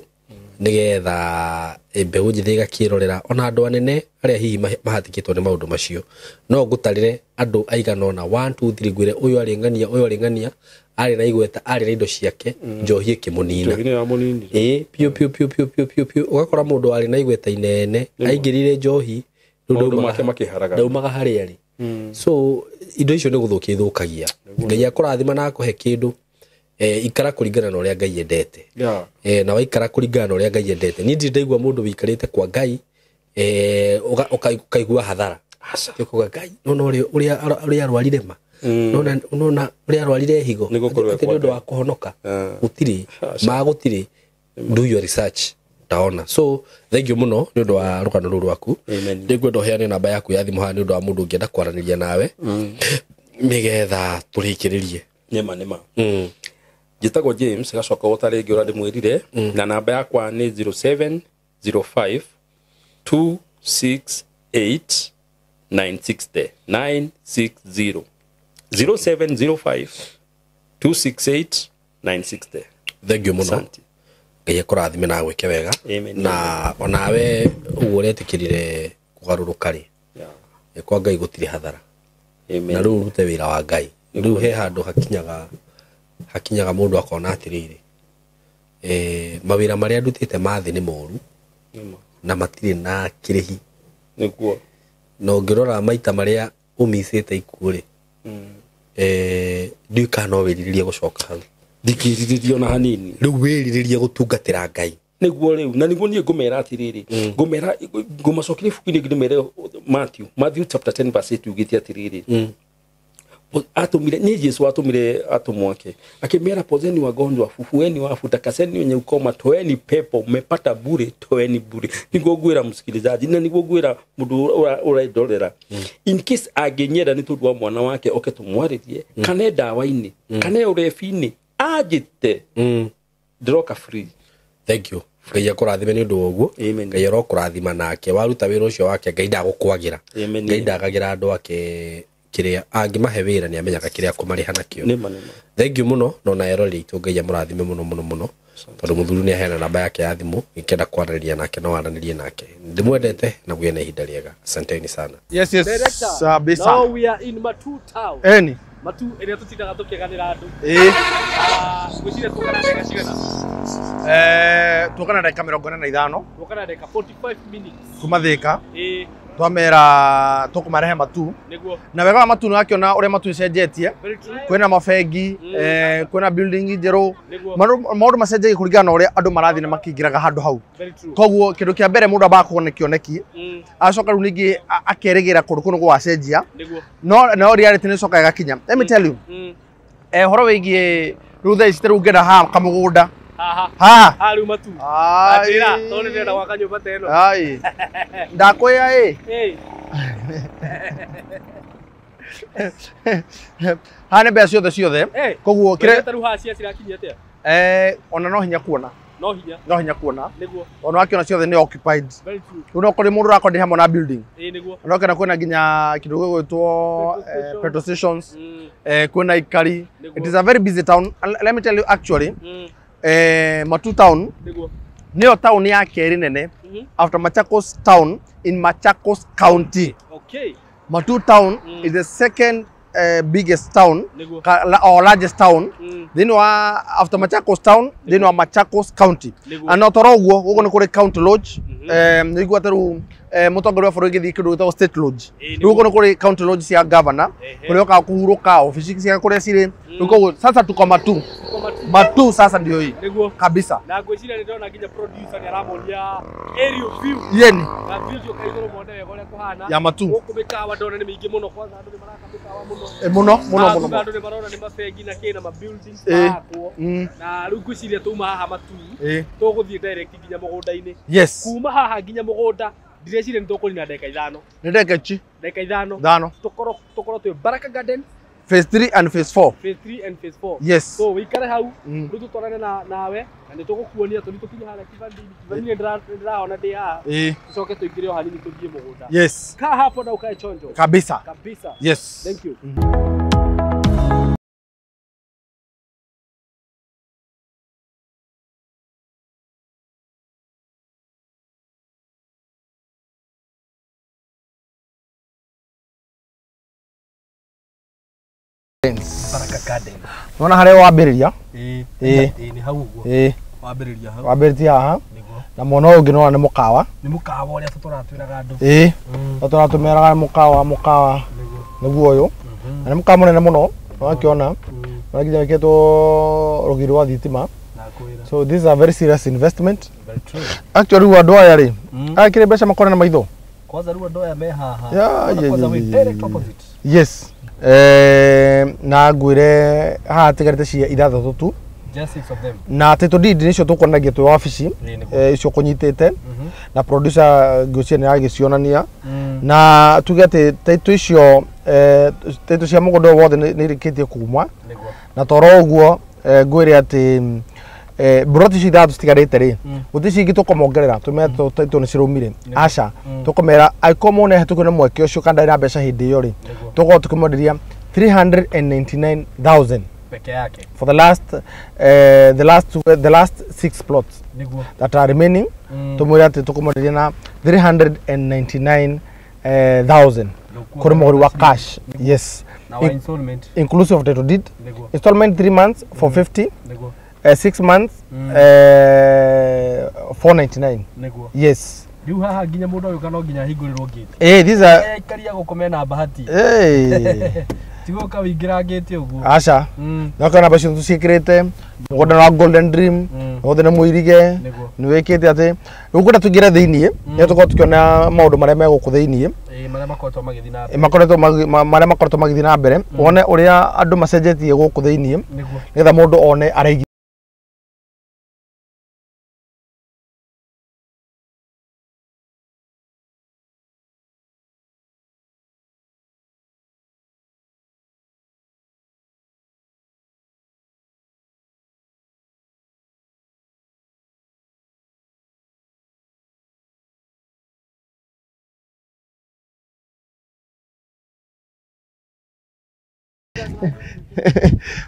nĩgetha mbeũ njĩthĩ ĩgakĩrorera, ona andũ anene arĩa hihi mahatĩkĩtwo nĩ maũndũ macio. No ngũtarĩre andũ aigana ũna 1 2 3 ngwĩre ũyũ arĩ ng'ania, ũyũ arĩ ng'ania, Arĩ na igweta, arĩ na indo ciake, njohi ĩkĩmũnina. Njohi nĩ yamũninire. Ĩĩ, piũ piũ piũ piũ piũ piũ piũ. Ũgakora mũndũ warĩ na igweta inene aingĩrire njohi, rĩu Maũndũ ndaumaga make makĩharagana. ndaumaga harĩa arĩ. So indo icio nĩ gũthũkia ithũkagia. Ngai akũrathima na akũhe kĩndũ, ikara kũringana na ũrĩa Ngai endete. Yeah. Na waikara kũringana na ũrĩa Ngai endete, niĩ ndirĩ ndaigua mũndũ wĩikarĩte kwa Ngai, ũkaigua hathara. Aca. Ũkauga Ngai nona ũrĩa arwarire ma, nona ũrĩa arwarire higo Nĩ gũkorwo atĩ nĩ kwa ũndũ wa kũhonoka. Ah. Gũtirĩ ma, gũtirĩ. Do your research, ndaona. So thank you mũno nĩ ũndũ wa rũgano rũu rwaku. Amen. Nĩngwenda ũheane namba yaku ya thimũ haha nĩ ũndũ wa mũndũ ũngĩenda kwaranĩria nawe, nĩgetha tũrĩkĩrĩrie. Nĩma nĩma. Njĩtagwo James gacoka o ta rĩngĩ ũrĩa ndĩmwĩrire, na namba yakwa nĩ 0705 268 960 960 0705 268 960. Thank you mũno. Asante. Ngai akũrathime na agwĩke wega. Amen. Na onawe ũguo ũretĩkĩrire kũgarũrũka rĩ, Yeah. kwa Ngai gũtirĩ hathara. Amen. Na rĩu ũrute wĩra wa Ngai. Rĩu he handũ hakinyaga mũndũ akona atĩrĩrĩ, mawĩra marĩa ndutĩte ma thĩ nĩ moru Nĩma. na matirĩ na kĩrĩhi. Nĩguo. Na ũngĩrora maita marĩa ũmicĩte ikuũ rĩ, ndiũĩ kana no wĩrirĩrie gũcoka hau. Ndingĩrirĩria ona hanini. Rĩu wĩrirĩrie gũtungatĩra Ngai. Nĩguo rĩu, na nĩguo niĩ ngũmera atĩrĩrĩ, ngũmera ngũmacokeria ibuku-inĩ ndĩmere Matthew chapter 10 verse 8 yugĩte atĩrĩrĩ, atũmire nĩ Jesu atũmire atũmwo ake akĩmera, pozeni wagonjwa, fufueni wafu, takaseni wenye ukoma, toeni pepo, mmepata bure, toeni bure. Nĩguo ngwĩra msikilizaji, na nĩguo ngwĩra mũndũ ũrendorera, in case angĩnyenda nĩ tondũ wa mwana wake oke tũmwarĩrie, kana e ndawa-inĩ kana e ũrebi-inĩ, anjĩte, ndĩroka free. Thank you. Ngai akũrathime nĩ ũndũ wa ũguo. Amen. Ngai arokũrathima nake waruta wĩra ũcio wake, Ngai ndagũkwagĩra. Amen. Ngai ndagagĩra andũ ake kĩrĩa angĩmahe wĩra, nĩ amenyaga kĩrĩa akũmarĩha nakĩo. Nĩma nĩma. Thank you mũno. No na eroreri aitũ, Ngai amũrathime mũno mũno mũno, tondũ mũthuri nĩ aheana namba yake ya thimũ, ngĩkenda kwaranĩria nake no aranĩrie nake. Ndĩmwendete na gũgĩe na ihinda rĩega. Asanteni sana. Yes, yes. Director, Kabisa. now we are in Matu town. Eni. Matu ĩrĩa tũtindaga tũkĩganĩra andũ. Ĩĩ. Ngwĩciria tũka na ndagĩka cigana? Tuoka na ndagĩka 45. Tũka na ndagĩka 45 minutes. Kuma Thika. Ĩĩ. Twamera tũkũmarehe Matu. Nĩguo. Na wega wa Matu nĩ wakĩona ũrĩa Matu ĩcenjetie. Very true. Kwĩna mabengi, kwĩna building njerũ. Nĩguo. Maũndũ macenjagia kũringana na ũrĩa andũ marathiĩ na makĩingĩraga handũ hau. Very true. Koguo kĩndũ kĩa mbere mũndũ ambaga kuona kĩoneki, acoka rĩu ningĩ akerĩgĩra kũndũ kũu nĩ gũgacenjia. Nĩguo. No reality nĩ ĩcokaga ĩgakinya. Let me tell you. Ũhoro wĩgiĩ rĩu thaa ici ta rĩu ngĩenda haha kamũgũnda. Haha. Haha. Haha rĩu Matu. Ai. Anjĩra, tondũ nĩ ndĩrenda gwaka nyũmba ta ĩno. Ai. Ndakwĩra ĩ. Ĩĩ. Haha nĩ mbeca ciothe ciothe. Ĩĩ. Koguo Kĩrĩa kĩrĩa ta rĩu haha cia cirakinyia atĩa? Ona no hinya kuona. No hinya. No hinya kuona. Nĩguo. Ona wakĩona ciothe nĩ occupied. Very true. Rĩu no kũrĩ mũndũ ũrakondi hamwe na building. Ĩĩ nĩguo. Ona ũkĩona kwĩna nginya kĩndũ gĩgwĩtwo Petrol station. petrol stations. Kwĩna ikari. Nĩguo. It is a very busy town. And let me tell you actually, Matu town Nĩguo. nĩyo town ya kerĩ nene after Machakos town in Machakos County. Okay. Matu town is the second biggest town Nĩguo. or largest town thĩinĩ wa after Machakos town thĩinĩ wa Machakos County. Nĩguo. Na toro ũguo gũkũ nĩ kũrĩ county lodge, nĩ igua ta rĩu mũtongoria wa bũrũri gĩthiĩ kĩndũ gĩtagwo state lodge. Ĩĩ, Rĩu gũkũ nĩ kũrĩ county lodge cia governor Ehe. kũrĩa okaga kũhurũka, obici cia kũrĩa cirĩ. Rĩu koguo sasa tuko Matu. Tuko Matu. Matu sasa ndio hii Nĩguo. kabisa. Na ngwĩciria nĩ ndona nginya producer nĩ aramonia aerial view. Yeni Na view ũcio ka igũrũ mone wega ũrĩa kũhana. ya Matu. Gũkũ mĩkawa ndona nĩ mĩingĩ mũno, kwanza andũ nĩ maraka mĩkawa mũno. Mũno mũno Haha mũno. thutha andũ nĩ marona nĩ mabengi na kĩ na ma buildings Ĩĩ. marakwo. Na rĩu ngwĩciria twauma haha Matu, Ĩĩ. tũgũthiĩ direct nginya mũgũnda-inĩ. Yes. Kuma haha nginya mũgũnda ndireciria nĩ tũkũnina ndagĩka ithano. Nĩ ndagĩka ici Ndagĩka ithano. ithano. Tũkorwo twĩ Baraka Garden Phase 3 and phase 4. phase 3 and phase 4. Yes. So wĩikare hau, rĩu tũtwarane nawe na nĩ tũgũkuonia tũthiĩ tũkinye harĩa kibandini. Kibandini ndĩrahona ndĩ haha. Ĩĩ. Tũcoke tũingĩre o hanini tũthiĩ mũgũnda. Yes. Kaa hapo na ukae chonjo. Kabisa. Kabisa. Yes. Thank you. Baraka Garden. Nona harĩa wambĩrĩria. Ĩĩ. Ĩĩ. Ĩĩ nĩ hau ũguo. Ĩĩ. Wambĩrĩria hau. Wambĩrĩria haha. Nĩguo. Na mwena ũyũ ũngĩ nĩwona nĩ mũkawa. Nĩ mũkawa ũrĩa tũratwĩraga andũ. Ĩĩ. Tũratũmeraga mũkawa mũkawa. Nĩguo. Nĩguo ũyũ. Na nĩ mũkawa mũnene mũno. Wakĩona. Na nginya wĩkĩtwo rũgiri rwa thitima. Nakwĩra. So this is a very serious investment. Very true. Actually rĩu andũ aya rĩ, aya kĩrĩ mbeca makore na maitho. Kwanza rĩu andũ aya me haha. Yeah, Kwanza yeah, we yeah, direct yeah. opposite. Yes. Na ngwĩre haha tigarĩte cia ithathatũ tu. Just six of them. Na title deed nĩcio tũkuonanagia twĩ wabici Ĩĩ nĩguo. icio kũnyitĩte na producer ngwĩciria nĩ aragĩcionania na tuge atĩ title icio title cia mũgũnda ũyũ wothe nĩ irĩkĩtie kuma Nĩguo. na toro ũguo ngwĩre atĩ broti icio ithathatũ citigarĩte rĩ gũtirĩ cingĩ tũkũmongerera tũmere title nĩ ciraumire aca tũkũmera angĩkorwo mũndũ nĩahĩtũkio nĩ mweke ũcio kana ndarĩ na mbeca hĩndĩ ĩyo rĩ Nĩguo. tũkorwo tũkĩmwenderia 399,000 Peke yake. for the last the last six plots Nĩguo. that are remaining tumwire ati tukumwenderia na 399,000 kuri muguri wa cash. Yes. Na wa installment. Inclusive of title deed. Nĩguo. Installment 3 months 450. Nĩguo. 6 months 499. Nĩguo. Yes. Rĩu haha nginya mũndũ agĩũka no nginya ahingũrĩrwo gate. These are Aikaria gũkũ mena bahati. Tigũka wĩingĩra gate ũguo. Aca. Nokona mbeca tuciĩkĩrĩte mũgũnda wa Golden Dream wothe nĩ mũirige Nĩguo. nĩ wĩkĩte atĩ rĩu ngwenda tũingĩre thĩiniĩ nĩ tũkorwo tũkĩona maũndũ marĩa me gũkũ thĩiniĩ. Ĩĩ marĩa makoretwo magĩthiĩ na mbere. Makoretwo marĩa makoretwo magĩthiĩ na mbere wone ũrĩa andũ macenjetie gũkũ thĩiniĩ Nĩguo. nĩgetha mũndũ one araigi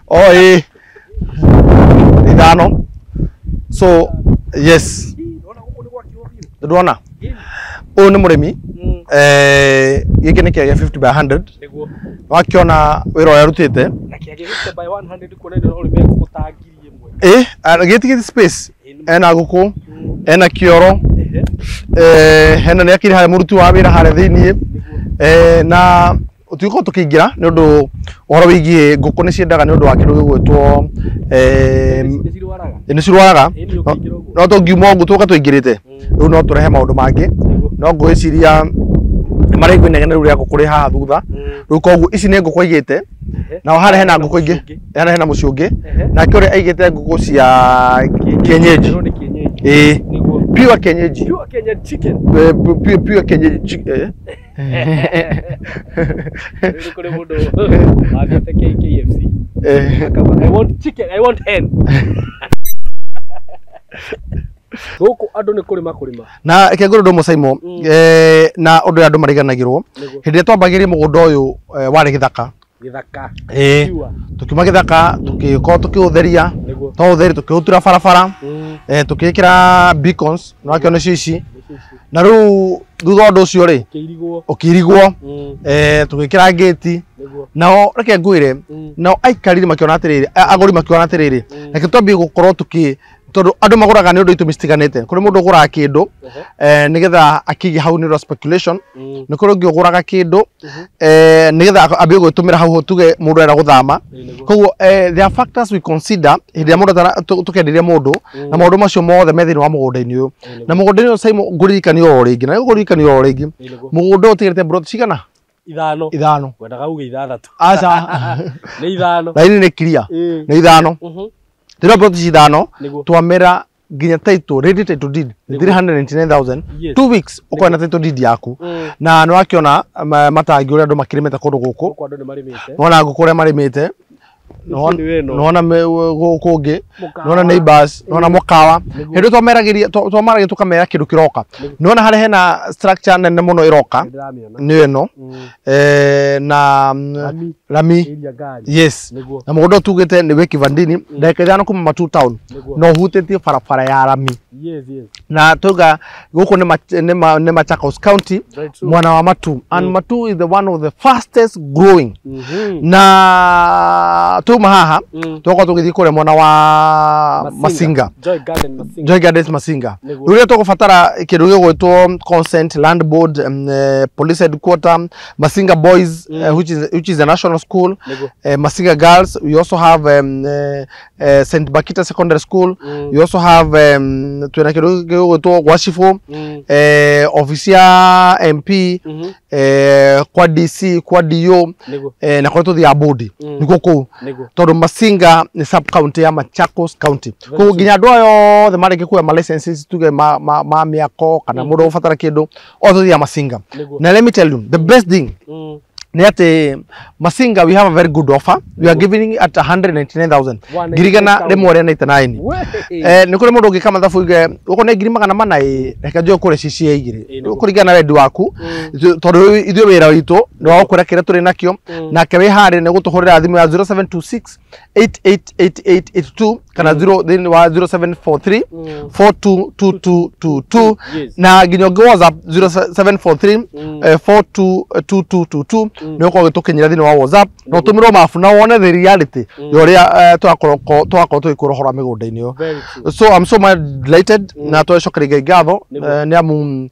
oh ĩĩ ithano. So yes, ndona ũyũ nĩ mũrĩmi gĩkĩ nĩ kĩaga 50 by 100. Nĩguo. Wakiona wĩra ũrĩa arutĩte. Na kĩage gĩte by 100 kuona no ũrĩme ngũkũ ta 1000. Gĩtigĩti space ena ngũkũ ena kĩoro hena nĩ akĩrĩ harĩa mũruti wa wĩra harĩa thĩiniĩ na tũgĩkorwo tũkĩingĩra nĩ ũndũ ũhoro wĩgiĩ ngũkũ nĩ ciendaga nĩ ũndũ wa kĩndũ gĩgwĩtwo Nĩ cirwaraga. nĩ cirwaraga Ĩĩ nĩ ũkĩingĩra ũguo. no tũngiuma ũguo tũka tũingĩrĩte rĩu no tũrehe maũndũ mangĩ no ngwĩciria nĩ maraigua inegene rĩu rĩa ngũkũ rĩ haha thutha rĩu koguo ici nĩ ngũkũ aigĩte nao harĩa hena ngũkũ ingĩ harĩa hena mũciĩ ũngĩ nake ũrĩa aigĩte ngũkũ cia kienyeji. Ĩno nĩ kienyeji. Ĩĩ Nĩguo. pure kienyeji. Pure Kenyan chicken. Pure kienyeji chicken. Rĩu kũrĩ mũndũ wathiĩte KFC. Akauga, I want chicken, I want hen. Gũkũ andũ nĩ kũrĩma kũrĩma. Na reke ngwĩre ũndũ ũmwe Simon, na ũndũ ũrĩa andũ mariganagĩrwo Nĩguo. hĩndĩ ĩrĩa twambagĩrĩria mũgũnda ũyũ warĩ gĩthaka. Gĩthaka. Ĩĩ. Pure. Tũkiuma gĩthaka tũgĩkorwo tũkĩũtheria Nĩguo. twaũtheria tũkĩũtura barabara tũgĩkĩra beacons nĩ wakĩona icio ici na rĩu thutha wa ũndũ ũcio rĩ Kĩirigwo. ũkĩirigwo tũgĩkĩra ngĩti Nĩguo. nao reke ngwĩre nao aikariri makĩona atĩrĩrĩ agũri makĩona atĩrĩrĩ reke twambie gũkorwo tũkĩ tondũ andũ magũraga nĩ ũndũ itũmi citiganĩte kũrĩ mũndũ ũgũraga kĩndũ nĩgetha akĩige hau nĩ ũndũ wa speculation nĩ kũrĩ ũngĩ ũgũraga kĩndũ nĩgetha ambie gwĩtũmĩra hau tuge mũndũ arenda gũthama koguo there are factors we consider hĩndĩ ĩrĩa mũndũ tũkĩenderia mũndũ na maũndũ macio mothe me thĩinĩ wa mũgũnda-inĩ ũyũ na mũgũnda-inĩ ũyũ Simon ngũririkanio o rĩngĩ na ngũririkanio o rĩngĩ mũgũnda ũyũ ũtigĩrĩte plot cigana Ithano. ithano Wendaga uge ithathatũ. aca Nĩ ithano. laini nĩ clear nĩ ithano tĩrĩa plot ici ithano Nĩguo. twamera nginya title ready title deed 399,000 Yes. 2 weeks ũkorwo na title deed yaku na nĩ wakĩona matangi ũrĩa andũ makĩrĩmĩte kũndũ gũkũ Gũkũ andũ nĩ marĩmĩte. nĩwona ngũkũ ũrĩa marĩmĩte Nĩ ĩno. nĩwona gũkũ ũngĩ Mũkawa. nĩwona neighbors nĩwona mũkawa hĩndĩ ĩyo twameragĩria twamaragia tũkamera kĩndũ kĩroka nĩwona harĩa hena structure nene mũno ĩroka Nĩndĩramĩona. nĩ ĩno na Rami. rami Area ngari. yes Nĩguo. na mũgũnda ũyũ tugĩte nĩ wĩ Kivandini ndagĩka ithano kuma Matuu town Nĩguo. na ũhutĩtie barabara ya rami. Yes, yes. Na tuga guku ni Machakos County, mwana wa Matu. And Matu is the one of the fastest growing. Na tuma haha tuko tugithi kure mwana wa Masinga. Joy Garden Masinga. Joy Gardens Masinga. Rĩrĩa tũgũbatara kĩndũ gĩgwĩtwo consent, land board, police headquarter, Masinga Boys, which is a national school, Masinga Girls. We also have St. Bakita Secondary School. We also have twina kĩndũ gĩgwĩtwo Gwacibũ, office ya MP, kwa DC, kwa DO, na kwa tũthiaga bodi nĩkuo kũu, tondũ Masinga nĩ sub county ya Machakos County. Koguo nginya andũ aya othe marĩkia kuoya ma licenses tuge ma mĩako kana mũndũ ũbatara kĩndũ othe tũthiaga Masinga. Na let me tell you the best thing ni ati Masinga we have a very good offer. We are giving at 199,000. Ngirigana rĩmwe rĩa 99. Nĩ kũrĩ mũndũ ũngĩka mathabu uge ũko nĩ ngiri magana mana ĩ reke njoe kũrĩa cicia igĩrĩ kũringana na wendi waku, tondũ ithuĩ wĩra witũ nĩ wa gũkwĩra kĩrĩa tũrĩ nakĩo, nake wĩ harĩ nĩ gũtũhũrĩra thimũ ya 0726 888882 kana 0 thĩinĩ wa 0743 422222 na nginya ũngĩ WhatsApp 0743 422222 nĩ ũkorwo ũgĩtũkinyĩra thĩinĩ wa WhatsApp na ũtũmĩrwo mabu na wone the reality ya ũrĩa tũrakorwo tũgĩkũra ũhoro wa mĩgũnda-inĩ ĩyo. So I'm so much delighted na tũcokeria Ngai ngatho nĩ amu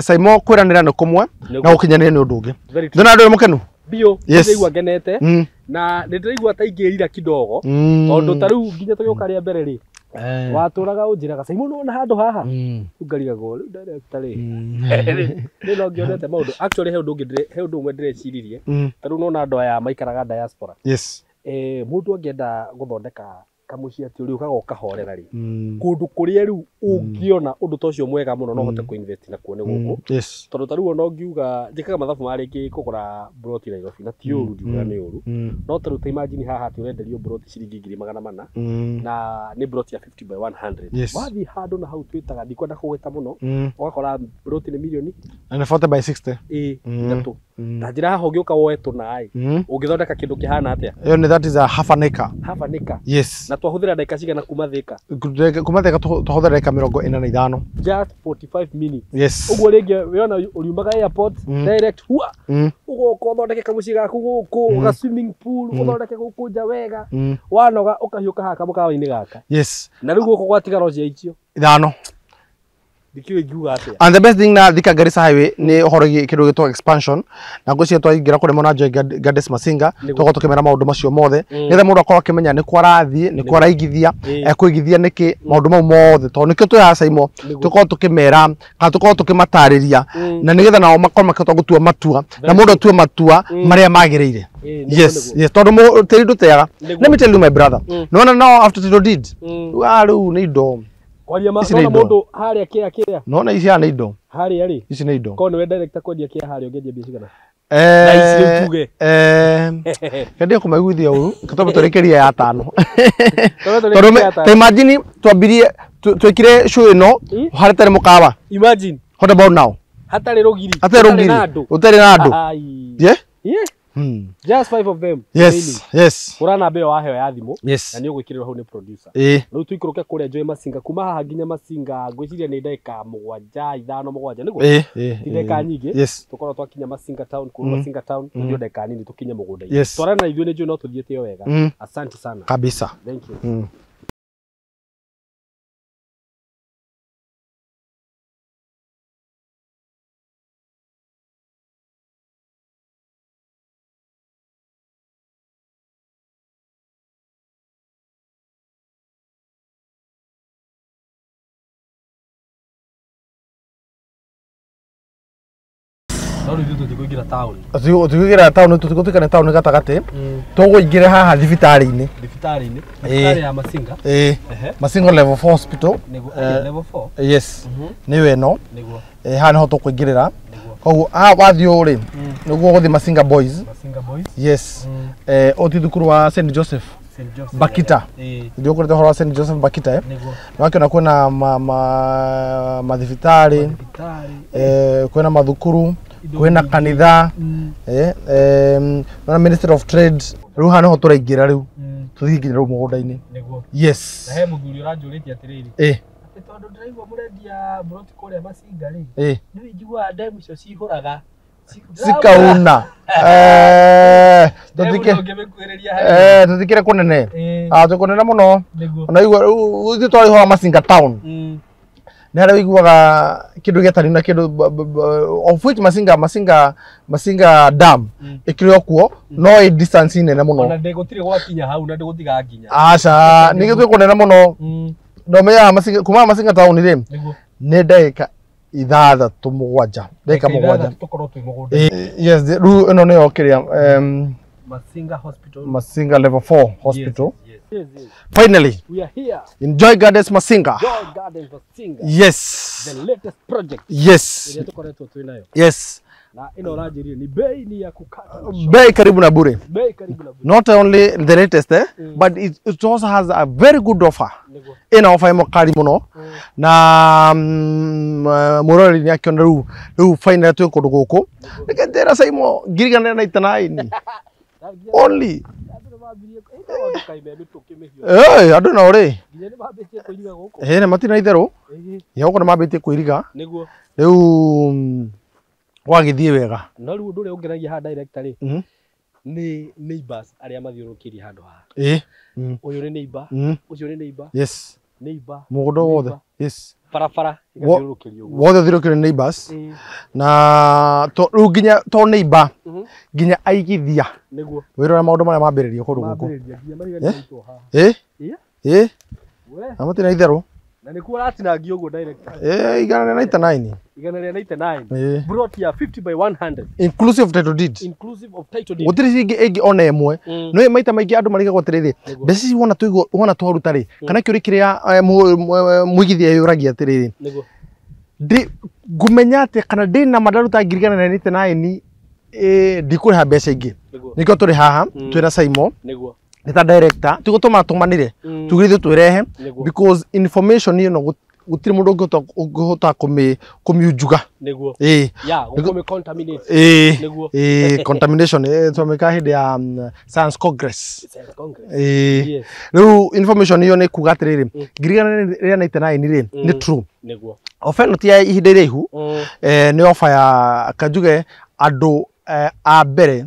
Saimo kwĩranĩra nĩ kũmwe na gũkinyanĩria nĩ ũndũ ũngĩ. Ndĩna andũ mũkenu biũ, ndĩraigua ngenete na nĩ ndĩraigua ta ingĩrira kidogo tondũ ta rĩu nginya tũgĩũka rĩa mbere rĩ watũraga ũnjĩraga Saimo nĩwona handũ haha ngarigagwo rĩu director rĩ nĩ no ngĩonete maũndũ. Actually he ũndũ ũmwe ndĩreciririe ta rĩu nĩwona andũ aya maikaraga diaspora. Yes. Mũndũ angĩenda gũthondeka kamũciĩ atĩ ũrĩ ũkaga ũkahorera rĩ kũndũ kũrĩa rĩu ũngĩona ũndũ ta ũcio mwega mũno no ũhote kũ-invest nakuo nĩ gũkũ. Yes. Tondũ ta rĩu ona ũngiuga njĩkaga mathabu ma rĩngĩ kũgũra broti Nairobi na ti ũru ndiugaga nĩ ũru, no ta rĩu ta imagine haha atĩ ũrenderio broti ciringi 400,000 na nĩ broti ya 50 by 100. Wathiĩ handũ na hau twĩtaga ndikwenda kũgweta mũno ũgakora broti nĩ mirioni na 40 by 60 ithatũ. Na njĩra haha ũngĩũka woe tũna ĩ ũngĩthondeka kĩndũ kĩhana atĩa? Ĩyo nĩ that is a half an acre. Half an acre. Yes. Na twahũthĩra ndagĩka cigana kuma Thika? Kuma Thika twahũthĩra ndagĩka 45. Just 45 minutes. Yes. Ũguo rĩngĩ wĩona ũriumaga airport direct hua ũgoka ũthondeke kamũciĩ gaku gũkũ ga swimming pool ũthondeke gũkũ nja wega wanoga ũkahiũka haha kamũkawa-inĩ gaka. Yes. Na rĩu gũkũ gwatigara o icio ithano. And the best thing na Thika Garissa Highway ni uhoro kindu gitwa expansion na ngwiciria twaingira kuri mona Joy Gardens Masinga tugakorwo tukimera maundu macio mothe ngetha mundu akorwo akimenya ni kwa arathie ni kwa araigithia ekuigithia niki maundu mau mothe tondu nikio twi haha Saimo tukorwo tukimera kana tukorwo tukimatariria na nigetha nao makorwo makihota gutua matua na mundu atue matua maria magiriire. Yes, yes, tondu tiri nduteaga. Let me tell you my brother, no no after title deed riu ni indo kwaria ma nona mundu haria kia kia nona ici haha nĩ indo haria ri ici nĩ indo ko niwe director kwendia kia haria ũngĩendia mbia cigana na ici rĩu tuge kendia kũmaiguithia ũru tondũ tũrĩkĩrie ya tano tondũ ta imagine twambirie twĩkire show ĩno harĩ tarĩ mũkawa. Imagine what about now hatarĩ rũgiri hatarĩ rũgiri ũtarĩ na andũ. Yeah yeah. Just 5 of them. Yes, yes. Kura namba ĩyo waheo ya thimũ. Yes. Na nĩ ũgwĩkĩrĩrwo hau nĩ producer. Rĩu tũikũrũke kũrĩa Joy Masinga kuma haha nginya Masinga ngwĩciria nĩ ndagĩka 7 5 7 nĩguo? Ti ndagĩka nyingĩ. Yes. Tũkorwo twakinya Masinga town kuma Masinga town ndio ndagĩka nini tũkinye mũgũnda-inĩ. Yes. Twarana na ithuĩ nĩ njũĩ no tũthiĩte o wega. Asante sana. Kabisa. Thank you. Tũtikũingĩra taũni. Tũtikũingĩra taũni, tũtigũtuĩka nĩ taũni gatagatĩ. Tũgũingĩra haha thibitarĩ-inĩ. Thibitarĩ-inĩ. Thibitarĩ ya Masinga. Masinga level 4 hospital. Level 4. Yes. Nĩyo ĩno. Nĩguo. Haha nĩho tũkũingĩrĩra. Koguo haha wathiĩ ũũ rĩ, nĩguo ũgũthiĩ Masinga Boys. Masinga Boys. Yes. Ũti thukuru wa St Joseph. St Joseph Bakita. Ndio ũkorete ũhoro wa St Joseph Bakita Nĩguo. Nĩwakĩona kwĩna mathibitarĩ, kwĩna mathukuru, kwĩna kanitha, na Ministry of Trade. Rĩu haha nĩho tũraingĩra rĩu tũthiĩ nginya rĩu mũgũnda-inĩ. Nĩguo. Yes. Na he mũthuri ũranjũrĩtie atĩrĩrĩ, Tondũ ndĩraigua mũrendia mburoti kũrĩa Masinga rĩ. Ĩĩ. Nĩ njiguaga ndemu icio cihũraga. Cikauna. Tutikire kũnene. Twĩ kũnene mũno. Ona igua ithuĩ twarĩ ho Masinga town. Nĩ harĩa ũiguaga kĩndũ gĩatari na kĩndũ of which Masinga dam ĩkĩrĩ o kuo no ĩ distance nene mũno. Ona ndĩgũtirĩ gwakinya hau na ndĩgũtiga nginya. Aca, nĩ twĩ kũnene mũno. No menyaga Masinga kuma Masinga town rĩ nĩ ndagĩka 6 7 ndagĩka 7 tũkorwo twĩ mũgũnda. Yes, rĩu ĩno nĩyo kĩrĩa Masinga Hospital. Masinga level 4 hospital. Yes, yes, yes. Finally, we are here in Joy Gardens Masinga. Joy Gardens Masinga. Yes. The latest project. Yes. Yes. Na ino ũranjĩrire ni bei ni ya kukata. Bei karibu na bure. Bei karibu na bure. Not only the latest, but it also has a very good offer. Ina offer ĩmwe kali mũno. Na mũrori nĩ akĩona rĩu finally twĩ kũndũ gũkũ. Reke njĩra Saimo 1,099. Only. Andũ no rĩ. Nĩ matina itherũ. Gũkũ nĩ mambĩtie kwĩriga. Nĩguo. Rĩu gwagĩthiĩ wega. No rĩu ũndũ ũrĩa ũngenagia haha director rĩ nĩ neighbors arĩa mathiũrũrũkĩirie handũ haha. Ũyũ nĩ neighbor, ũcio nĩ neighbor. Yes. Neighbor. Mũgũnda wothe. Yes. Barabara ĩgathiũrũrũkĩrio ũguo. Wothe ũthiũrũrũkĩirio nĩ neighbors. Na rĩu nginya to neighbor nginya aigithia. Nĩguo. Wĩrore maũndũ marĩa mambĩrĩrio kũndũ gũkũ. Mambĩrĩria nginya mariga nĩ haha. Na matina itherũ. Na nĩkuo ũratinangio ũguo director. 199. 199. Broti ya 50 by 100. Inclusive title deed. Inclusive of title deed. Gũtirĩ ciringi ĩngĩ ona ĩmwe. No maita maingĩ andũ marigagwo atĩrĩrĩ, mbeca ici wona tũigwo wona twaruta rĩ, kana kĩũria kĩrĩa mũigithia yũragia atĩrĩrĩ. Nĩguo. Ngũmenya atĩ kana ndĩna ma ndaruta 1,099 ndikũrĩha mbeca ingĩ. Nĩkĩo tũrĩ haha twĩna Saimo. Nĩguo. Nĩ ta director tigũtũma tũmanire tugire ithuĩ twĩrehe because information ĩno gũtirĩ mũndũ ũngĩhota kũmiunjuga. Nĩguo. Ya gũkũmĩ contaminate. Nĩguo. Contamination twamĩkaga hĩndĩ ya Science Congress. Yes. Rĩu information ĩyo nĩ kuga atĩrĩrĩ 1,099 rĩ nĩ true. Nĩguo. Ofa ĩno ti ya ihinda iraihu, nĩ ofa ya kanjuge andũ a mbere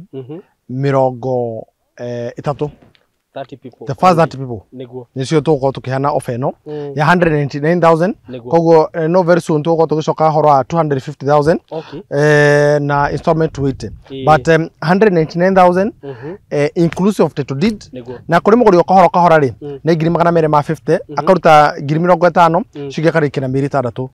30. 30 people. The first 30 people. Nĩguo. Nĩcio tũgũkorwo tũkĩheana offer ĩno ya 199,000. Koguo no very soon tũgũkorwo tũgĩcoka ũhoro wa 250,000. Okay. Na installment 280. But 199,000 inclusive of title deed. Nĩguo. Na kũrĩ mũgũri o kahora kahora rĩ nĩ 250,000 akaruta 50,000 ciũngĩ akarĩkia na mĩeri 6.